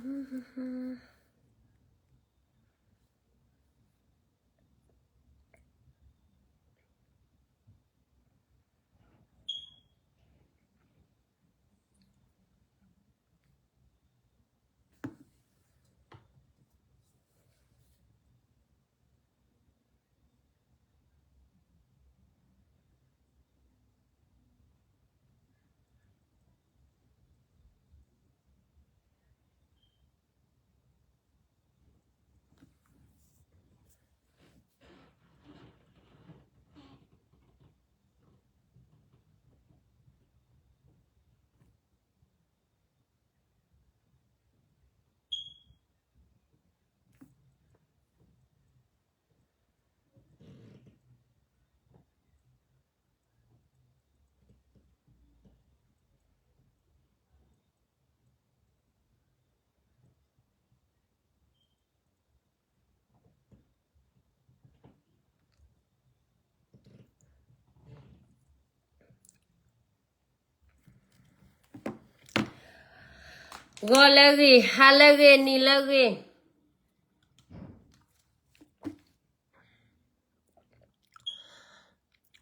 ဂီၤလၢအဂ့ၤ, ဟါလၢအဂ့ၤ, နံၤလၢအဂ့ၤ.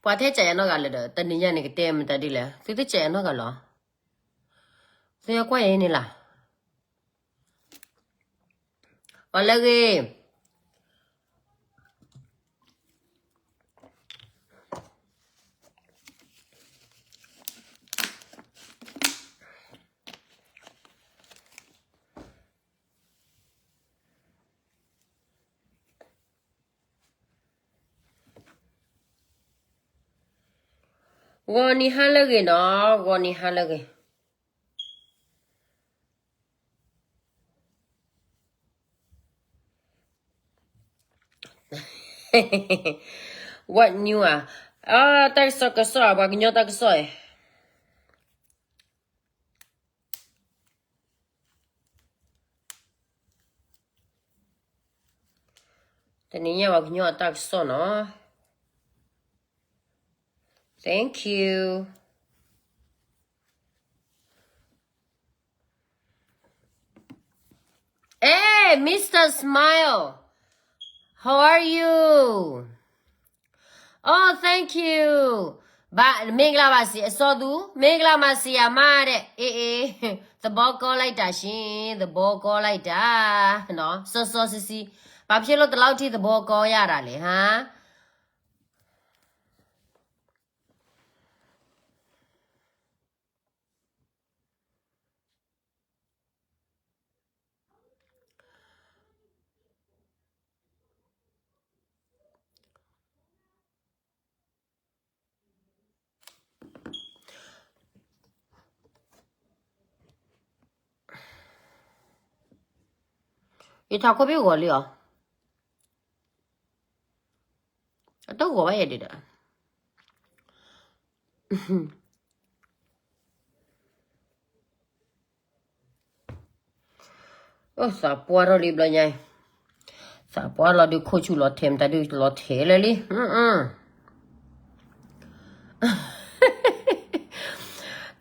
ပှၤထဲကးယၤနီတဂၤလၢၤဒီး တနံၤညါန့ၣ်ကတဲမတၤဒ်လဲၣ်, သုတကးယၤနီတဂၤလီၤ. သုယကွၢ်ယၤန့ၣ်လီၤ. ဂီၤလၢအဂ့ၤ. ဂီၤနံၤဟါလၢအဂ့ၤနီၤ, ဂီၤနံၤဟါလၢအဂ့ၤ. What new ဧါ, တၢ်ကစီၣ်ကစီၣ်, ပှၤကညီတၢ်ကစီၣ်အံၤ. တနံၤညါ ပှၤကညီအတၢ်ကစီၣ်နီၤ. Thank you. Hey, Mister Smile, how are you? Oh, thank you. ဘၣ်, မင်္ဂလာပါ စံး, အစီသူ, မင်္ဂလာပါ စံးယမါ တဲ့, အေး, အေး, သဘောကောင်းလိုက်တာရှင်, သဘောကောင်းလိုက်တာ, နော်, စောစောစီးစီး, ဘာဖြစ်လို့ဒီလောက်ထိသဘောကောင်းရတာလဲ, ha? ယထးခိၣ်ဘ့ၣ်ဂီၤလံဧါ, အတဂီၤဘၣ်ယဲဒံးဒီး အိၣ်သးပှၢ်ထီၣ်လံဘျီညါအံၤ, သးပှၢ်လီၤဒုးခိၣ်ဆူၣ်လီၤထဲးမတၤဒုးလီၤထဲးလၢာ်လံ,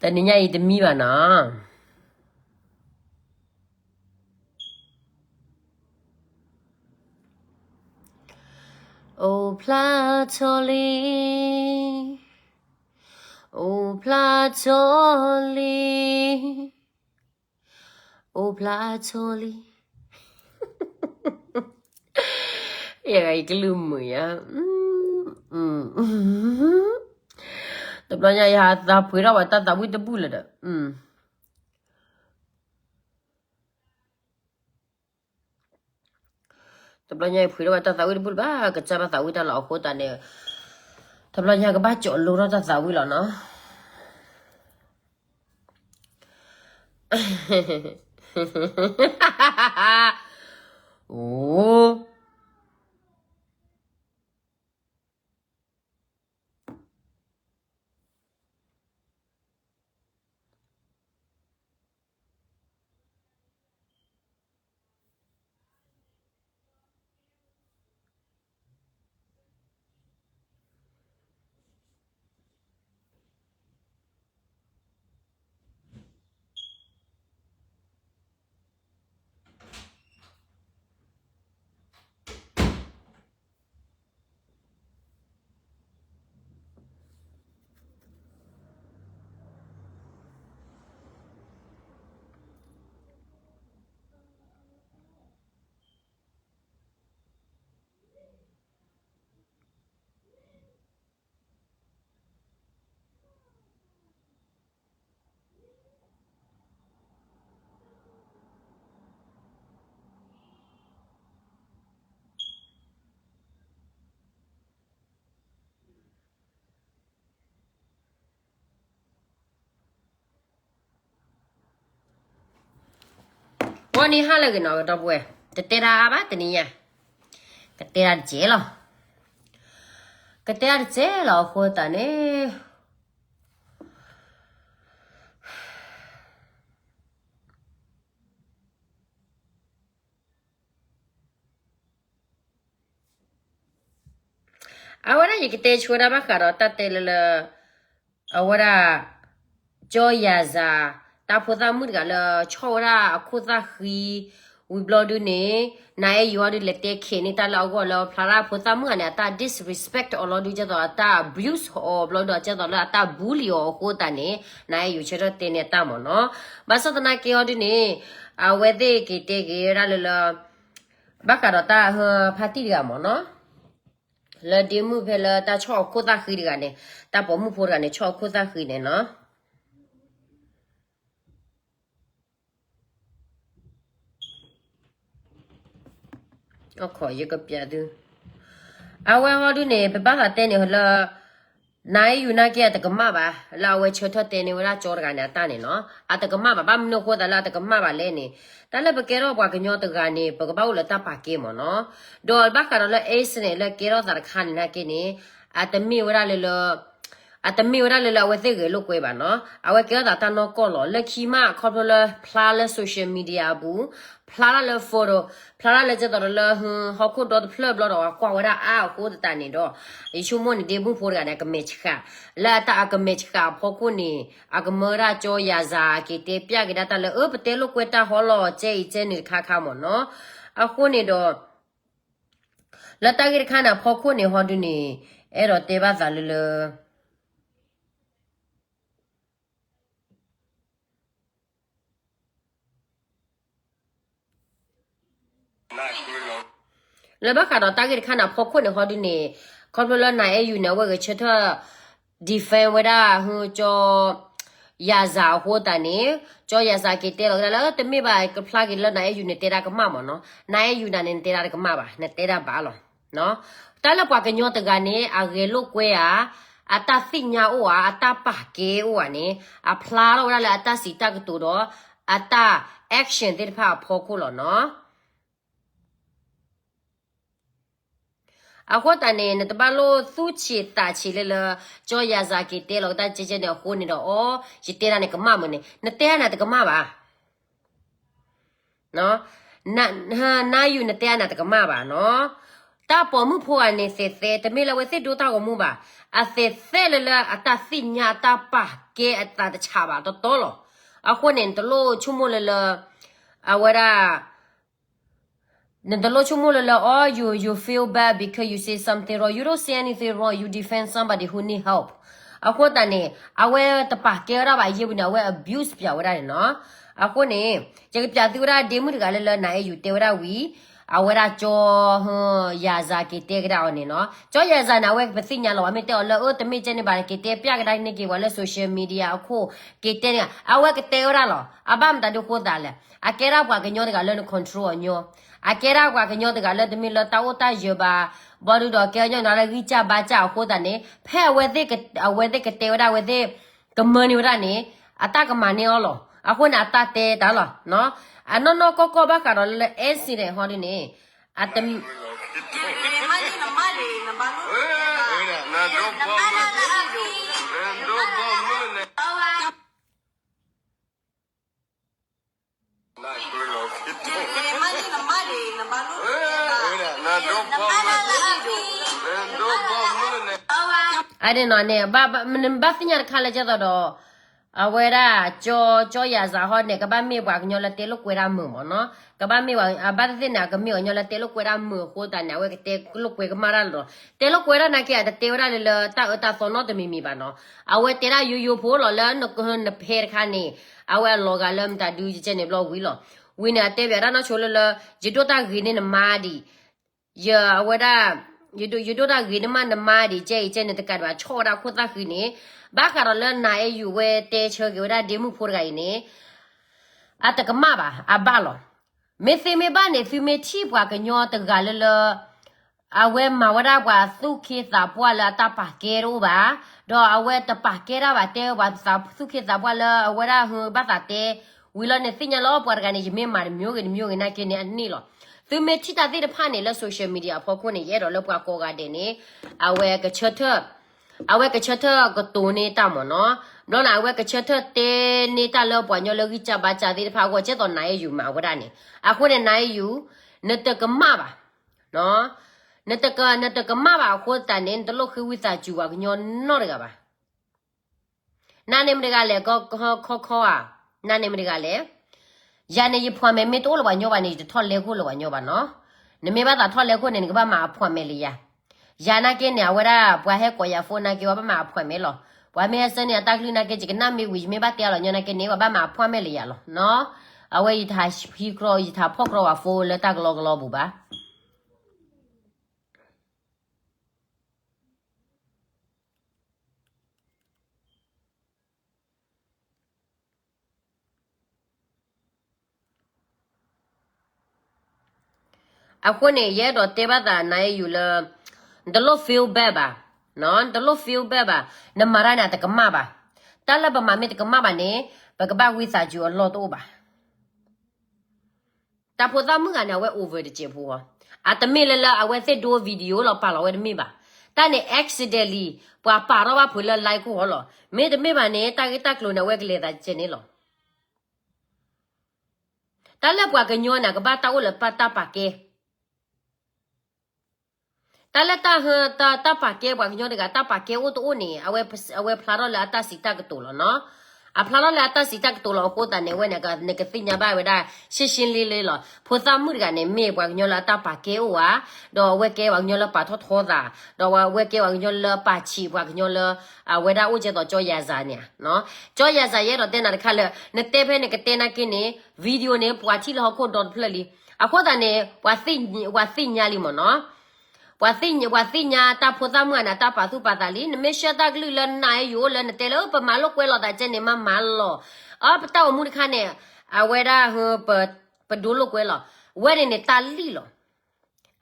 တနံၤညါအံၤတမံဘၣ်နီၤ. အိၣ်ဖျါထီၣ်လံ, အိၣ်ဖျါထီၣ်လံ, အိၣ်ဖျါထီၣ်လံ. ယကလုၢ်မုာ်ယၤ, တဘျီညါယဟးသးဖှ့ထီၣ်ဝဲတၢ်သးဝံၣ်တဘူၣ်လၢၤဒီး တဘျီညါယဖှ့ထီၣ်ဘၣ်တၢ်သးဝံၣ်တဘူၣ်လၢၤဘၣ်, ကစၢ်ဘၣ်သးဝံၣ်တၢ်လီၤအဃိသတးန့ၣ်, တဘျီညါကဘၣ်ကၠီးလိထီၣ်တၢ်သးဝံၣ်လီၤနီၤ. အိၣ် အီၤန့ၣ်ဟါလၢအဂ့ၤနီၤ ဒီပုၢ်ဝဲၢ်, တတဲတၢ်အါဘၣ်တနံၤညါ, ကတဲတၢ်တစဲးလီၤ, ကတဲတၢ်တစဲးလီၤအဃိသတးန့ၣ် အဝဲဒၣ်ယကတဲဆိဝဲဒၣ်ဘၣ်ဃးဒီးတၢ်တဲလၢလၢ အဝဲဒၣ် ကၠီယၤစၤ တၢ်ဖိသၣ်မုၣ်တဂၤလၢဆီၣ်ဝဲဒၣ်အခိၣ်သၣ်ဃံ, ဝံၤဘျီဒုန့ၣ် နၤအဲၣ်ယူၤအီၤဒုလဲၤတဲခဲးန့ၢ်တၢ်လၢအဂီၢ်လၢဖျါဒၣ်ဖိသၣ်မုၣ်ဂၤန့ၣ် အတၢ် disrespect အီၤလီၤဒုကဲသိးအတၢ် abuse အီၤဘျီဒု ကဲသိးလၢအတၢ်bullyအီၤအဃိသတးန့ၣ် နၤအဲၣ်ယူၤဆၢထၢၣ်တဲန့ၢ်အတၢ်မ့ၢ်နီၤ, ဘၣ်ဆၣ်သနာ်က့အီၤဒုန့ၣ် အဝဲသ့ၣ်က့ၤတဲက့ၤဝဲဒၣ်လၢလၢ ဘၣ်ဃးဒီးတၢ်ဟၢဖါတံၢ်တဂၤမ့ၢ်နီၤ, လၢဒ့မုၣ်ဖဲလၢတၢ်ဆီၣ်အခိၣ်သၣ်ဃံတဂၤန့ၣ်, တၢ်ပိာ်မုၣ်ဖိတဂၤန့ၣ် ဆီၣ်အခိၣ်သၣ်ဃံန့ၣ်နီၤ. ယကပျးသု, အဝဲဟီဒုန့ၣ် ပဘၣ်သးတဲန့ၣ်လၢ နၤအဲၣ်ယူၤနာ်က့အတကမၣ်ဘၣ်, လၢအဝဲဆၢထၢၣ်တဲန့ၢ်ဝဲဒၣ်ကၠီတဂၤန့ၣ်အတၢ်န့ၣ်နီၤ, အတကမၣ်ဘၣ်. ဘၣ်မနုၤအဃိသတးလၢအတကမၣ်ဘၣ်လဲၣ်န့ၣ်, တၢ်လၢပကဲထီၣ်ပှၤကညီတဂၤန့ၣ် ပကဘၣ်အိၣ်လၢတၢ်ပာ်ကဲမ့ၢ်နီၤ, ဒီးဘၣ်ဃးဒီးလၢ accident လၢကဲထီၣ်သးတခါန့ၣ်နာ်က့န့ၣ်, အတမ့ၢ်ဝဲဒၣ်လၢလၢ အတမ့ၢ်ဝဲဒၣ်လၢလၢအဝဲသ့ၣ်ဂဲၤလိာ်ကွဲဘၣ်နီၤ, အဝဲကဲထီၣ်သးတၢ်နီၢ်ကီၢ်လီၤ. လၢခံမး ခီဖျိလၢဖျါလၢ social media အပူၤ, ဖျါထီၣ်လၢ photo, ဖျါထီၣ်လၢကဲသိးဒီးလၢ ဟီၣ်ခိၣ်ဒီတဖျၢၣ်ဘျီဒီး ကွၢ်ဝဲဒၣ်အါအဃိသတးန့ၣ်ဒီး, ယဆိကမိၣ်န့ၣ် ဒ့မုၣ်ဖိတဂၤန့ၣ် အကမဲာ်ဆှး, လၢအတၢ်အကမဲာ်ဆှးအဖီခိၣ်န့ၣ်, အကမၢဝဲဒၣ်ကၠီယၤစၤ က့ၤတဲပျၢ်က့ၤဒၣ်တၢ်လၢ အၢ ပတဲလိာ်ကွဲတၢ်ဟီလီၤ ကဲအံၤကဲန့ၣ်တခါခါမ့ၢ်နီၤ, အဃိန့ၣ်ဒီး လၢတၢ်ဂ့ၢ်တခါန့ၣ်အဖီခိၣ်န့ၣ်ဟီဒုန့ၣ်, အဲၣ်ဒိးတဲဘၣ်သးလၢလၢ လၢဘၣ်ဃးဒီးတၢ်ဂ့ၢ်တခါန့ၣ်အဖီခိၣ်န့ၣ်ဟီဒုန့ၣ်, ခီဖျိလၢနၤအဲၣ်ယူၤန့ၣ် အဝဲဂဲၤဆၢထၢၣ် defend ဝဲဒၣ် ကၠီယၤစၤအဃိသတးန့ၣ်, ကၠီယၤစၤက့ၤတဲလီၤကဒါလၢ တမ့ၢ်ဘၣ် ကဖျါက့ၤလၢနၤအဲၣ်ယူၤန့ၣ်တဲဒၣ်ကမၣ်မ့ၢ်နီၤ, နၤအဲၣ်ယူၤဒၣ်န့ၣ် နတဲဒၣ်တကမၣ်ဘၣ်, နတဲဒၣ်ဘၣ်လီၤ. တၢ်လၢပှၤကညီတဂၤန့ၣ် အဂဲၤလိာ်ကွဲဧါ, အတၢ်သ့ၣ်ညါအိၣ်ဧါ, အတၢ်ပာ်ကဲအိၣ်ဧါန့ၣ်, အဖျါထီၣ်ဝဲဒၣ်လၢအတၢ်စံးတၢ်ကတိၤဒီး အတၢ် action သ့ၣ်တဖၣ်အဖီခိၣ်လီၤနီၤ. အဃိသတးန့ၣ် နတဘၣ်လိၣ်သူၣ်ဆံးသးဆံးလၢလၢ ကၠီယၤစၤက့ၤတဲလီၤကဒါကဲကဲန့ၣ်အဃိန့ၣ်ဒီး အိ ယတဲဒၣ်န့ၣ်ကမၣ်မ့ၢ်န့ၣ် နတဲဒၣ်န့ၣ်တကမၣ်ဘၣ် နၤယူၤနတဲဒၣ်န့ၣ်တကမၣ်ဘၣ်နီၤ. တၢ်ပိာ်မုၣ်ဖိဂၤန့ၣ် သဲးသဲ တမ့ၢ်လၢအဝဲသ့ၣ်ဒိတၢ်ဂီၤမူဘၣ်, အသဲးသဲလၢလၢအတၢ်သ့ၣ်ညါအတၢ်ပာ်ကဲအသးတဆးဘၣ်တီတီလီၤ. အဃိန့ၣ် နတလိၣ်ဆိကမိၣ်လၢလၢ အဝဲဒၣ် နတလိၣ်ဆိကမိၣ်လၢလၢ oh, you, you feel bad because you say something wrong. You don't say anything wrong. You defend somebody who need help. အဃိသတးန့ၣ် အဝဲတပာ်ကဲဝဲဒၣ်ဘၣ် ယဲၢ်ဝံၤန့ၣ် အဝဲ abuse ပၠးဝဲဒၣ်န့ၣ်နီၤ. အဃိန့ၣ် ယကပၠးသုဝဲဒၣ်ဒ့မုၣ်တဂၤလၢလၢ နၤအဲၣ်ယူၤတဲဝဲဒၣ်ဝံၤ အဝဲဒၣ်ကၠီ ယၤစၤက့ၤတဲကဒါအီၤန့ၣ်နီၤ. ကၠီယၤစၤန့ၣ် အဝဲပသ့ၣ်ညါလီၤ ပှၤမ့ၢ်တဲအီၤလၢ အၢ တမ့ၢ်ကဲန့ၣ်ဘၣ် က့ၤတဲပျၢ်ကဒါန့ၢ်က့ၤပှၤလၢ social media အခိၣ် က့ၤတဲန့ၣ် အဝဲကတဲဝဲဒၣ်လီၤ. အဘၣ်မတၤဒုအဃိသးလဲၣ် အကဲဒၣ်ပှၤကညီတဂၤလၢန control အီၤညီ, အကဲဒၣ်ပှၤကညီတဂၤလၢတမ့ၢ်လၢတၢ်အိၣ်တၢ်ယၢၤဘၣ်, ဘၣ်ဒုဒီးကဲညီနၤလၢဂံၢ်စၢ်ဘါစၢ်အဃိသတးန့ၣ် ဖဲအဝဲသ့ၣ်ကတဲဝဲဒၣ် အဝဲသ့ၣ်ကမၢန့ၢ်ဝဲဒၣ်န့ၣ် အတၢ်ကမၤန့ၢ်အီၤလီၤ. အဃိန့ၣ် အတၢ်တဲတၢ်လီၤ. အနီၢ်နီၢ်ကီၢ်ကီၢ်ဘၣ်ဃးဒီးလၢ accident ဟီဒုန့ၣ် အတ အန့ၣ်နီၤန့ၣ် ဘၣ် နဘၣ်သ့ၣ်ညါတခါလၢကဲသိးဒီး အဝဲဒၣ် ကၠီယၤစၤဟီန့ၣ် ကဘၣ်မ့ၢ်ပှၤကညီလၢတဲလိာ်ကွဲဒၣ်မုာ်မ့ၢ်နီၤ. ကဘၣ်မ့ၢ်ပှၤ အဘၣ်သ့ၣ်သ့ၣ်န့ၣ် အကမ့ၢ်ပှၤကညီလၢတဲလိာ်ကွဲဒၣ်မုာ်အဃိသတးန့ၣ် အဝဲကတဲလိာ်ကွဲကမၣ်တၢ်လီၤ. တဲလိာ်ကွဲဒၣ်နာ်က့ အတတဲဝဲဒၣ်လၢလၢတၢ်အၢတၢ်သီနီတမံၤမံၤဘၣ်နီၤ. အဝဲတဲဒၣ်ယိယိဖိလီၤ လၢနဖဲတခါန့ၣ် အဝဲအလီၤဂာ်လၢမတၤဒုကဲန့ၣ်ဘျီဝံၤလီၤ. ဝံၤန့ၣ် အတဲဘၣ်တၢ်နီၢ်ဆိလၢလၢ ယဒိၣ်တၢ်ဂ့ၤန့ၢ်နမါဒံး ယ အဝဲဒၣ် ယဒိၣ်တၢ်ဂ့ၤန့ၢ်မါနမါဒံး ကဲအံၤကဲန့ၣ် တကးဒံးဘၣ် ဆီၣ်ဝဲဒၣ်ခိၣ်သၣ်ဃံန့ၣ် ဘၣ်ဃးဒီးလၢနၤအဲၣ်ယူၤဝဲတဲဆၢက့ၤဝဲဒၣ်ဒ့မုၣ်ဖိတဂၤအံၤန့ၣ် အတကမၣ်ဘၣ် အဘၣ်လီၤ. မ့ၢ်သ့မ့ၢ်ဘၣ်န့ၣ် သုမ့ၢ်ထံၣ်ပှၤကညီတဂၤလၢလၢ အဝဲမၤဝဲဒၣ်ပှၤသူၣ်က့သးပှၢ်လၢအတၢ်ပာ်ကဲတအိၣ်ဘၣ်, ဒီးအဝဲတပာ်ကဲတၢ်ဘၣ် တဲပှၤသူၣ်က့သးပှၢ်လၢအဝဲဒၣ်ဘၣ်သးတဲ ဝံၤလီၤန့ၣ်သ့ၣ်ညါလၢပှၤတဂၤန့ၣ် ယမ့ၢ်မၤတမံၤဂ့ၤတမံၤဂ့ၤနာ်က့န့ၣ် အန့ၣ်လီၤ. သုမ့ၢ်ထံၣ်တၢ်သ့ၣ်တဖၣ်န့ၣ် လၢ social media အဖီခိၣ်န့ၣ် ယအဲၣ်ဒိးလၢပှၤကိးဂၤဒဲးန့ၣ် အဝဲကဆၢထၢၣ် အဝဲကဆၢထၢၣ်ကတိၤန့ၢ်တၢ်မ့ၢ်နီၤ. ဘျီန့ၣ် အဝဲကဆၢထၢၣ်တဲန့ၢ်တၢ်လၢပှၤကညီလၢဂံၢ်စၢ်ဘါစၢ်သ့ၣ်တဖၣ်အဂီၢ် ကဲသိးနၤအဲၣ်ယူၤမၤဝဲဒၣ်န့ၣ်. အဃိန့ၣ် နၤအဲၣ်ယူၤ နတကမၣ်ဘၣ် နတက နတကမၣ်ဘၣ်အဃိသတးန့ၣ် နတလိၣ်ဃ့ဝံသးစူၤပှၤကညီနီတဂၤဘၣ်. နၤန့ၣ်မတဂၤလဲၣ် ခီခီဧါ, နၤန့ၣ်မတဂၤလဲၣ်. ယၤန့ၣ် ယ appointment မ့ၢ်တအိၣ်လၢပှၤကညီဘၣ်န့ၣ် ယတထီၣ်လဲခိၣ်လၢပှၤကညီဘၣ်နီၤ. နမ့ၢ်ဘၣ်သးထီၣ်လဲခိၣ်န့ၣ် နကဘၣ်မၤ appointment လၢယၤ. ယၤနာ်က့န့ၣ် အဝဲဒၣ်ပှၤဟဲကိးယၤ phone နာ်က့ ပှၤဘၣ်မၤ appointment လီၤ. ပှၤမ့ၢ်ဟဲဆှၢန့ၢ်အတၢ်ကလုၢ်နာ်က့ ယကနၣ်မ့ၢ်ဝံၤ ယမ့ၢ်ဘၣ်တဲအီၤလီၤညီနာ်က့န့ၣ် ပှၤဘၣ်မၤ appointment လၢယၤလီၤနီၤ. အဝဲယတဟးဟံးကြီ ယတဟးဖီၣ်ကြီပှၤ phone လၢတၢ်ကလီကလီပူၤဘၣ်. အဃိန့ၣ် ယအဲၣ်ဒိးတဲဘၣ်သးနၤအဲၣ်ယူၤလၢ နတလိၣ် feel bad ဘၣ်, နတလိၣ် feel bad ဘၣ်, နမၤတၢ်န့ၣ် အတကမၣ်ဘၣ်. တၢ်လၢပမၤမ့ၢ်တကမၣ်ဘၣ်န့ၣ် ပကဘၣ်ဝံသးစူၤအလီၢ်တအိၣ်ဘၣ်. တၢ်ဖိသၣ်မုၣ်ဂၤန့ၣ် အဝဲ over တစဲးဖိဧါ. အတမ့ၢ်လၢလၢအဝဲသ့ၣ်ဒိ video လီၤပာ်လီၤဝဲတမ့ၢ်ဘၣ်. တၢ်န့ၣ် accidentally ပှၤပာ်ထီၣ်ဘၣ်ဖုးလၢ line ခိၣ်ဃီလီၤ. မ့တမ့ၢ်ဘၣ်န့ၣ် တၢ်ဂ့ၢ်တၢ်ကျိၤန့ၣ် အဝဲကလဲၤသးကဲန့ၣ်လီၤ. တၢ်လၢပှၤကညီန့ၣ် ကဘၣ်တၢ်အိၣ်လၢတၢ်ပာ်ကဲ တၢ်လၢတၢ်ဟ တၢ်ပာ်ကဲပှၤကညီတဂၤ တၢ်ပာ်ကဲအိၣ်တအိၣ်န့ၣ် အဝဲဖျါထီၣ်လၢအတၢ်စံးတၢ်ကတိၤလီၤနီၤ. အဖျါထီၣ်လၢအတၢ်စံးတၢ်ကတိၤလီၤအဃိသတးန့ၣ် အဝဲန့ၣ် နကသ့ၣ်ညါဘၣ်ဝဲဒၣ် ရှင်းရှင်းလင်းလင်း လီၤ. ဖိသၣ်မုၣ်တဂၤန့ၣ် မ့ၢ်ပှၤကညီလၢအတၢ်ပာ်ကဲအိၣ်ဧါ, ဒီးအဝဲကဲပှၤကညီလၢပာ်ထီၣ်ထီသး, ဒီးအဝဲကဲပှၤကညီလၢပာ်ဆံးပှၤကညီလၢ အဝဲဒၣ်အိၣ်ကဲသိးကၠီယၤစၤန့ၣ်ဧါ. ကၠီယၤစၤ ယအဲၣ်ဒိးတဲနၤတခါလၢ နတဲဖဲနကတဲနာ်က့န့ၣ် video န့ၣ် ပှၤထံၣ်လၢဟီၣ်ခိၣ်ဒီတဖျၢၣ်လံ. အဃိသတးန့ၣ် ပှၤသ့ၣ်ညါလံမ့ၢ်နီၤ. ပှၤသ့ၣ်ညါ ပှၤသ့ၣ်ညါတၢ်ဖိသၣ်မုၣ်ဂၤန့ၣ် အတၢ်ပာ်သူၣ်ပာ်သးလံ. နမ့ၢ်ဆှၢတၢ်ကလုၢ်လၢနၤအဲၣ်ယူၤအိၣ်လၢနတဲလၢ ပမၤလိာ်ကွဲလီၤသးကဲန့ၣ် မၤမၤလီၤ. အပတၢ်အိၣ်မူတခါန့ၣ် အဝဲဒၣ် ပဒိလိာ်ကွဲလီၤ. ဝဲန့ၣ်န့ၣ်တၢ်လံၣ်လီၤ.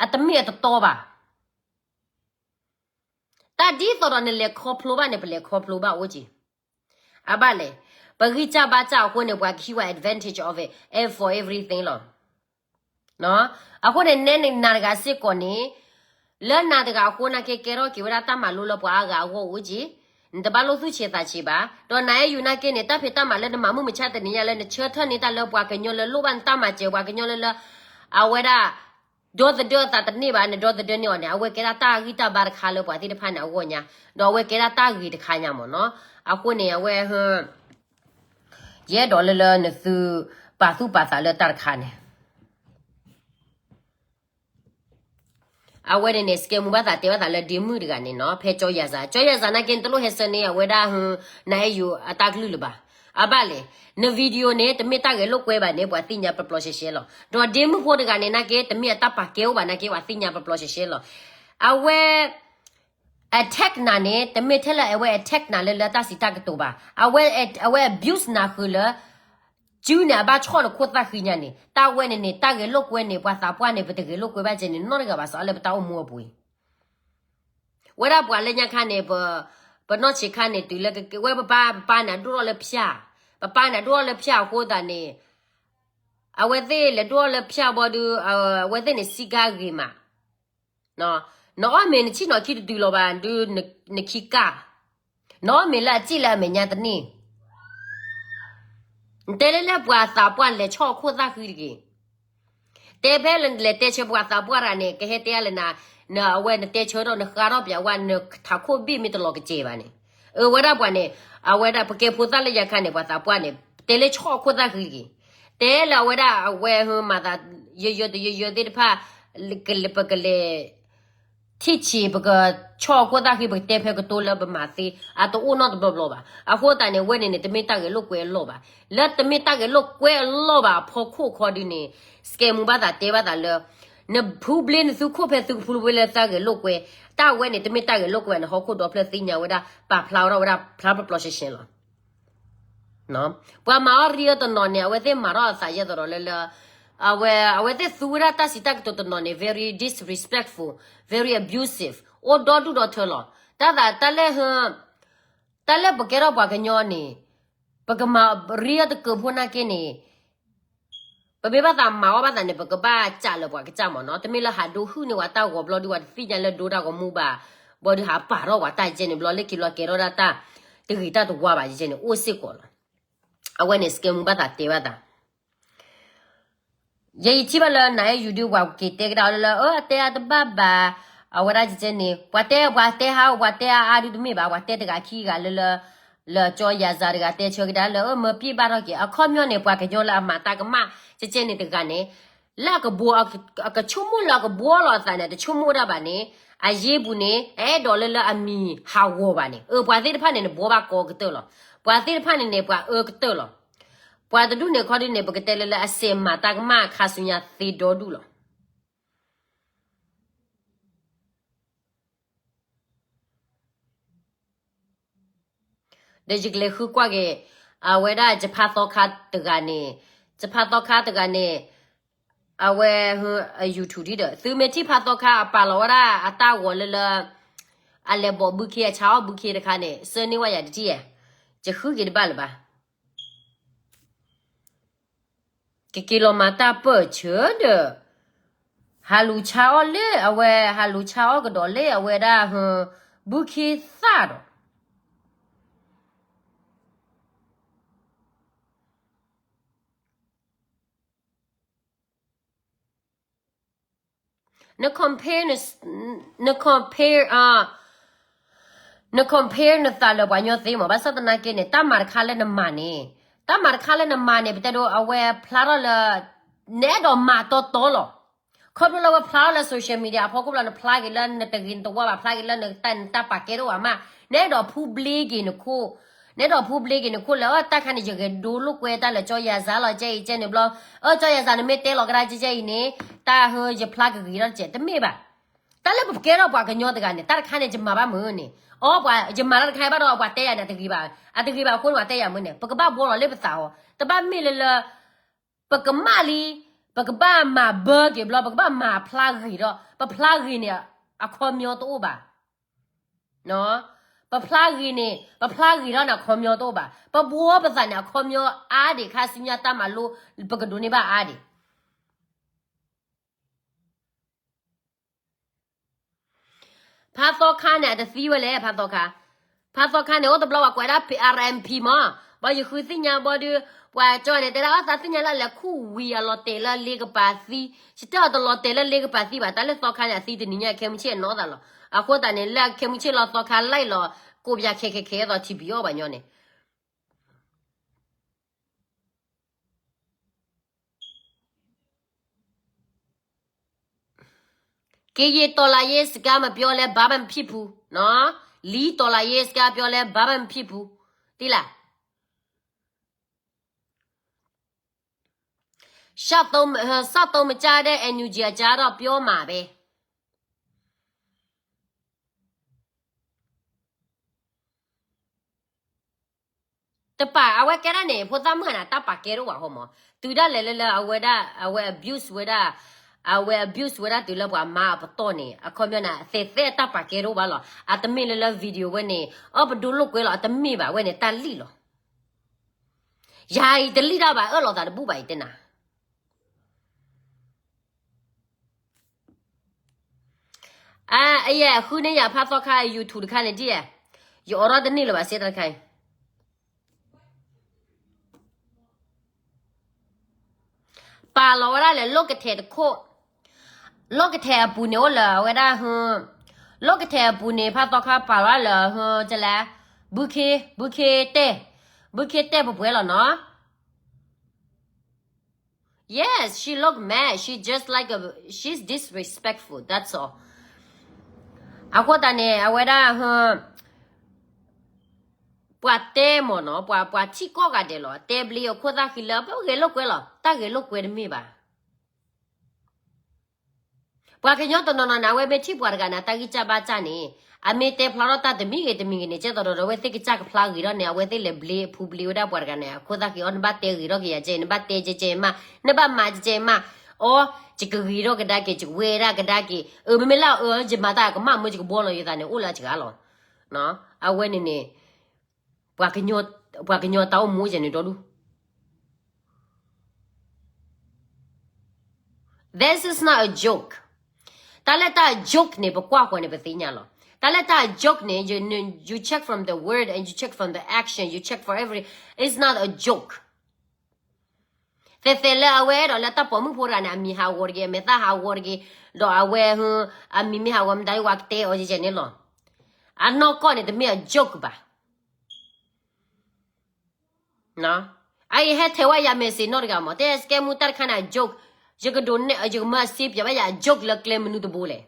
အတမ့ၢ်အတတီဘၣ်. တၢ်ဒ်သိးဒီးနလဲၤခီဖျိဘၣ်န့ၣ် ပလဲၤခီဖျိဘၣ်အိၣ်က့ၤ. အဘၣ်လဲၣ်, ပဂံၢ်စၢ်ဘါစၢ်အဃိန့ၣ် ပှၤကဟံးဝဲ advantage of it and for everything လီၤ. အဃိန့ၣ် နဲနၤတဂၤစ့ၢ်ကီးန့ၣ် လၢနၤတဂၤအဃိနာ်က့ ကဲထီၣ်က့ၤဝဲဒၣ်တၢ်မၤလိလၢပှၤအါဂၤအဂီၢ်အိၣ်က့ၤ. နတဘၣ်လိၣ်သူၣ်ဆံးသးဆံးဘၣ်. ဒီးနၤအဲၣ်ယူၤနာ်က့န့ၣ် တၢ်ဖံးတၢ်မၤလၢနမၤမုၢ်မဆါတနံၤညါလၢနဆၢထၢၣ်န့ၢ်တၢ်လၢပှၤကညီလၢလိၣ်ဘၣ်နတၢ်မၤစၢၤ ပှၤကညီလၢလၢ အဝဲဒၣ် ဒီသဒၢအသးတန့ၢ်ဘၣ် နဒီသဒၢန့ၢ်အီၤန့ၣ် အဝဲကဲဒၣ်တၢ်ဂံၢ်တၢ်ဘါတခါလၢပှၤသ့ၣ်တဖၣ်န့ၣ်အဂီၢ်ညါ, ဒီးအဝဲကဲဒၣ်တၢ်ဂ့ၤတခါညါမ့ၢ်နီၤ. အဃိန့ၣ် အဝဲ ယအဲၣ်ဒိးလၢလၢနသုပာ်သူၣ်ပာ်သးလၢတၢ်တခါန့ၣ် အဝဲန့ၣ်န့ၣ် စကဲမူဘၣ်သးတဲဘၣ်သးလၢဒ့မုၣ်တဂၤန့ၣ်နီၤ ဖဲကၠီယၤစၤ, ကၠီယၤစၤနာ်က့ နတလိၣ်ဟဲဆှၢန့ၢ်အဝဲဒၣ် နၤအဲၣ်ယူၤအတၢ်ကလုၢ်လၢၤဘၣ်. အဘၣ်လဲၣ်, န video န့ၣ် တမ့ၢ်တၢ်ဂဲၤလိာ်ကွဲဘၣ်န့ၣ် ပှၤသ့ၣ်ညါပျီပျီရှဲရှဲလီၤ. ဒီးဒ့မုၣ်ဖိတဂၤန့ၣ်နာ်က့ တမ့ၢ်အတၢ်ပာ်ကဲအိၣ်ဘၣ်နာ်က့ ပှၤသ့ၣ်ညါပျီပျီရှဲရှဲလီၤ. အဝဲ attack နၤန့ၣ် တမ့ၢ်ထဲလၢအဝဲ attack နၤလၢလၢတၢ်စံးတၢ်ကတိၤဘၣ်. အဝဲ အဝဲ abuse နၤဃုာ်လၢ စုန့ၣ် အဘၣ်ဆီၣ်နခိၣ်သၣ်ဃံညါန့ၣ် တၢ်ဝဲန့ၣ်န့ၣ် တၢ်ဂဲၤလိာ်ကွဲန့ၣ် ပှၤသးပှၢ်န့ၣ် ပတဂဲၤလိာ်ကွဲဘၣ်ကဲန့ၣ် နီတဂၤဘၣ် စးလၢပတၢ်အိၣ်မူအပူၤအံၤ ဝဲဒၣ်ပှၤလၢညါခါန့ၣ် ပ ပနီၢ်ဆံးခါန့ၣ် တုၤလၢကကဲဝဲပပၢ် ပပၢ်န့ၣ် အဒိၣ်ထီၣ်လၢဖၠၣ်, ပပၢ်န့ၣ် အဒိၣ်ထီၣ်လၢဖၠၣ်အဃိသတးန့ၣ် အဝဲသ့ၣ်လဲၤဒိၣ်ထီၣ်လၢဖၠၣ်ဘီဒုး အဝဲသ့ၣ်န့ၣ် စံကါဂ့ၤမး နအီၣ်မ့ၤနဆံၣ်နီၤခံတတုၤလီၤဘၣ်ဒုး နခံကၢ်, နအီၣ်မ့ၤလၢအစံၣ်လၢအမဲာ်ညါတန့ၢ်, နတဲလၢလၢပှၤသးပှၢ်လဲၤဆီၣ်အခိၣ်သၣ်ဃံတဂ့ၤ, တဲဖဲလဲၤတဲဆၢပှၤသးပှၢ်တဂၤန့ၣ် ကဟဲတဲလၢနၤ, အဝဲနတဲဆၢထီၣ်နဃါထီၣ်ပၠးဝဲ နထးခိၣ်ဘ့ၣ်မ့ၢ်တလီၤကစဲၤဘၣ်န့ၣ်, အဝဲဒၣ်ပှၤန့ၣ်, အဝဲဒၣ်ပကဲဖိသၣ်လၢယၤခါန့ၣ် ပှၤသးပှၢ်န့ၣ် တဲလၢဆီၣ်အခိၣ်သၣ်ဃံတဂ့ၤ, တဲလၢအဝဲဒၣ်အဝဲမၤသး ယယၢတယယၢသ့ၣ်တဖၣ် ပကလဲၤ ထံၣ်ဆံး ပကဆီၣ်အခိၣ်သၣ်ဃံ ပကတဲဖဲကတိၤလၢပမၤသ့ အတအိၣ်နီတဘျီဘျီဘၣ်. အဃိသတးန့ၣ် ဝဲန့ၣ်န့ၣ် တမ့ၢ်တၢ်ဂဲၤလိာ်ကွဲအလီၢ်ဘၣ်. လၢတမ့ၢ်တၢ်ဂဲၤလိာ်ကွဲအလီၢ်ဘၣ်အဖီခိၣ်ခီဒုးန့ၣ် စကဲမူဘၣ်သးတဲဘၣ်သးလၢ နဖူဘျ့နသုခိၣ်ဖဲသုကဖူဘျ့လၢတၢ်ဂဲၤလိာ်ကွဲ, တၢ်ဝဲန့ၣ် တမ့ၢ်တၢ်ဂဲၤလိာ်ကွဲဘၣ် နဟီၣ်ခိၣ်ဒီဖျၢၣ်သ့ၣ်ညါဝဲဒၣ် ပာ်ဖျါဝဲဒၣ်ဝဲဒၣ်ဖျါပျီပျီရှဲရှဲလီၤ. ပှၤမၤအီၣ်ရံအီၤတနီၤန့ၣ် အဝဲသ့ၣ်မၤထီၣ်အသးယဲၢ်သိးဒီးလၢလၢ အဝဲ အဝဲသ့ၣ်သူဝဲဒၣ်တၢ်စံးတၢ်ကတိၤတနီၤန့ၣ် very disrespectful, very abusive, အိၣ်ဒီဒူၣ်ဒီထၢလီၤ. တၢ်သးတၢ်လၢ တၢ်လၢပကဲထီၣ်ပှၤကညီန့ၣ် ပကမၤရံအီၤတကၢၢ်ဖိနာ်က့န့ၣ်, ပမ့ၢ်ဘၣ်သးမၤအီၤဘၣ်သးန့ၣ် ပကဘၣ်စံးလၢပှၤကစၢ်မ့ၢ်နီၤ, တမ့ၢ်လၢဟးဒိဟုၣ်န့ၢ်ဝဲတၢ်ဂီၤဘျီဒုး ပှၤတသ့ၣ်ညါလၢဒိတၢ်ဂီၤမူဘၣ်, ဘျီဒုးဟးပာ်ထီၣ်ပှၤတၢ်ကဲန့ၣ် ဘျီလၢခံလီၤကဲထီၣ်ဒၣ်တၢ်တဂ့ၤတၢ်တဝါဘၣ်ကဲန့ၣ် အိၣ်စ့ၢ်ကီးလီၤ. အဝဲန့ၣ် စကဲမူဘၣ်သးတဲဘၣ်သး ယအံၤထံၣ်ဘၣ်လၢနအဲၣ်ယူၤဒုး ပှၤက့ၤတဲကဒါလၢလၢ အၢ အတဲအါတဘၣ်ဘၣ်, အဝဲဒၣ်ကဲန့ၣ် ပှၤတဲ ပှၤတဲဟး ပှၤတဲအါအါဒုးတမ့ၢ်ဘၣ်, ပှၤတဲတဂၤခံဂၤလၢလၢ လၢကၠီယၤစၤတဂၤတဲဆၢကဒါလၢ အၢ မၢပံၣ်ဘၣ်ထီၣ်က့ၤ အခီပညီန့ၣ် ပှၤကညီလၢအမၤတၢ်ကမၣ် ကဲန့ၣ်တဂၤန့ၣ် လၢအကဘှီ အကဆိကမိၣ်လၢအကဘှီလီၤအသးန့ၣ် တဆိကမိၣ်ဒၣ်ဘၣ်န့ၣ် အယ့ပူၤန့ၣ် အအဲၣ်ဒိးလၢလၢအမံၤဟးဂီၤဘၣ်န့ၣ် အၢ ပှၤသ့ၣ်တဖၣ်န့ၣ်န့ၣ် ဘှီဘၣ်ကီကတၢၢ်လီၤ. ပှၤသ့ၣ်တဖၣ်န့ၣ်န့ၣ် ပှၤအၢကတၢၢ်လီၤ. ပှၤတဒူၣ်န့ၣ်ခီဒုးန့ၣ် ပကတဲလၢလၢအစဲးမၤတၢ်ကမၣ်ခါဆူညါသ့ဒီဒူၣ်လီၤ. ဒီးယကလဲၤဃုကွၢ်က့ၤ အဝဲဒၣ်ယဖးသီခါတဂၤန့ၣ်, ယဖးသီခါတဂၤန့ၣ် အဝဲ အ YouTube ဒ်ဒီး သုမ့ၢ်ထံၣ်ဖးသီခါအပာ်လီၤဝဲဒၣ်အတၢ်ဂီၤလၢလၢ အလဲၤဘိးဘုခ့ အဆါအီၣ်ဘုခ့တခါန့ၣ် ဆၢန့ၢ်ဝဲယၤတထံၣ်ဧါ, ယဃုက့ၤတဘၣ်လၢၤဘၣ်. ကက့ၤလီၤမၤတၢ်ပၢၢ်ဆၢဒီး ဟးလူၤဆါအီၣ်လၢအဝဲ ဟးလူၤဆါအီၣ်ကဒီးလၢအဝဲဒၣ် ဘုခ့သၣ်ဒီး န compare န compare န compare နသးလၢပှၤညီသ့မး, ဘၣ်ဆၣ်သနာ်က့န့ၣ် တၢ်မၤတခါလၢနမၤန့ၣ်, တၢ်မၤတခါလၢနမၤန့ၣ် ပတဲဒိအဝဲဖျါထီၣ်လၢ နအဲၣ်ဒိးမၤတီတီလီၤ. ခီဖျိလၢအဝဲဖျါထီၣ်လၢ social media အဖီခိၣ်ဘျီ နဖျါက့ၤလၢနတဂ့ၤနတဝါဘၣ်, ဖျါက့ၤလၢနတၢ် နတၢ်ပာ်ကဲတအိၣ်ဘၣ်မး, နအဲၣ်ဒိးဖူဘျ့က့ၤနခိၣ်, နအဲၣ်ဒိးဖူဘျ့က့ၤနခိၣ်လၢ အၢ တၢ်ခါန့ၣ် ယဂဲၤဒိလိာ်ကွဲတၢ်လၢကၠီယၤစၤလီၤ ကဲအံၤကဲန့ၣ်ဘျီ, အၢ ကၠီယၤစၤ နမ့ၢ်တဲလီၤကဒါကဲအံၤန့ၣ် တၢ်ဟၢယဖျါကဂ့ၤထီၣ်တကဲး တမ့ၢ်ဘၣ်. တၢ်လၢပကဲထီၣ်ပှၤကညီတဂၤန့ၣ် တၢ်တခါန့ၣ် ယမၤဘၣ်မုာ်န့ၣ်, အီ ပှၤ ယမၤတၢ်တခါဘၣ်ဒီး ပှၤတဲယၤန့ၣ် အတဂ့ၤဘၣ်, အတဂ့ၤဘၣ်အဃိန့ၣ် ပှၤတဲယၤမုာ်န့ၣ် ပကဘၣ်ဘှီလီၤလၢပသးအီၤ, တဘၣ်မ့ၢ်လၢလၢ ပကမၣ်လံ, ပကဘၣ်မၤဘၢက့ၤဘျီ ပကဘၣ်မၤဖျါဂ့ၤဒီး ပဖျါဂ့ၤန့ၣ် အခီပညီတအိၣ်ဘၣ်. ပဖျါဂ့ၤန့ၣ် ပဖျါဂ့ၤထီၣ်န့ၣ် အခီပညီတအိၣ်ဘၣ်. ပဘှီပသးန့ၣ် အခီပညီအါဒံး ခါဆူညါတၢ်မၤလိ ပကဒိးန့ၢ်ဘၣ်အါဒံး. ဖါသီခါန့ၣ် အတသံဝဲလဲၣ် ဖါသီခါ, ဖါသီခါန့ၣ် အိၣ်တဘျီပှၤကွဲးဒၣ် R M P မး, ဘၣ်ယဃုသ့ၣ်ညါဘီဒုး ပှၤကၠီန့ၣ် တဲဒၣ်အသးသ့ၣ်ညါလၢလဲၤခူၣ်ဝံၤအလီၤတဲာ်လၢ လ့ကပၤသံ, ယတဲအီၤတလီၤတဲာ်လၢလ့ကပၤသံဘၣ်, တၢ်လၢသီခါန့ၣ် အသံတနံၤညါ ခဲမုၢ်ဆ့ၣ်အနီၢ်သးလီၤ. အဃိသတးန့ၣ် လၢခဲမုၢ်ဆ့ၣ်လီၤသီခါ like လီၤ ကိးပၠးခဲခဲခဲအသိး ထံဘံအီၣ်ပှၤညီန့ၣ် ကရင်တော်လှန်ရေးစကားမပြောလဲ ဘာမှမဖြစ်ဘူးနော်, လီတော်လှန်ရေးစကားပြောလဲ ဘာမှမဖြစ်ဘူး, သိလား. စက်သုံး, စက်သုံးမကျတဲ့ NUG အကျတော့ပြောမှာပဲ. တပာ် အဝဲကဲဒၣ်န့ၣ် ဖိသၣ်မုၣ်ဂၤန့ၣ် တၢ်ပာ်ကဲတအိၣ်ဘၣ်ဟီမး, တုၤဒၣ်လဲာ်လၢလၢအဝဲဒၣ် အဝဲ abuse ဝဲဒၣ်, အဝဲ abuse ဝဲဒၣ်တုၤလၢပှၤမါအပတီၢ်န့ၣ် အခီပညီန့ၣ် သဲးသဲအတၢ်ပာ်ကဲတအိၣ်ဘၣ်လီၤ. အတမ့ၢ်လၢလၢ video ဝဲန့ၣ် အီၣ်ပဒိလိာ်ကွဲလီၤ အတမ့ၢ်ဘၣ်ဝဲန့ၣ် တၢ်လံၣ်လီၤ. ယၤအံၤတလံၣ်တၢ်ဘၣ် အၢၣ်လီၤသးတဘူၣ်ဘၣ်အံၤတဲနၤ အယဲၢ်ဃုန့ၢ်ယၤဖါသီခါ YouTube တခါန့ၣ်ဒ်ဧါ, ယအိးထီၣ်တန့ၢ်လၢၤဘၣ်စ့တၢ်တခါအံၤ, ပာ်လီၤဝဲဒၣ်လဲာ် လိၣ်ကထဲးတခိၣ်, လိၣ်ကထဲးအပူၤန့ၣ်အိၣ်လၢအဝဲဒၣ်, လိၣ်ကထဲးအပူၤန့ၣ် ဖါသီခါပာ်လီၤလၢ ကလဲၣ်, ဘုခ့, ဘုခ့တဲ, ဘုခ့တဲပှဲၤပှဲၤလီၤနီၤ. Yes, she look mad. She just like a, she's disrespectful. That's all. အဃိသတးန့ၣ် အဝဲဒၣ် ပှၤတဲမ့ၢ်နီၤ, ပှၤ ပှၤထံၣ်ကိးဂၤဒဲးလီၤ. တဲဘျ့အခိၣ်သၣ်ဃံလၢ ပဂဲၤလိာ်ကွဲလီၤ. တၢ်ဂဲၤလိာ်ကွဲတမ့ၢ်ဘၣ်. ပှၤကညီတနီၤနီၤန့ၣ် အဝဲမ့ၢ်ထံၣ်ပှၤတဂၤန့ၣ် အတၢ်ဂံၢ်စၢ်ဘါစၢ်န့ၣ် အမ့ၢ်တဲဖျါထီၣ်တၢ်တမံၤဂ့ၤတမံၤဂ့ၤန့ၣ် ကဲသိးဒီး အဝဲသ့ၣ်ကစၢ်ကဖျါဂ့ၤထီၣ်န့ၣ် အဝဲသ့ၣ်လဲၤဘျ့အဖူဘျ့ဝဲဒၣ်ပှၤတဂၤန့ၣ် အခိၣ်သၣ်ဃံအီၤ နဘၣ်တဲဂ့ၤထီၣ်က့ၤယၤကဲအံၤ နဘၣ်တဲကဲကဲအံၤမး, နဘၣ်မၤကဲကဲအံၤမး, အီ ယကဂ့ၤထီၣ်ကဒါက့ၤ ယကဝဲဒၣ်ကဒါက့ၤ, အၢ မ့မ့ၢ်လၢအအၢ ယမၤတၢ်ကမၣ်မ့ၢ် ယကဘှီလီၤယသးန့ၣ် အိၣ်လၢအစှၤလီၤ. အဝဲန့ၣ်န့ၣ် ပှၤကညီ ပှၤကညီတၢ်အိၣ်မူယဲန့ၣ်ဒီဒူၣ်. This is not a joke. တၢ်လၢတၢ် joke န့ၣ် ပကွၢ်ဃီန့ၣ် ပသ့ၣ်ညါလီၤ. တၢ်လၢတၢ် joke န့ၣ် you, you check from the word and you check from the action, you check for everything. It's not a joke. သဲးသဲးလၢအဝဲအဲၣ်ဒိးလၢတၢ်ပိာ်မုၣ်ဖိတဂၤန့ၣ် အမံၤဟးဂီၤတဂ့ၤ, အမဲာ်သၣ်ဟးဂီၤတဂ့ၤ, ဒီးအဝဲ အမံၤမ့ၢ်ဟးဂီၤမတၤ ယဝၤကတဲအီၤယဲန့ၣ်လီၤ. အနီၢ်ကီၢ်န့ၣ် တမ့ၢ်အ joke ဘၣ်. အအံၤဟဲထဲးဝဲယၤ message နီတဂၤမး, တဲစကဲမူတၢ်တခါန့ၣ် အ joke, ယကဒိးနဲၣ် ယကမၤစ့ပၠးဘၣ်ယၤ အ joke လၢကျဲမနုၤတဘိလဲၣ်.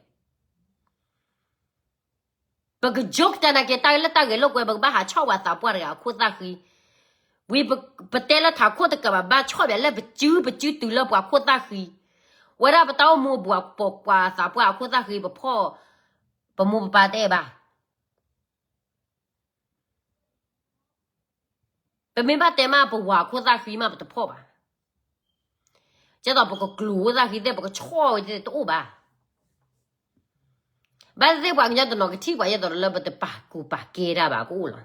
ပက joke တၢ်နာ်က့ တၢ်လၢတၢ်ဂဲၤလိာ်ကွဲ ပကဘၣ်ဟးဆီၣ်ပှၤသးပှၢ်တဂၤအခိၣ်သၣ်ဃံ, ဝံၤပတဲလၢထးခိၣ်တကးဘၣ် ဘၣ်ဆီၣ်ပၠးလၢပစု ပစုတုၤလၢပှၤခိၣ်သၣ်ဃံ, ဝဲဒၣ်ပတၢ်အိၣ်မူအဘူး ပှၤသးပှၢ်အခိၣ်သၣ်ဃံ ပဖီၣ်, ပမိၢ်ပပၢ်တအဲၣ်ဘၣ်. ပမ့ၢ်ဘၣ်တဲမး ပဝၤခိၣ်သၣ်ဃံမး ပတဖီၣ်ဘၣ်. ကဲသိးပကကျိၤခိၣ်သၣ်ဃံသ့ၣ် ပကဆီၣ်ဝဲသ့ၣ်တအိၣ်ဘၣ်. ဘၣ်သ့ၣ်သ့ၣ်ပှၤကညီတနီၤကထံၣ်ပှၤ ယဲသိးလၢပတပာ်ကူပာ်ကဲတၢ်ဘၣ်ကအိၣ်လီ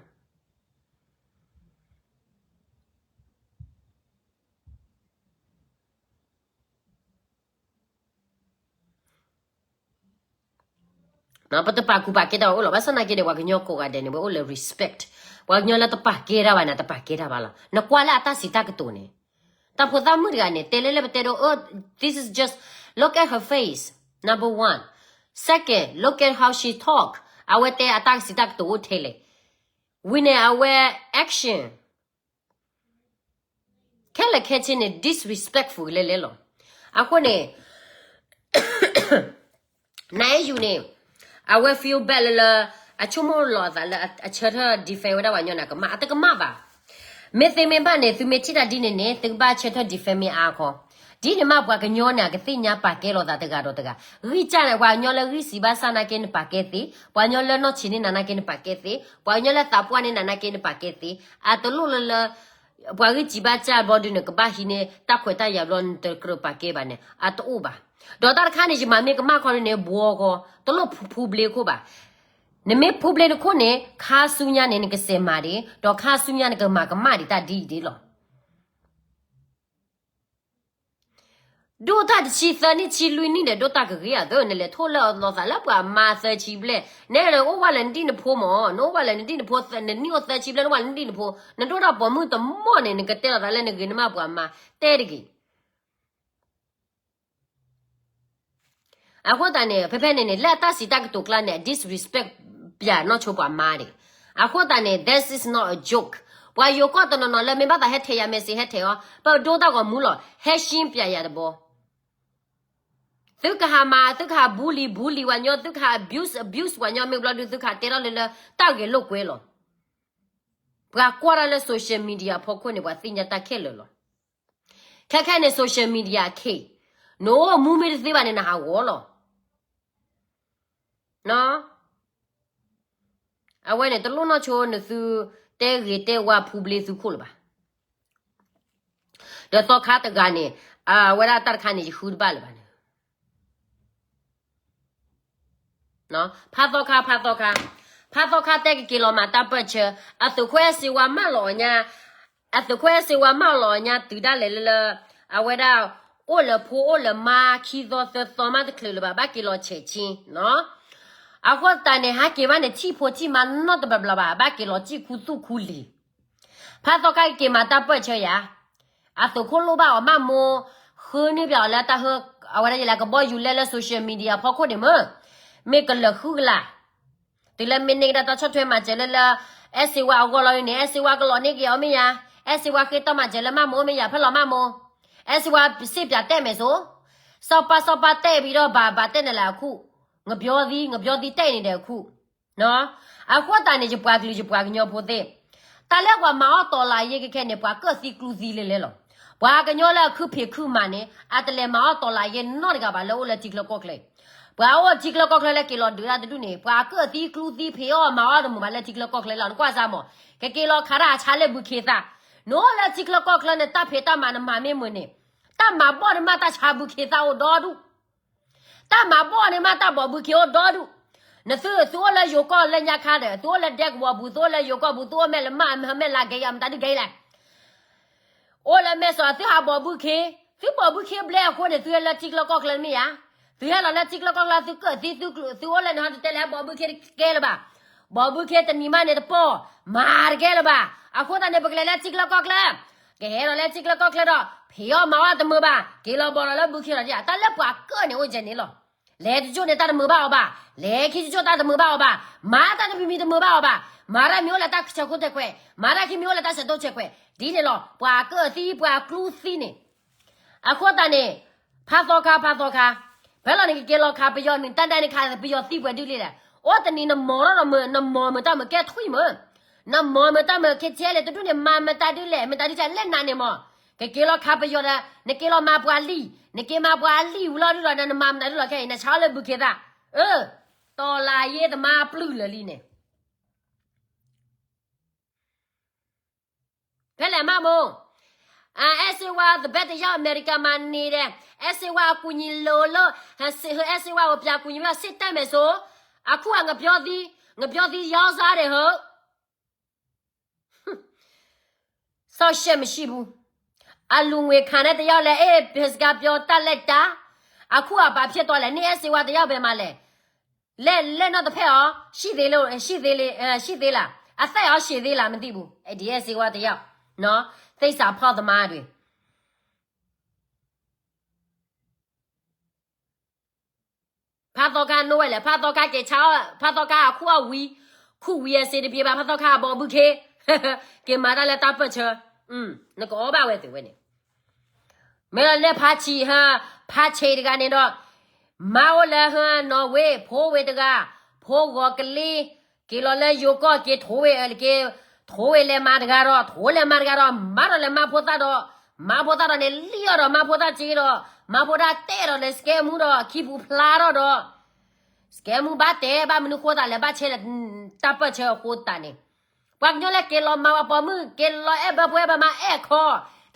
ၤ. ပတပာ်ကူပာ်ကဲတၢ်ဘၣ်အိၣ်လီၤ. ဘၣ်ဆၣ်နာ်က့န့ၣ် ပှၤကညီကိးဂၤဒဲးန့ၣ် ပအိၣ်လၢ respect. ပှၤကညီလၢတပာ်ကဲတၢ်ဘၣ်န့ၣ် တပာ်ကဲတၢ်ဘၣ်လီၤ. နကွၢ်လၢအတၢ်စံးတၢ်ကတိၤန့ၣ်, တၢ်ဖိသၣ်မုၣ်တဂၤန့ၣ် တဲလၢလၢပတဲဒိ this is just, look at her face, number one. Second, look at how she talk. အဝဲတဲအတၢ်စံးတၢ်ကတိၤအိၣ်ထဲလဲၣ်. ဝံၤန့ၣ် အဝဲ action ခဲလၢာ်ခဲဆ့န့ၣ် disrespectful လဲၣ်လဲၣ်လီၤ. အဃိန့ၣ် နယူၤန့ၣ် အဝဲ feel bad လၢလၢ အဆိကမိၣ်လီၤအသးလၢအဆၢထၢၣ် defend ဝဲဒၣ်ပှၤကညီန့ၣ် ကမၣ်, အတကမၣ်ဘၣ်. မ့ၢ်သ့မ့ၢ်ဘၣ်န့ၣ် သုမ့ၢ်ထံၣ်တၢ်ဒ်န့ၣ်န့ၣ် သုကဘၣ်ဆၢထၢၣ် defend မ့ၢ်အါခီ. ဒ်န့ၣ်မး ပှၤကညီန့ၣ် အကသ့ၣ်ညါပာ်ကဲလိာ်သးတဂၤဒီးတဂၤ. ဂံၢ်စၢ်န့ၣ် ပှၤကညီလၢဂံၢ်စံးဘၣ်ဆၣ်နာ်က့ နပာ်ကဲသ့, ပှၤကညီလၢနီၢ်ဆံးန့ၢ်နၤနာ်က့ နပာ်ကဲသ့, ပှၤကညီလၢသးပှၢ်န့ၢ်နၤနာ်က့ နပာ်ကဲသ့, အတလိၣ်လၢလၢ ပှၤဂံၢ်စံးဘၣ်စၢ်ဘျီဒုန့ၣ် ကဘၣ်ဟံးန့ၢ်တၢ်ခွဲးတၢ်ယာ်ဘျီ နတကြၢးပာ်ကဲဘၣ်န့ၣ် အတအိၣ်ဘၣ်. ဒီးတၢ်တခါန့ၣ် ယမၤမ့ၢ်ကမၣ်ခီန့ၣ် ဘှီဂီၤ, တလိၣ်ဖူဘျ့ခိၣ်ဘၣ်. နမ့ၢ်ဖူဘျ့နခိၣ်န့ၣ် ခါဆူညါန့ၣ် နကစဲးမၤဒံး, ဒီးခါဆူညါနကမၤကမၣ်ဒံးတၢ်ဒ်အံၤဒ်လီၤ. ဒိၣ်တၢ်တဆံသၢနံၣ်ဆံလွံၢ်နံၣ်ဒီး ဒိၣ်တၢ်ကဂ့ၤအသး နလဲၤထိၣ်လၢအသီသးလၢပှၤမါသၢဆံဘျဲၣ်, နဲနအိၣ်ဘၣ်လၢနဒံၣ်နဖိမၢ်, နအိၣ်ဘၣ်လၢနဒံၣ်နဖိ, နနံၣ်အိၣ်သၢဆံဘျဲၣ် နအိၣ်ဘၣ်လၢနဒံၣ်နဖိ, နဒိၣ်တၢ်ပိာ်မုၣ်တမီၢ်န့ၣ် နကတဲလိာ်သးလၢနဂ့ၤနမၢ်ပှၤမါ, တဲတဂ့ၤ. အဃိသတးန့ၣ် ဖဲဖဲန့ၣ်န့ၣ် လၢအတၢ်စံးတၢ်ကတိၤကျါန့ၣ် အ disrespect ပၠးနီၢ်ဆိပှၤမါဒံး. အဃိသတးန့ၣ် this is not a joke. ပှၤယိၤကီၢ်တနီၤနီၤလၢမ့ၢ်ဘၣ်သးဟဲထဲးယၤ message ဟဲထဲးအီၤ, ပဒိတၢ်ဂီၤမူလီၤ, ဟဲရှင်းပၠးယၤတဘျီ. သုကဟးမၤ, သုကဟး bully bully ပှၤညီ, သုကဟး abuse abuse ပှၤညီ မ့ၢ်ဘျီဒု သုကဟးတဲထီၣ်လၢလၢတၢ်ဂဲၤလိာ်ကွဲလီၤ. ပှၤကွၢ်တၢ်လၢ social media ဖီခိၣ်န့ၣ် ပှၤသ့ၣ်ညါတၢ်ခဲလၢာ်လီၤ. ခဲခဲန့ၣ် social media အခ့, နအိၣ်မူမ့ၢ်တသ့ဘၣ်န့ၣ် နဟးဂီၤလီၤ. အဝဲန့ၣ် တလိၣ်နီၢ်ဆိနသု တဲဂ့ၤတဲဝါဖူဘျ့သုခိၣ်လၢၤဘၣ်. ဒီးသီခါတဂၤန့ၣ် အဝဲဒၣ်တၢ်တခါန့ၣ် ယဃုတဘၣ်လၢၤဘၣ်န့ၣ် ဖးသီခါ, ဖးသီခါ, ဖးသီခါတဲကက့ၤလီၤမၤတၢ်ပၢၢ်ဆၢ, အသုးခိၣ်အဲၣ်စ့ဝါမၢလီၤအီၤညါ, အသုးခိၣ်အဲၣ်စ့ဝါမၢလီၤအီၤညါတုၤဒၣ်လဲာ်လၢလၢ အဝဲဒၣ် အိၣ်လၢဖိအိၣ်လၢမါခံသီသၢသီမးတချုးလၢၤဘၣ် ဘၣ်က့ၤလီၤဆဲးဆ့နီၤ. အဃိသတးန့ၣ် ဟးက့ၤဘၣ်န့ၣ် ထံၣ်ဖိထံၣ်မါနီတဘျီဘျီဘၣ် ဘၣ်က့ၤလီၤစံၣ်ခူသူၣ်ခူလံၤ ဖးသီခါက့ၤမၤတၢ်ပၢၢ်ဆၢယၤ, အသုးခိၣ်လိၣ်ဘၣ်အီၤမးမိၢ်, ဃုန့ၢ်ပၠးအီၤလၢတၢ်ဟၢ, အဝဲဒၣ်ယလဲၤကဘီယူၤလဲလၢ social media ဖီခိၣ်န့ၣ်မ့ၢ်, မ့ၢ်ကလၢာ်ဃုကလး, တုၤလၢမ့ၢ်န့ၢ်ကဒါတၢ်ဆီၣ်ထွဲမၤစၢၤလၢလၢ, အဲၣ်စ့ဝါအဂီၢ်လီၤန့ၣ် အဲၣ်စ့ဝါကလီၤန့ၢ်က့ၤအီၤမ့ၢ်ယၤ, အဲၣ်စ့ဝါဃ့တၢ်မၤစၢၤလၢမးမိၢ်မ့ၢ်ယၤ ဖဲလီၤမးမိၢ်, အဲၣ်စ့ဝါစ့ပၠးတဲာ်မဲာ်စိ, စီၤပၤစီၤပၤတဲာ်ဘံဒီးဘၣ်ဘၣ်တဲာ်န့ၣ်လၢအခု, ငဘျီသံ ငဘျီသံတဲာ်န့ၣ်ဒီးအခု အဃိသတးန့ၣ် ယပှၤကလုာ်ယပှၤကညီဖိသ့ၣ်, တၢ်လၢပှၤမၤအီၣ်တီလးယ့ခဲခဲန့ၣ် ပှၤကၢၣ်သံကျူသံလဲၤလဲၤလီၤ. ပှၤကညီလၢအခုဖံးခုမၤန့ၣ် အတလဲၤမၤအီၣ်တီလးယ့နီတဂၤဘၣ်လၢအိၣ်လၢထံချၢကီၢ်ချၢ, ပှၤအိၣ်ထံချၢကီၢ်ချၢလၢက့ၤလီၤဒုးတၢ်တဒူၣ်န့ၣ် ပှၤကၢၣ်သံကျူသံဖံးအီၣ်မၤအီၣ်တမုာ်ဘၣ်လၢထံချၢကီၢ်ချၢလီၤ. နကွၢ်စၢ်မး, ကက့ၤလီၤခးတၢ်အဆါလၢဘုခ့သၣ်, နအိၣ်လၢထံချၢကီၢ်ချၢန့ၣ် တၢ်ဖံးတၢ်မၤနမၤမ့ၢ်မုာ်န့ၣ်, တၢ်မၤဘီၣ်န့ၣ်မးတၢ်ဆါဘုခ့အိၣ်ဒီဒူၣ် တၢ်မၤဘီၣ်န့ၣ်မးတၢ်ဘီၣ်ဘုခ့အိၣ်ဒီဒူၣ်, နသု သုအိၣ်လၢယိၤကီၢ်လၢညါခါဒီး သုအိၣ်လၢဒဲကဝီၤပူၤ သုအိၣ်လၢယိၤကီၢ်ပူၤ သုအိၣ်မဲာ်လၢမၢ် မဲာ်လၢကဲယၤ မတၤဒုးကဲလဲၣ်. အိၣ်လၢမဲာ်စီၤ သုဟးဘီၣ်ဘုခ့, သုဘီၣ်ဘုခ့ဘျဲၣ်အဃိန့ၣ် သုဟဲလၢထံကျိကီၢ်ကျဲမ့ၢ်ဧါ. သုဟဲလီၤလၢထံကျိကီၢ်ကျဲ သုကၢၣ်သံ သုအိၣ်လၢန့ၣ် ဟီတတဲလၢဟဲဘီၣ်ဘုခ့တကဲလၢၤဘၣ်. ဘီၣ်ဘုခ့တနံၤမးန့ၣ်တပီၢ် မၤတကဲလၢၤဘၣ်. အဃိသတးန့ၣ် ပကလဲၤလၢထံကျိကီၢ်ကျဲ, ကဟဲလီၤလၢထံကျိကီၢ်ကျဲဒီး ဖံးအီၣ်မၤအီၣ်တမုာ်ဘၣ်, က့ၤလီၤဘီၣ်လီၤလၢဘုခ့လီၤ. တၢ်လၢပှၤကၢၣ်န့ၣ်အိၣ်ကဲန့ၣ်လီၤ. လဲၤတကၠိၣ်န့ၣ် တၢ်တမုာ်ဘၣ်အီၤဘၣ်, လဲၤခံကၠိၣ် တၢ်တမုာ်ဘၣ်အီၤဘၣ်, မၤတၢ်တမံၤမံၤတမုာ်ဘၣ်အီၤဘၣ်, မၤတၢ်မ့ၢ်အိၣ်လၢတၢ်ဆဲးခိၣ်ဆဲးခွဲး, မၤတၢ်ခံမ့ၢ်အိၣ်လၢတၢ်ဆဲးဒိၣ်ဆဲးခွဲး, ဒ်န့ၣ်လီၤ. ပှၤကၢၣ်သံ ပှၤကျူသံန့ၣ်, အဃိသတးန့ၣ်, ဖးသီခါ ဖးသီခါ, ဖဲလီၤန့ၣ် ကက့ၤလီၤခးပယီၤန့ၣ် တၢ်ဒၣ်န့ၣ် ခးပယီၤသံပှဲၤဒ်လဲၣ်လဲၣ်. အိၣ်တနံၤနမီၤထီၣ်ဒီးမုာ် နမီၤမုာ်တၢ်မုာ်ကဲထွံၣ်မုာ်, နမီၤမုာ်တၢ်မုာ် ခဲဆဲးလဲၣ် တဒူၣ်န့ၣ် မၤမတၤဒုလဲၣ် မတၤဒုလဲၣ် လဲၣ်နၤန့ၣ်မီၤ, ကက့ၤလီၤခးပယီၤဒီး နက့ၤလီၤမၤပှၤလံာ်, နက့ၤမၤပှၤလံာ်ဝံၤလီၤဒုဒီး နမၤမတၤဒုလီၤခဲအံၤ နဆါလၢဘုခ့သၣ်, အၢ, တော်လှန်ရေးသမားပျုၢ်လၢာ်လံန့ၣ် ဖဲလဲၣ်မးမိၢ်, အဲၣ်စ့ဝါ the best တယောက် အမေရိကမှာနေတယ်, အဲၣ်စ့ဝါ အကူအညီလိုလို့, အဲၣ်စ့ဝါ ကို ပြန်ကူညီပြီးတော့ စစ်တပ်မယ်ဆို, အခုက ငပြောသီး, ငပြောသီးရောင်းစားတယ် ဟုတ်, စောင့်ရှေ့မရှိဘူး, အလူငွေခံတဲ့တယောက်လဲၣ်, အဲၣ် ဖဲစကားပြောတတ်လၢတၢ်, အခုက ဘာဖြစ်သွားလဲ, နအဲၣ်စ့ဝါ တယောက်ပဲမှာလဲၣ် လက်လက်နောက်တစ်ဖက်ရောရှိသေးလို့ရှိသေးလေရှိသေးလား, အသက်ရောရှင်သေးလား မသိဘူး, ဒီအဲၣ်စ့ဝါ တယောက်နော်, သစ္စာဖောက်သမားတွေ, ဖးသီခါ နိဝဲလဲၣ်, ဖးသီခါ က့ၤဆါအီၣ်, ဖးသီခါ အခုအဝံၤ, ခုဝံၤအစ့တပ့ၤဘၣ်, ဖးသီခါ အဘီဘုခ့, က့ၤမၤတၢ်လၢတၢ်ပၢၢ်ဆၢ, နကအီၣ်ဘၣ်ဝဲသုဝဲန့ၣ် မ့ၢ်လၢဖးဆံးဟါ, ဖးဆံးတဂၤန့ၣ်ဒီး, မါအိၣ်လၢဟါ နီၣ်ဝ့ ဖိဝ့တဂၤ, ဖိဂီၤကလ့, က့ၤလီၤလၢယိၤကီၢ် က့ၤထိဝ့, က့ၤထိဝ့လဲၤမၤတဂၤဒီး, ထိလဲၤမၤတဂၤဒီး, မါဒီးလဲၤမါဖိသၣ်ဒီး, မါဖိသၣ်ဒီးန့ၣ် လံၣ်အီၣ်ဒီး မါဖိသၣ်စ့ဒီး, မါဖိသၣ်တဲဒီးလဲၤစကဲမူဒီး ခံပူၤဖျါထီၣ်ဒီး, စကဲမူဘၣ်တဲ ဘၣ်မနုၤဃိသးလဲၤဘၣ်ဆဲလဲၣ်, တၢ်ပၢၢ်ဆၢအဃိသတးန့ၣ် ပှၤကညီလၢက့ၤလီၤမၤပှၤပိာ်မုၣ် က့ၤလီၤအဲၣ်ဘၢဖိအဲၣ်ဘၢမါအဲၣ်ခီ,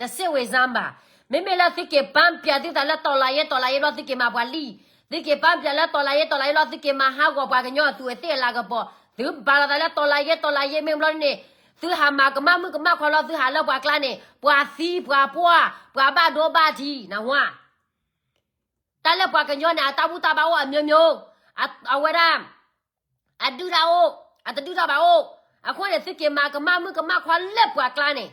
တစ့ဝ့ၤစၢဘၣ်, မ့မ့ၢ်လၢသုက့ၤပၣ်ပၠးသုသးလၢ တော်လှန်ရေး တော်လှန်ရေး ဘျီ သုက့ၤမၤပှၤလံၣ်, သုက့ၤပၣ်ပၠးလၢ တော်လှန်ရေး တော်လှန်ရေး ဘျီ သုက့ၤမၤဟးဂီၤပှၤကညီအသူးအသ့ၣ်အလၤကပီၤ, သုဘၣ်လီၤသးလၢ တော်လှန်ရေး တော်လှန်ရေး မ့ၢ်ဘျီန့ၣ်, သုဟးမၤကမၣ်မုၣ်ကမၣ်ခွါလီၤ သုဟးလၢပှၤကျါန့ၣ် ပှၤသံပှၤပှၢ် ပှၤဘၣ်ဒိဘၣ်ထံး နဝါ တၢ်လၢပှၤကညီန့ၣ် အတၢ်ဘူၣ်တၢ်ဘါအိၣ် အမျိုးမျိုး, အဝဲဒၣ် အဒုၣ်တၢ်အိၣ်, အတဒုၣ်တၢ်ဘၣ်အိၣ်, အဃိန့ၣ် သုက့ၤမၤကမၣ်မုၣ်ကမၣ်ခွါလၢပှၤကျါန့ၣ်,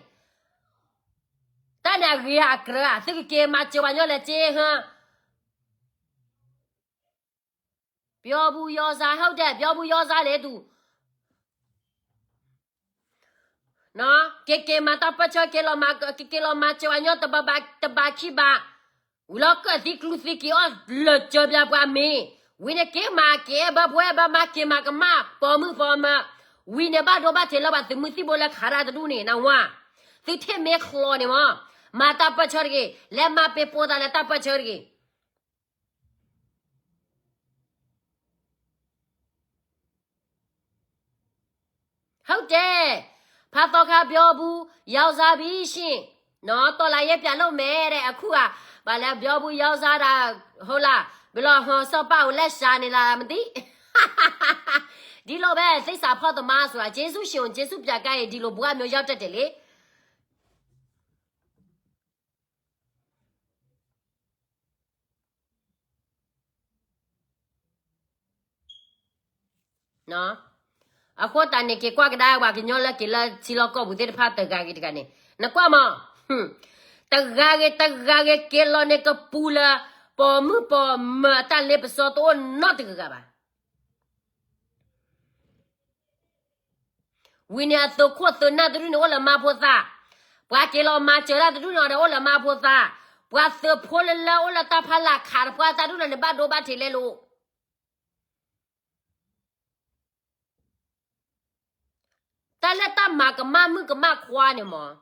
တၢ်န့ၣ်အဂ့ၤဧါအကြၢးဧါ, သုကက့ၤမၤစၢၤပှၤကညီလဲၤက့ၤဟါ ပြောဘူးရောစား ဟုတ်တယ် ပြောဘူးရောစား လဲၤတူၢ် က့ၤက့ၤမၤတၢ်ပၢၢ်ဆၢ က့ၤလီၤမၤစၢၤပှၤကညီ တဘၣ်ခံဘၣ်, ဝံၤလီၤကၢၣ်သံကျူသံက့ၤအီၣ်လၢာ်စၢၤပှၤမ့ၤ, ဝံၤန့ၣ်က့ၤမၤက့ၤအဲၣ်ဘၢဖိအဲၣ်ဘၢမါ က့ၤမၤကမၣ်ပိာ်မုၣ်ပိာ်မၢၤ, ဝံၤန့ၣ်ဘၣ်ဒိဘၣ်ထံးလၢပှၤသုးမုၢ်သံၣ်ဘိလၢခးတၢ်တဒူၣ်န့ၣ် နဝါ, သုထံၣ်မ့ၢ်ချီန့ၣ်မး, မၤတၢ်ပၢၢ်ဆၢတဂ့ၤ, လဲၤမၤပ့ၤပိာ်သးလၢတၢ်ပၢၢ်ဆၢတဂ့ၤ ဟုတ်တယ်, ဖးသီခါ ပြောဘူးရောစားပြီရှင်, နော်, တော်လှန်ရေးပြန်လုပ်မယ်တဲ့, အခုက ဘာလဲ ပြောဘူးရောစားတာ ဟုတ်လား, ဘယ်လို ဟော စောက်ပားကို လက်ရှာနေလား မသိ, ဒီလိုပဲ သစ္စာဖောက်သမားဆိုတာ ကျေးဇူးရှင်ကို ကျေးဇူးပြန်ကပ်ရင် ဒီလိုဘဝမျိုးရောက်တတ်တယ်လေ. အဃိသတးန့ၣ် က့ၤကွၢ်ကဒါပှၤကညီလၢက့ၤလၢထံလီၢ်ကီၢ်ပူၤသ့ၣ်တဖၣ်တဂၤဂ့ၤတဂၤန့ၣ်, နကွၢ်မး, တဂၤဂ့ၤတဂၤဂ့ၤ က့ၤလီၤန့ၣ်ကပူၤလၢ ပိာ်မုၣ်ပိာ်မၢၤအတၢ်လ့ပစီတအိၣ်နီတဂၤဂၤဘၣ်. ဝံၤန့ၣ် အသုးခိၣ်သုးနၢ်တဒူၣ်န့ၣ် အိၣ်လၢမါဖိသၣ်, ပှၤက့ၤလီၤမၤစၢၤတၢ်တဒူၣ်န့ၣ်ဒီး အိၣ်လၢမါဖိသၣ်, ပှၤသုးဖိလၢလၢအိၣ်လၢတၢ်ဖီလာ်ခးတပှၢ်တၢ်ဒူၣ်န့ၣ်န့ၣ် ဘၣ်ဒိဘၣ်ထံးလဲလိာ် တၢ်လၢတၢ်မၤကမၣ်မုၣ်ကမၣ်ခွါန့ၣ်မး,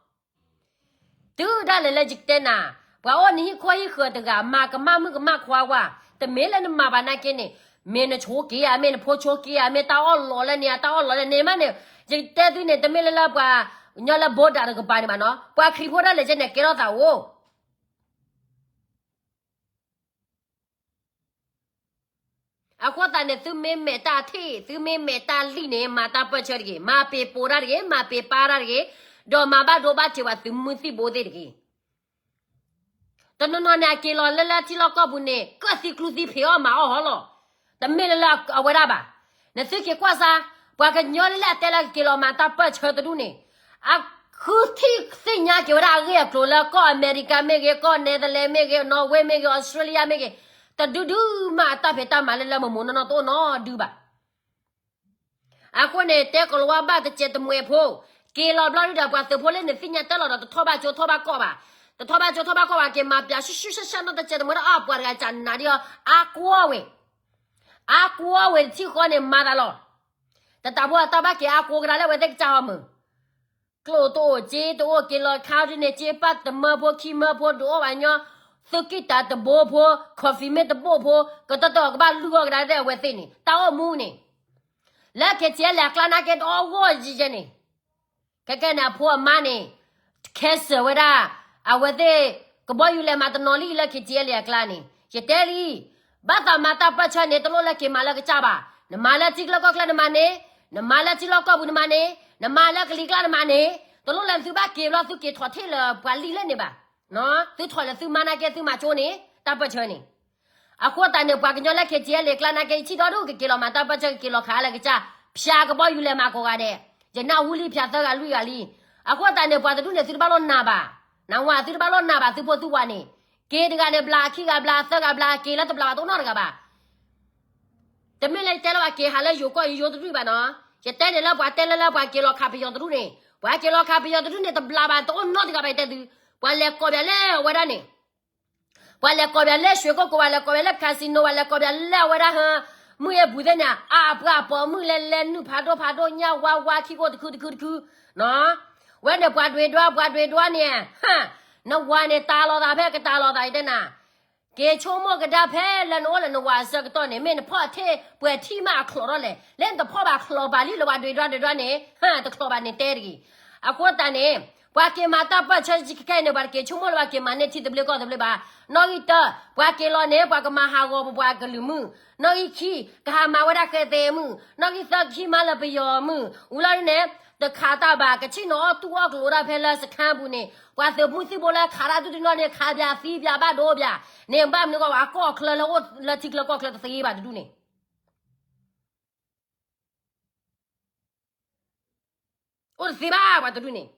တုၤဒၣ်လဲာ်လၢယကတဲနၤ, ပှၤအိၣ်နဟံၣ်ခိၣ်ဟံၣ်ဃၢၤတဂၤ မၤကမၣ်မုၣ်ကမၣ်ခွါကွၢ်, တမ့ၢ်လၢနမၤဘၣ်နာ်က့န့ၣ်, မ့ၢ်နဆိးက့ဧါ, မ့ၢ်နဖိဆိးက့ဧါ, မ့ၢ်တၢ်အီၣ်လီၤလၢန့ၣ်, တၢ်အီၣ်လီၤလၢန့ၣ်မးန့ၣ်, ယတဲသုန့ၣ် တမ့ၢ်လၢလၢပှၤကညီလၢ border တကပၤန့ၣ်ဘၣ်နီၤ, ပှၤခရံာ်ဖိဒၣ်လဲာ်ကဲန့ၣ် ကဲထီၣ်သးအိၣ် အဃိသတးန့ၣ် သုမ့ၢ်မဲာ်တၢ်ထံၣ် သုမ့ၢ်မဲာ်တၢ်လံၣ်န့ၣ် မၤတၢ်ပၢၢ်ဆၢတဂ့ၤ, မၤပ့ၤပိာ်တၢ်တဂ့ၤ, မၤပ့ၤပာ်တၢ်တဂ့ၤ, ဒီးမၤဘၣ်ဒိဘၣ်ထံးပှၤသုးမုၢ်သံၣ်ဘိသ့ၣ်တဂ့ၤ. တနီၤနီၤန့ၣ် အက့ၤလီၤလၢလၢထံလီၢ်ကီၢ်ပူၤန့ၣ် ကၢၣ်သံကျူသံဖံးအီၣ်မၤအီၣ်ဟီလီၤ. တမ့ၢ်လၢလၢအဝဲဒၣ်ဘၣ်. နသုက့ၤကွၢ်စါ, ပှၤကညီလၢလၢအတဲလၢကက့ၤလီၤမၤတၢ်ပၢၢ်ဆၢတဒူၣ်န့ၣ် အဃုထံၣ်သ့ၣ်ညါက့ၤဝဲဒၣ်အဂ့ၢ်အကျိၤလၢကီၢ်အမဲရကၤမ့ၢ်ဂ့ၤ, ကီၢ်နဲသလၣ်မ့ၢ်ဂ့ၤ, နီၣ်ဝ့မ့ၢ်ဂ့ၤ, အီစထြ့လယါမ့ၢ်ဂ့ၤ, တဒုဒုမးအတၢ်ဖံးတၢ်မၤလၢလၢမိၢ်မိၢ်နီၢ်နီၢ်တအိၣ်နီတဒုဘၣ်. အဃိန့ၣ် တဲကိၤလၤဝါဘၣ်တစဲးတမှဲၤဖိ, က့ၤလီၤဘျီဒုဒီး ပှၤသုးဖိလၢနသ့ၣ်ညါတဲလီၤဒီး တထီၣ်ဘၣ်ကၠိထီၣ်ဘၣ်ကီၢ်ဘၣ်, တထီၣ်ဘၣ်ကၠိထီၣ်ဘၣ်ကီၢ်ဘၣ် က့ၤမၤပၠးရှုရှုရှၢရှၢနီတစဲးတမှဲၤဒီး အါပှၤတဂၤကနးဒံးအီၤ အါကွီဝဲ, အါကွီဝဲတထံၣ်ဃီန့ၣ် မၤသးလီၤ. တတးဖိအတၢ်ဘၣ်က့ၤအါကွီကဒါလၢအဝဲသ့ၣ်ကစၢ်အီၤမုၢ် ကျိၣ်တအိၣ် စ့တအိၣ် က့ၤလီၤခါဒ်န့ၣ် စ့ပာ်တမၢဖိခံမၢဖိဒုးအိၣ်ဘၣ်ညီ, သုးကံၢ်တၢ်တဘိဖိ, coffee မ့ၢ်တဘိဖိ, ကတီၢ်တၢ်ကဘၣ်လုၢ်အီၣ်ကဒါသ့ၣ်အဝဲသ့ၣ်န့ၣ် တၢ်အိၣ်မူန့ၣ်, လၢ KTLA အကျါနာ်က့တအိၣ်ဂီၢ်ယံၤယဲန့ၣ်, ခဲကဲန့ၣ် အဖိအမါန့ၣ် ခဲစၢၤဝဲဒၣ် အဝဲသ့ၣ် ကဘီယူၤလဲၤမၤတနီၤလံလၢ KTLA အကျါန့ၣ် ယတဲလံ ဘၣ်သးမၤတၢ်ပၢၢ်ဆၢန့ၣ် တလိၣ်လၢက့ၤမၤလၢကစၢ်ဘၣ်, နမၤလၢထံချၢကီၢ်ချၢနမၤန့ၣ်, နမၤလၢထံလီၢ်ကီၢ်ပူၤနမၤန့ၣ်, နမၤလၢကလံၤကျါနမၤန့ၣ်, တလိၣ်လၢသုဘၣ်က့ၤဘျီသုက့ၤထီၣ်ထံၣ်လၢပှၤလံၣ်လၢန့ၣ်ဘၣ်, သုထီၣ်လၢသုမါနာ်က့သုမၤကၠိန့ၣ် တၢ်ပၢၢ်ဆၢန့ၣ် အဃိသတးန့ၣ် ပှၤကညီလၢ KTLA အကျါနာ်က့ ယထံၣ်ဒီဒူၣ် ကက့ၤလီၤမၤတၢ်ပၢၢ်ဆၢ ကက့ၤလီၤခးလၢကစၢ်, ဖၠးကဘီယူၤလဲၤမၤကိးဂၤဒဲး, ယနၢ်ဟူလံဖၠးသၢဂၤလွံၢ်ဂၤလံ. အဃိသတးန့ၣ် ပှၤတဒူၣ်န့ၣ် သုတဘၣ်လိၣ်နာ်ဘၣ်, နဝၤ သုတဘၣ်လိၣ်နာ်ဘၣ် သုဖိသုဝၤန့ၣ်, က့ၤတဂၤန့ၣ် ဘျးခံဂၤဘျးသၢဂၤဘျး က့ၤလၢတဘျးဘၣ်တအိၣ်နီတဂၤဘၣ်. တမ့ၢ်လၢယတဲလၢပှၤက့ၤဟးလၢယိၤကီၢ်ယိၤတဒူၣ်ဘၣ်နီၤ, ယတဲန့ၣ်လၢပှၤတဲလၢလၢပှၤက့ၤလီၤခးပယီၤတဒူၣ်န့ၣ်, ပှၤက့ၤလီၤခးပယီၤတဒူၣ်န့ၣ် တဘျးဘၣ်တအိၣ်နီတဂၤဘၣ် ယတဲသု, ပှၤလဲၤကိးပၠးလၢအဝဲဒၣ်န့ၣ် ပှၤလဲၤကိးပၠးလၢ ရွှေကုက္ကို ဘၣ်လဲၤကိးပၠးလၢ casino ဘၣ်လဲၤကိးပၠးလၢအဝဲဒၣ်ဟၢ မုၢ်အ့ၣ်ပူၤသ့ၣ်န့ၣ် အပှၤပိာ်မုၣ်လဲၤလဲၤနုာ်ဖးဒိၣ်ဖးဒိၣ်ညၣ်ဝါဝါခံကိၣ်တခုတခုတခု, ဝဲန့ၣ်ပှၤဒွဲၣ်ဒွါ ပှၤဒွဲၣ်ဒွါန့ၣ်, နဝၤန့ၣ်တၢ်လီၤသးဖဲကတၢ်လီၤသးအံၤတဲနၤ, က့ၤဆိကမိၣ်ကဒါဖဲလၢနအိၣ်လၢနဝၤအဆၢကတီၢ်န့ၣ် မ့ၢ်နဖီၣ်ထဲပှဲၤထံၣ်မးအချီးထီၣ်လဲၣ်, လၢနတဖီၣ်ဘၣ်ချီးဘၣ်လံလၢပှၤဒွဲၣ်ဒွါဒွဲၣ်ဒွါန့ၣ်, တချီးဘၣ်န့ၣ်တဲတဂ့ၤ. အဃိသတးန့ၣ် ပှၤက့ၤမၤတၢ်ပၢၢ်ဆၢခံခဲအံၤန့ၣ် ပှၤတက့ၤဆိကမိၣ်လၢပှၤက့ၤမၤန့ၢ်ထံသဘျ့ကီၢ်သဘျ့ဘၣ်. နီၣ်ဂံၢ်တၢ, ပှၤက့ၤလီၤန့ၣ် ပှၤကမၤဟးဂီၤပပှၤကလုာ်မုၢ်, နီၣ်ဂံၢ်ခံ ကဟးမၤဝဲဒၣ်ဃဲသဲမုၢ်, နီၣ်ဂံၢ်သၢ ကဟံးမၤလၢပယီၤမုၢ်, ဝံၤလီၤဒ်န့ၣ် တခးတၢ်ဘၣ် ကဆ့ၣ်နီၤအီၣ်တူၢ်အီၣ်ကလိၤဒၣ်ဖဲလၢစခါပူၤန့ၣ် ပှၤသုးမုၢ်သံၣ်ဘိလၢခးတၢ်ဒုတနီၤန့ၣ် ခးပၠးသံပၠးဘၣ်ဒိပၠး, န့ၣ်ဘၣ်မနုၤဂီၢ် ပှၤကီၢ်ချၢလၢအိၣ်လၢထံချၢကီၢ်ချၢတသ့ဘၣ်တဒူၣ်န့ၣ် အိၣ်တသ့ဘၣ် ပှၤတဒူၣ်န့ၣ်,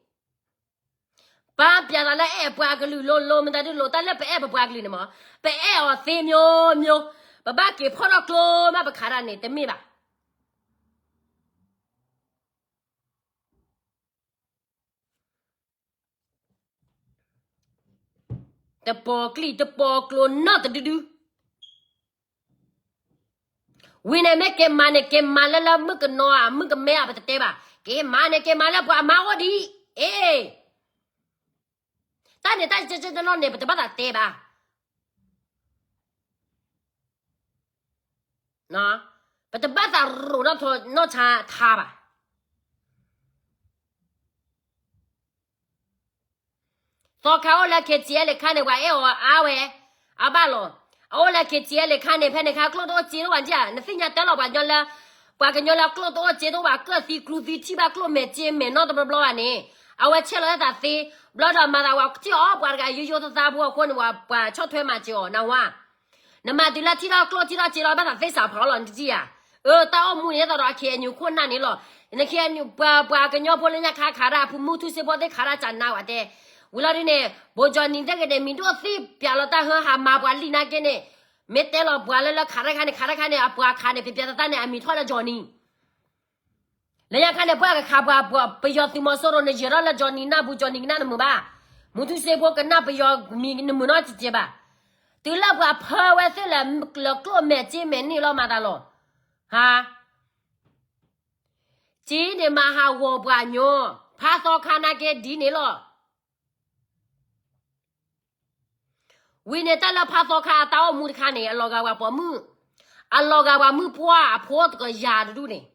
ပာ်ပၠးသးလၢအဲၣ်ပှၤကလုာ်လိၤလိၤ မတၤဒုလိၤ တၢ်လၢပအဲၣ်ပပှၤကလုာ်န့ၣ်မး, ပအဲၣ်အီၤသ့မျိုးမျိုး, ပဘၣ်က့ၤဖီၣ်ထီၣ်ကျိမး ပခးတၢ်န့ၣ် တမ့ၢ်ဘၣ်. တပီၤကျံၢ်တပီၤကျိၤနီတဒုဒု ဝံၤန့ၣ်မ့ၢ်က့ၤမၤန့ၣ် က့ၤမၤလၢလၢမုၣ်ကနီၤဧါ မုၣ်ကမဲဧါ ပတတဲဘၣ်. က့ၤမၤန့ၣ် က့ၤမၤလၢပှၤမါအိၣ်ဒံး, အ့, တၢ်န့ၣ်တၢ်ကဲကဲတနီၤန့ၣ် ပတဘၣ်သးတဲဘၣ်. ပတဘၣ်သးရိးနီၢ်ထီနီၢ်ဆါထါဘၣ်. သီခါအိၣ်လၢ KTLA ခါန့ၣ် ပှၤအဲၣ်အီၤအါဝဲ, အါဘၣ်လီၤ. အအိၣ်လၢ KTLA ခါန့ၣ် ဖဲန့ၣ်ခါကျိၣ်တအိၣ်စ့တအိၣ်ဘၣ်ဒံးဧါ, နသ့ၣ်ညါတဲလီၤပှၤကညီလၢ, ပှၤကညီလၢကျိၣ်တအိၣ်စ့တအိၣ်ဘၣ် ကၢၣ်သံကျူသံထံၣ်ဘၣ် ကျိၣ်မဲာ်စ့မဲာ်နီတဘျီဘျီဘၣ်န့ၣ်, အဝဲဆဲးလီၤအသးသ့, ဘျီဒီးမၤသးဝဲထံၣ်အီၤပှၤတဂၤယိယိသးသးဖိအဃိန့ၣ် ပှၤဆီၣ်ထွဲမၤစၢၤအီၤ နဝၤ နမၤတုၤလၢထံထီၣ်ကျိၣ်ထံထီၣ်စ့လီၤ ဘၣ်သးသ့စးဖီလီၤ နတထံၣ်ဧါ. အၢ တၢ်အိၣ်မူန့ၣ် ယသးဒီး KNU ခိၣ်နၢ်န့ၣ်လီၤ. န KNU ပှၤကညီဖိလၢညါခါခးတၢ် ဖုမူထူစ့ဖိသ့ၣ်ခးတၢ်စးနါဝဲတဲ, ဝံၤလီၤဒ်န့ၣ် ဘိကၠီနံၤသ့ၣ်ဂ့ၤန့ၣ် မံၤဒိၣ်သ့ၣ်ပၠးလီၤတၢ်ဟၢဟးမၤပှၤလံနာ်က့န့ၣ်, မ့ၢ်တဲလီၤပှၤလၢလၢခးတၢ်ခါန့ၣ် ခးတၢ်ခါန့ၣ် အပှၤခးန့ၣ် ပပၠးသးန့ၣ် အမံၤထီၣ်လၢကၠီနံၤ လၢညါခါန့ၣ် ပှၤကခးပှၤ ပယီၤသုးမီၤစိရိၤန့ၣ် ယဲၤထီၣ်လၢကၠီနံၤနၢ်ပူၤ ကၠီနံၤကနၣ်နမုာ်ဘၣ်. မူထူစ့ဖိကနၣ်ပယီၤမံၤနမုာ်နီတစဲးဘၣ်. တုၤလၢပှၤဖၢဝဲသ့ၣ်လၢ လၢကျိၣ်မဲာ်စ့မဲာ်န့ၣ်လီၤမၤသးလီၤ. ဟါ, စ့န့ၣ်မၤဟးဂီၤပှၤညီ, ဖးသီခါနာ်က့ဒ်န့ၣ်လီၤ. ဝံၤန့ၣ်တၢ်လၢဖးသီခါအတၢ်အိၣ်မူတခါန့ၣ် အလီၤဂာ်ပှၤပိာ်မုၣ်, အလီၤဂာ်ပှၤမုၣ်ပှၢ်အဖိတကယၤတဒူၣ်န့ၣ်,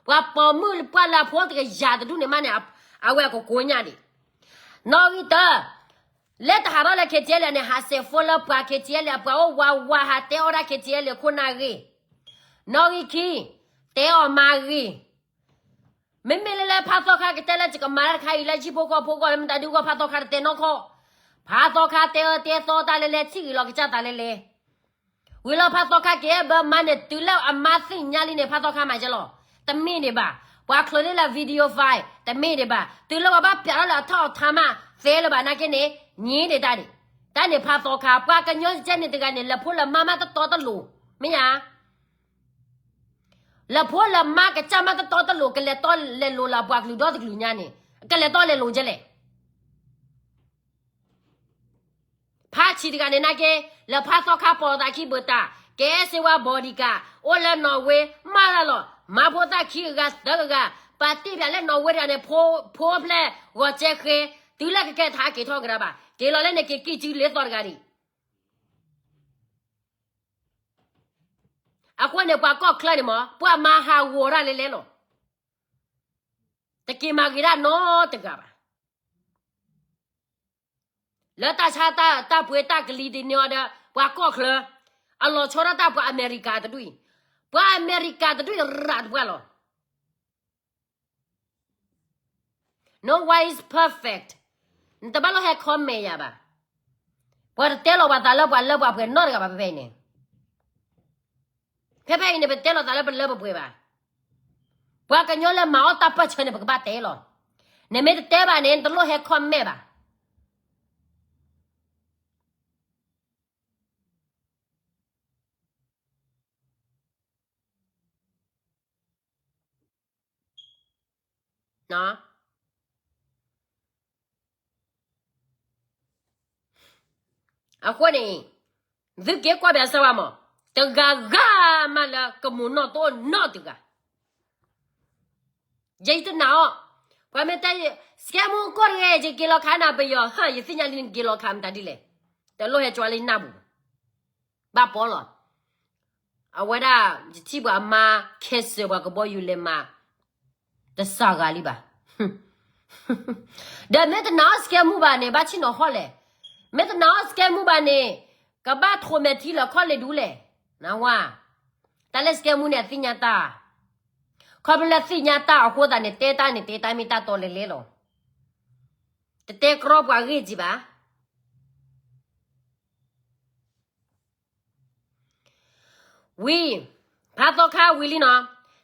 ပှၤပိာ်မုၣ်ပှၢ်လၢအဖိတကယၤတဒူၣ်န့ၣ်မးန့ၣ် အဝဲကကိညၣ်ဒံး. နီၣ်ဂံၢ်တၢ, လၢတဟးထီၣ်လၢ KTLA န့ၣ် ဟးစဲးဖိလၢပှၤ KTLA အပှၤအိၣ်ဝးဝး ဟးတဲအီၣ်ဒၣ် KTLA ခိၣ်နၢ်ဂ့ၢ်, နီၣ်ဂံၢ်ခံ, တဲအီၣ်မါဂ့ၢ်, မ့မ့ၢ်လၢလၢဖးသီခါကတဲလၢယကမၤတၢ်တခါအံၤလၢဟံၣ်ဖိဃီဖိအဂီၢ်လၢမတၤဒုအဂီၢ် ဖးသီခါတတဲနီတခီၣ်, ဖးသီခါတဲအၢတဲသီတၢ်လဲၤလဲၤ ထံၣ်ဂ့ၤလီၤကစၢ်သးလဲၤလဲၤ ဝံၤလီၤဖးသီခါက့ၤဘၢမါန့ၣ် တုၤလၢအမါသ့ၣ်ညါလံန့ၣ် ဖးသီခါမၤကဲလီၤ, တမ့ၢ်ဒံးဘၣ်, ပှၤချုးန့ၢ်လၢ video file တမ့ၢ်ဒံးဘၣ်, တုၤလၢပှၤဘၣ်ပျးထီၣ်လၢအထီၣ်အထါမး သ့လၢၤဘၣ်နာ်က့န့ၣ် ညံဒံးတၢ်ဒံး, တၢ်န့ၣ်ဖးသီခါ ပှၤကညီကဲန့ၣ်တဂၤန့ၣ် လဲၤဖိလဲၤမါမးတတီတလိၤ, မ့ၢ်ဧါ လဲၤဖိလဲၤမါကစၢ်မးတတီတလိၤ ကလဲၤတီလဲၤလိၤလၢအပှၤကလုာ်ဒီတကလုာ်ညါန့ၣ် ကလဲၤတီလဲၤလိၤကဲလဲၣ် ဖးဆံးတဂၤန့ၣ်နာ်က့, လၢဖးသီခါပိာ်သးခံဘၢတၢ်, ကဲစ့ဝါ bodyguard အိၣ်လၢနီၣ်ဝ့ မၤလၢလီၤ, မါဖိသၣ်ခံဂၤသၢဂၤ, ပာ်တ့ၢ်ပၠးလၢနီၣ်ဝ့တဂၤန့ၣ် ဖိဖျဲၣ်ဂီၤကဲဃ့, တုၤလၢကကဲထါက့ၤထီၣ်ကဒါဘၣ်, က့ၤလီၤလၢန့ၣ်က့ၤကံၢ်စုလ့သီတဂၤဒံး, အဃိန့ၣ် ပှၤကီၢ်ချၢန့ၣ်မ့ၢ် ပှၤမၤဟးဂီၤတၢ်လဲၤလဲၤလီၤ, တက့ၤမၤဂ့ၤဒၣ်နီတဂၤဘၣ်. လၢတၢ်ဆါတၢ်ပှ့ၤတၢ်ကလံၤဒ်န့ၣ်အီၤဒီး ပှၤကီၢ်ချၢ အလီၤဆီဒၣ်တၢ်ပှၤအမဲရကၤတဒူၣ်အံၤ, ပှၤအမဲရကၤတဒူၣ်အံၤရးတပှၢ်လီၤ. No one is perfect. နတဘၣ်လိၣ်ဟဲ comment ယၤဘၣ်. ပှၤတတဲလီၤပှၤသးလၢပှၤလၢပှၤပှဲၤနီတဂၤဘၣ်ဖဲဖဲအံၤန့ၣ် ဖဲဖဲအံၤန့ၣ် ပတဲလီၤသးလၢပလၢပပှဲၤဘၣ်. ပှၤကညီလၢမၤအီၣ်တၢ်ပၢၢ်ဆၢန့ၣ် ပကဘၣ်တဲလီၤ. နမ့ၢ်တတဲဘၣ်န့ၣ် နတလိၣ်ဟဲ comment ဘၣ်. အဃိန့ၣ် သုက့ၤကွၢ်ဘၣ်စၢၤဝဲမး, တဂၤဂၤမးလၢကမူးနီၣ်တအိၣ်နီတဂၤ. ယဲယတနာ်အီၤ, ပှၤမ့ၢ်တဲ စကဲမူကီၢ်တဂ့ၤ ယက့ၤလီၤခးနၤပယီၤ, ယသ့ၣ်ညါလံနက့ၤလီၤခးမတၤဒ်လဲၣ်, တလိၣ်ဟဲကၠွါလၢနၢ်ပူၤ, ဘၣ်ပီလီၤ. အဝဲဒၣ် ယထံၣ်ပှၤအမါ ခဲစၢၤပှၤကဘီယူၤလဲၤမၤ တစှၤဂၤလံဘၣ်. ဒီးမ့ၢ်တနာ်အီၤစကဲမူဘၣ်န့ၣ် ဘၣ်ဆ့ၣ်နီၤဟီၣ်လဲၣ်. မ့ၢ်တနာ်အီၤစကဲမူဘၣ်န့ၣ် ကဘၣ်ထိးမဲာ်ထံလီၤခီၣ်လ့ၣ်ဒူလဲၣ်. နဝါ, တၢ်လၢစကဲမူန့ၣ် အသ့ၣ်ညါတၢ်, ခီဖျိလၢသ့ၣ်ညါတၢ်အဃိသတးန့ၣ် တဲတၢ်န့ၣ် တဲတၢ်မ့ၢ်တၢ်တီလဲၤလဲၤလီၤ. တတဲကြီပှၤဂ့ၢ်ကံဘၣ်. ဝံၤ, ဖးသီခါဝံၤလံနီၤ.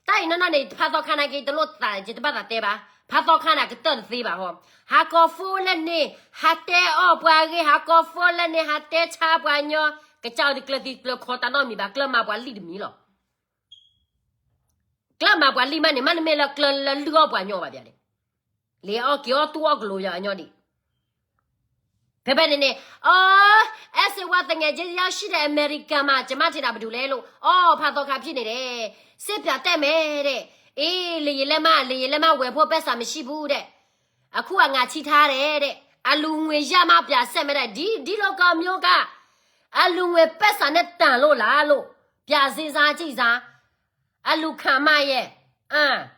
တၢ်အံၤနီၢ်နီၢ်န့ၣ် ဖးသီခါနာ်က့ တလိၣ်သး ယတဘၣ်သးတဲဘၣ်. ဖးသီခါန့ၣ် ကတၢၢ်တသ့ဘၣ်ဟီ. ဟးကိးဖိလၢန့ၣ်, ဟးတဲအီၣ်ပှၤဂ့ၢ်, ဟးကိးဖိလၢန့ၣ်, ဟးတဲဆါပှၤညီ, ကစၢ်အီၤတကျၢၤသံကျၢၤခီတၢ်နီတမံၤဘၣ်, ကျၢၢ်မၤပှၤလံၢ်တမံၤလီၤ. ကျၢၢ်မၤပှၤလံၢ်မးန့ၣ် မ့တမ့ၢ်လၢကျၢၢ်လၢလုၢ်အီၣ်ပှၤညီဘၣ်ဘၣ်ဒၣ်. လဲၤအီၣ်က့ၤအီၣ်တူၢ်အီၣ်ကလိၤယၤအညီဒံး. ဖဲဖဲန့ၣ်န့ၣ်, အိ, အဲၣ်စ့ဝါ သငယ်ချင်း ရောက်ရှိတဲ့ အမေရိကန်မှာ ကျွန်မထင်တာ ဘယ်သူလဲလို့, အိ, ဖးသီခါဖြစ်နေတယ်, စစ်ပြန်တက်မယ်တဲ့, အေး, လေယာဉ်လက်မှတ်, လေယာဉ်လက်မှတ်ဝယ်ဖို့ ပိုက်ဆံမရှိဘူးတဲ့, အခုက ငါချေးထားတယ်တဲ့, အလူငွေရမှ ပြန်ဆက်မယ်တဲ့, ဒီ, ဒီလိုကောင်မျိုးက အလူငွေပိုက်ဆံနဲ့တန်လို့လားလို့, ပြန်စဉ်းစားကြည့်စမ်း, အလူခံမရဲ့, အင်း.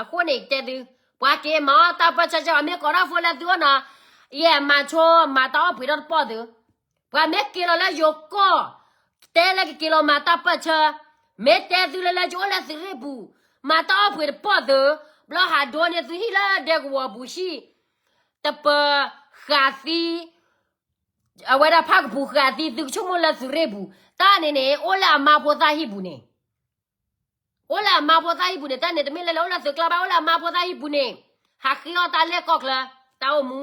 အဃိန့ၣ်တဲသု, ပှၤက့ၤမၤအီၣ်တၢ်ပၢၢ်ဆၢဆၢ အမ့ၢ်ကိးထီၣ်ဖိလၢသုအိၣ်နီၤ, ယဲမၤဆိ မၤတၢ်အီၣ်ပှ့ၤထီၣ်တပီၢ်သု, ပှၤမ့ၢ်က့ၤလီၤလၢယိၤကီၢ်, တဲလၢကက့ၤလီၤမၤတၢ်ပၢၢ်ဆၢ, မ့ၢ်တဲသုလၢလၢယအိၣ်လၢသုးရ့ၣ်ပူၤ, မၤတၢ်အီၣ်ပှ့ၤတပီၢ်သု, ဘျီဟးဒိန့ၢ်သုဟံၣ်လၢဒဲကဝီၤပူၤဟံၣ်, တပၢၤဃာ်သံ အဝဲဒၣ်ဖးကပူၤဃာ်သံ သုကဆိကမိၣ်လၢသုးရ့ၣ်ပူၤ, တၢ်န့ၣ်န့ၣ် အိၣ်လၢအမါဖိသၣ်ဟံၣ်ပူၤန့ၣ်, အိၣ်လၢအမါဖိသၣ်ဟံၣ်ပူၤန့ၣ်, တၢ်န့ၣ်တမ့ၢ်လၢလၢအိၣ်လၢသုးကျါဘၣ်, အိၣ်လၢအမါဖိသၣ်ဟံၣ်ပူၤန့ၣ်, ဟးဃ့အီၣ်တၢ်လၢကီၢ်ချၢ, တၢ်အိၣ်မူ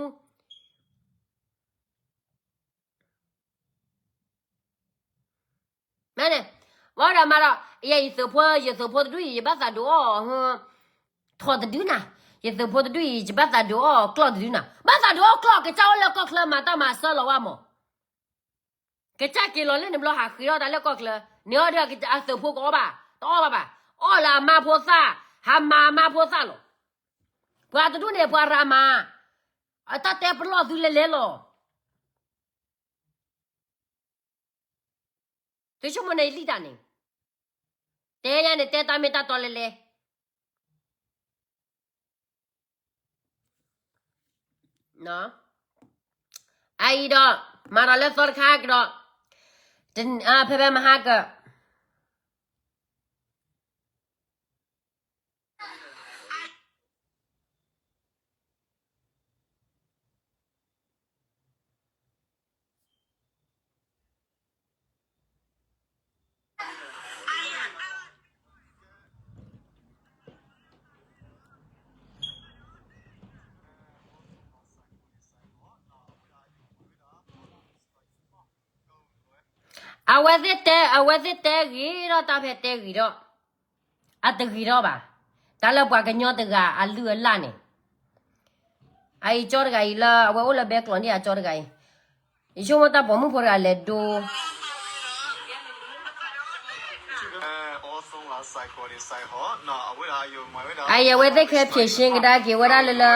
မ့ၢ်န့ၣ်, ဘၣ်ဒီးမၤဒီး, ယဲယသုးဖိ, ယသုးဖိတဒူၣ်အံၤ ယဘၣ်သးဒုးအီၣ်, ထီၣ်တဒုနၤ, ယသုးဖိတဒူၣ်အံၤ ယဘၣ်သးဒုးအီၣ်ကျီၢ်တဒုနၤ, ဘၣ်သးဒုးအီၣ်ကျီၢ် ကစၢ်အိၣ်လၢကီၢ်ချၢမၤတၢ်မၤစၢၤလီၤဝဲမး, ကစၢ်က့ၤလီၤလၢန့ၣ်ဘျီဟးဃ့အီၣ်တၢ်လၢကီၢ်ချၢ, န့ၣ်အီၤဒီးအသုးဖိကအီၣ်ဘၣ်, တအီၣ်ဘၣ်ဘၣ်, အီၣ်လၢအမါဖိသၣ်, ဟးမၤအမါဖိသၣ်လီၤ, ပှၤတဒူၣ်န့ၣ် ပှၤရၤမၤ, အတၢ်တဲပလီၢ်သုလဲၤလဲၤလီၤ သုဆိကမိၣ်န့ၣ်လံတၢ်န့ၣ်, တဲယၤန့ၣ် တဲတၢ်မ့ၢ်တၢ်တီလဲၤလဲၤ, အအံၤဒီး မၤဒီးလၢသီတခါကဒီး ဖဲဖဲမဟါက အဝဲသ့ၣ်တဲ အဝဲသ့ၣ်တဲဂ့ၤဒီး တၢ်ဖဲတဲဂ့ၤဒီး အတဂ့ၤဒီးဘၣ်. တၢ်လၢပှၤကညီတဂၤအလုၢ်အလၢ်န့ၣ် အအံၤကၠီတဂၤအံၤလၢ အဝဲအိၣ်လၢဘဲကျိးန့ၣ် အကၠီတဂၤအံၤ ယဆိကမိၣ်တၢ်ပိာ်မုၣ်ဖိတဂၤလဲၤဒိ အအံၤအဝဲသ့ၣ်ခဲဖြေရှင်းကဒါက့ၤဝဲဒၣ်လၢလၢ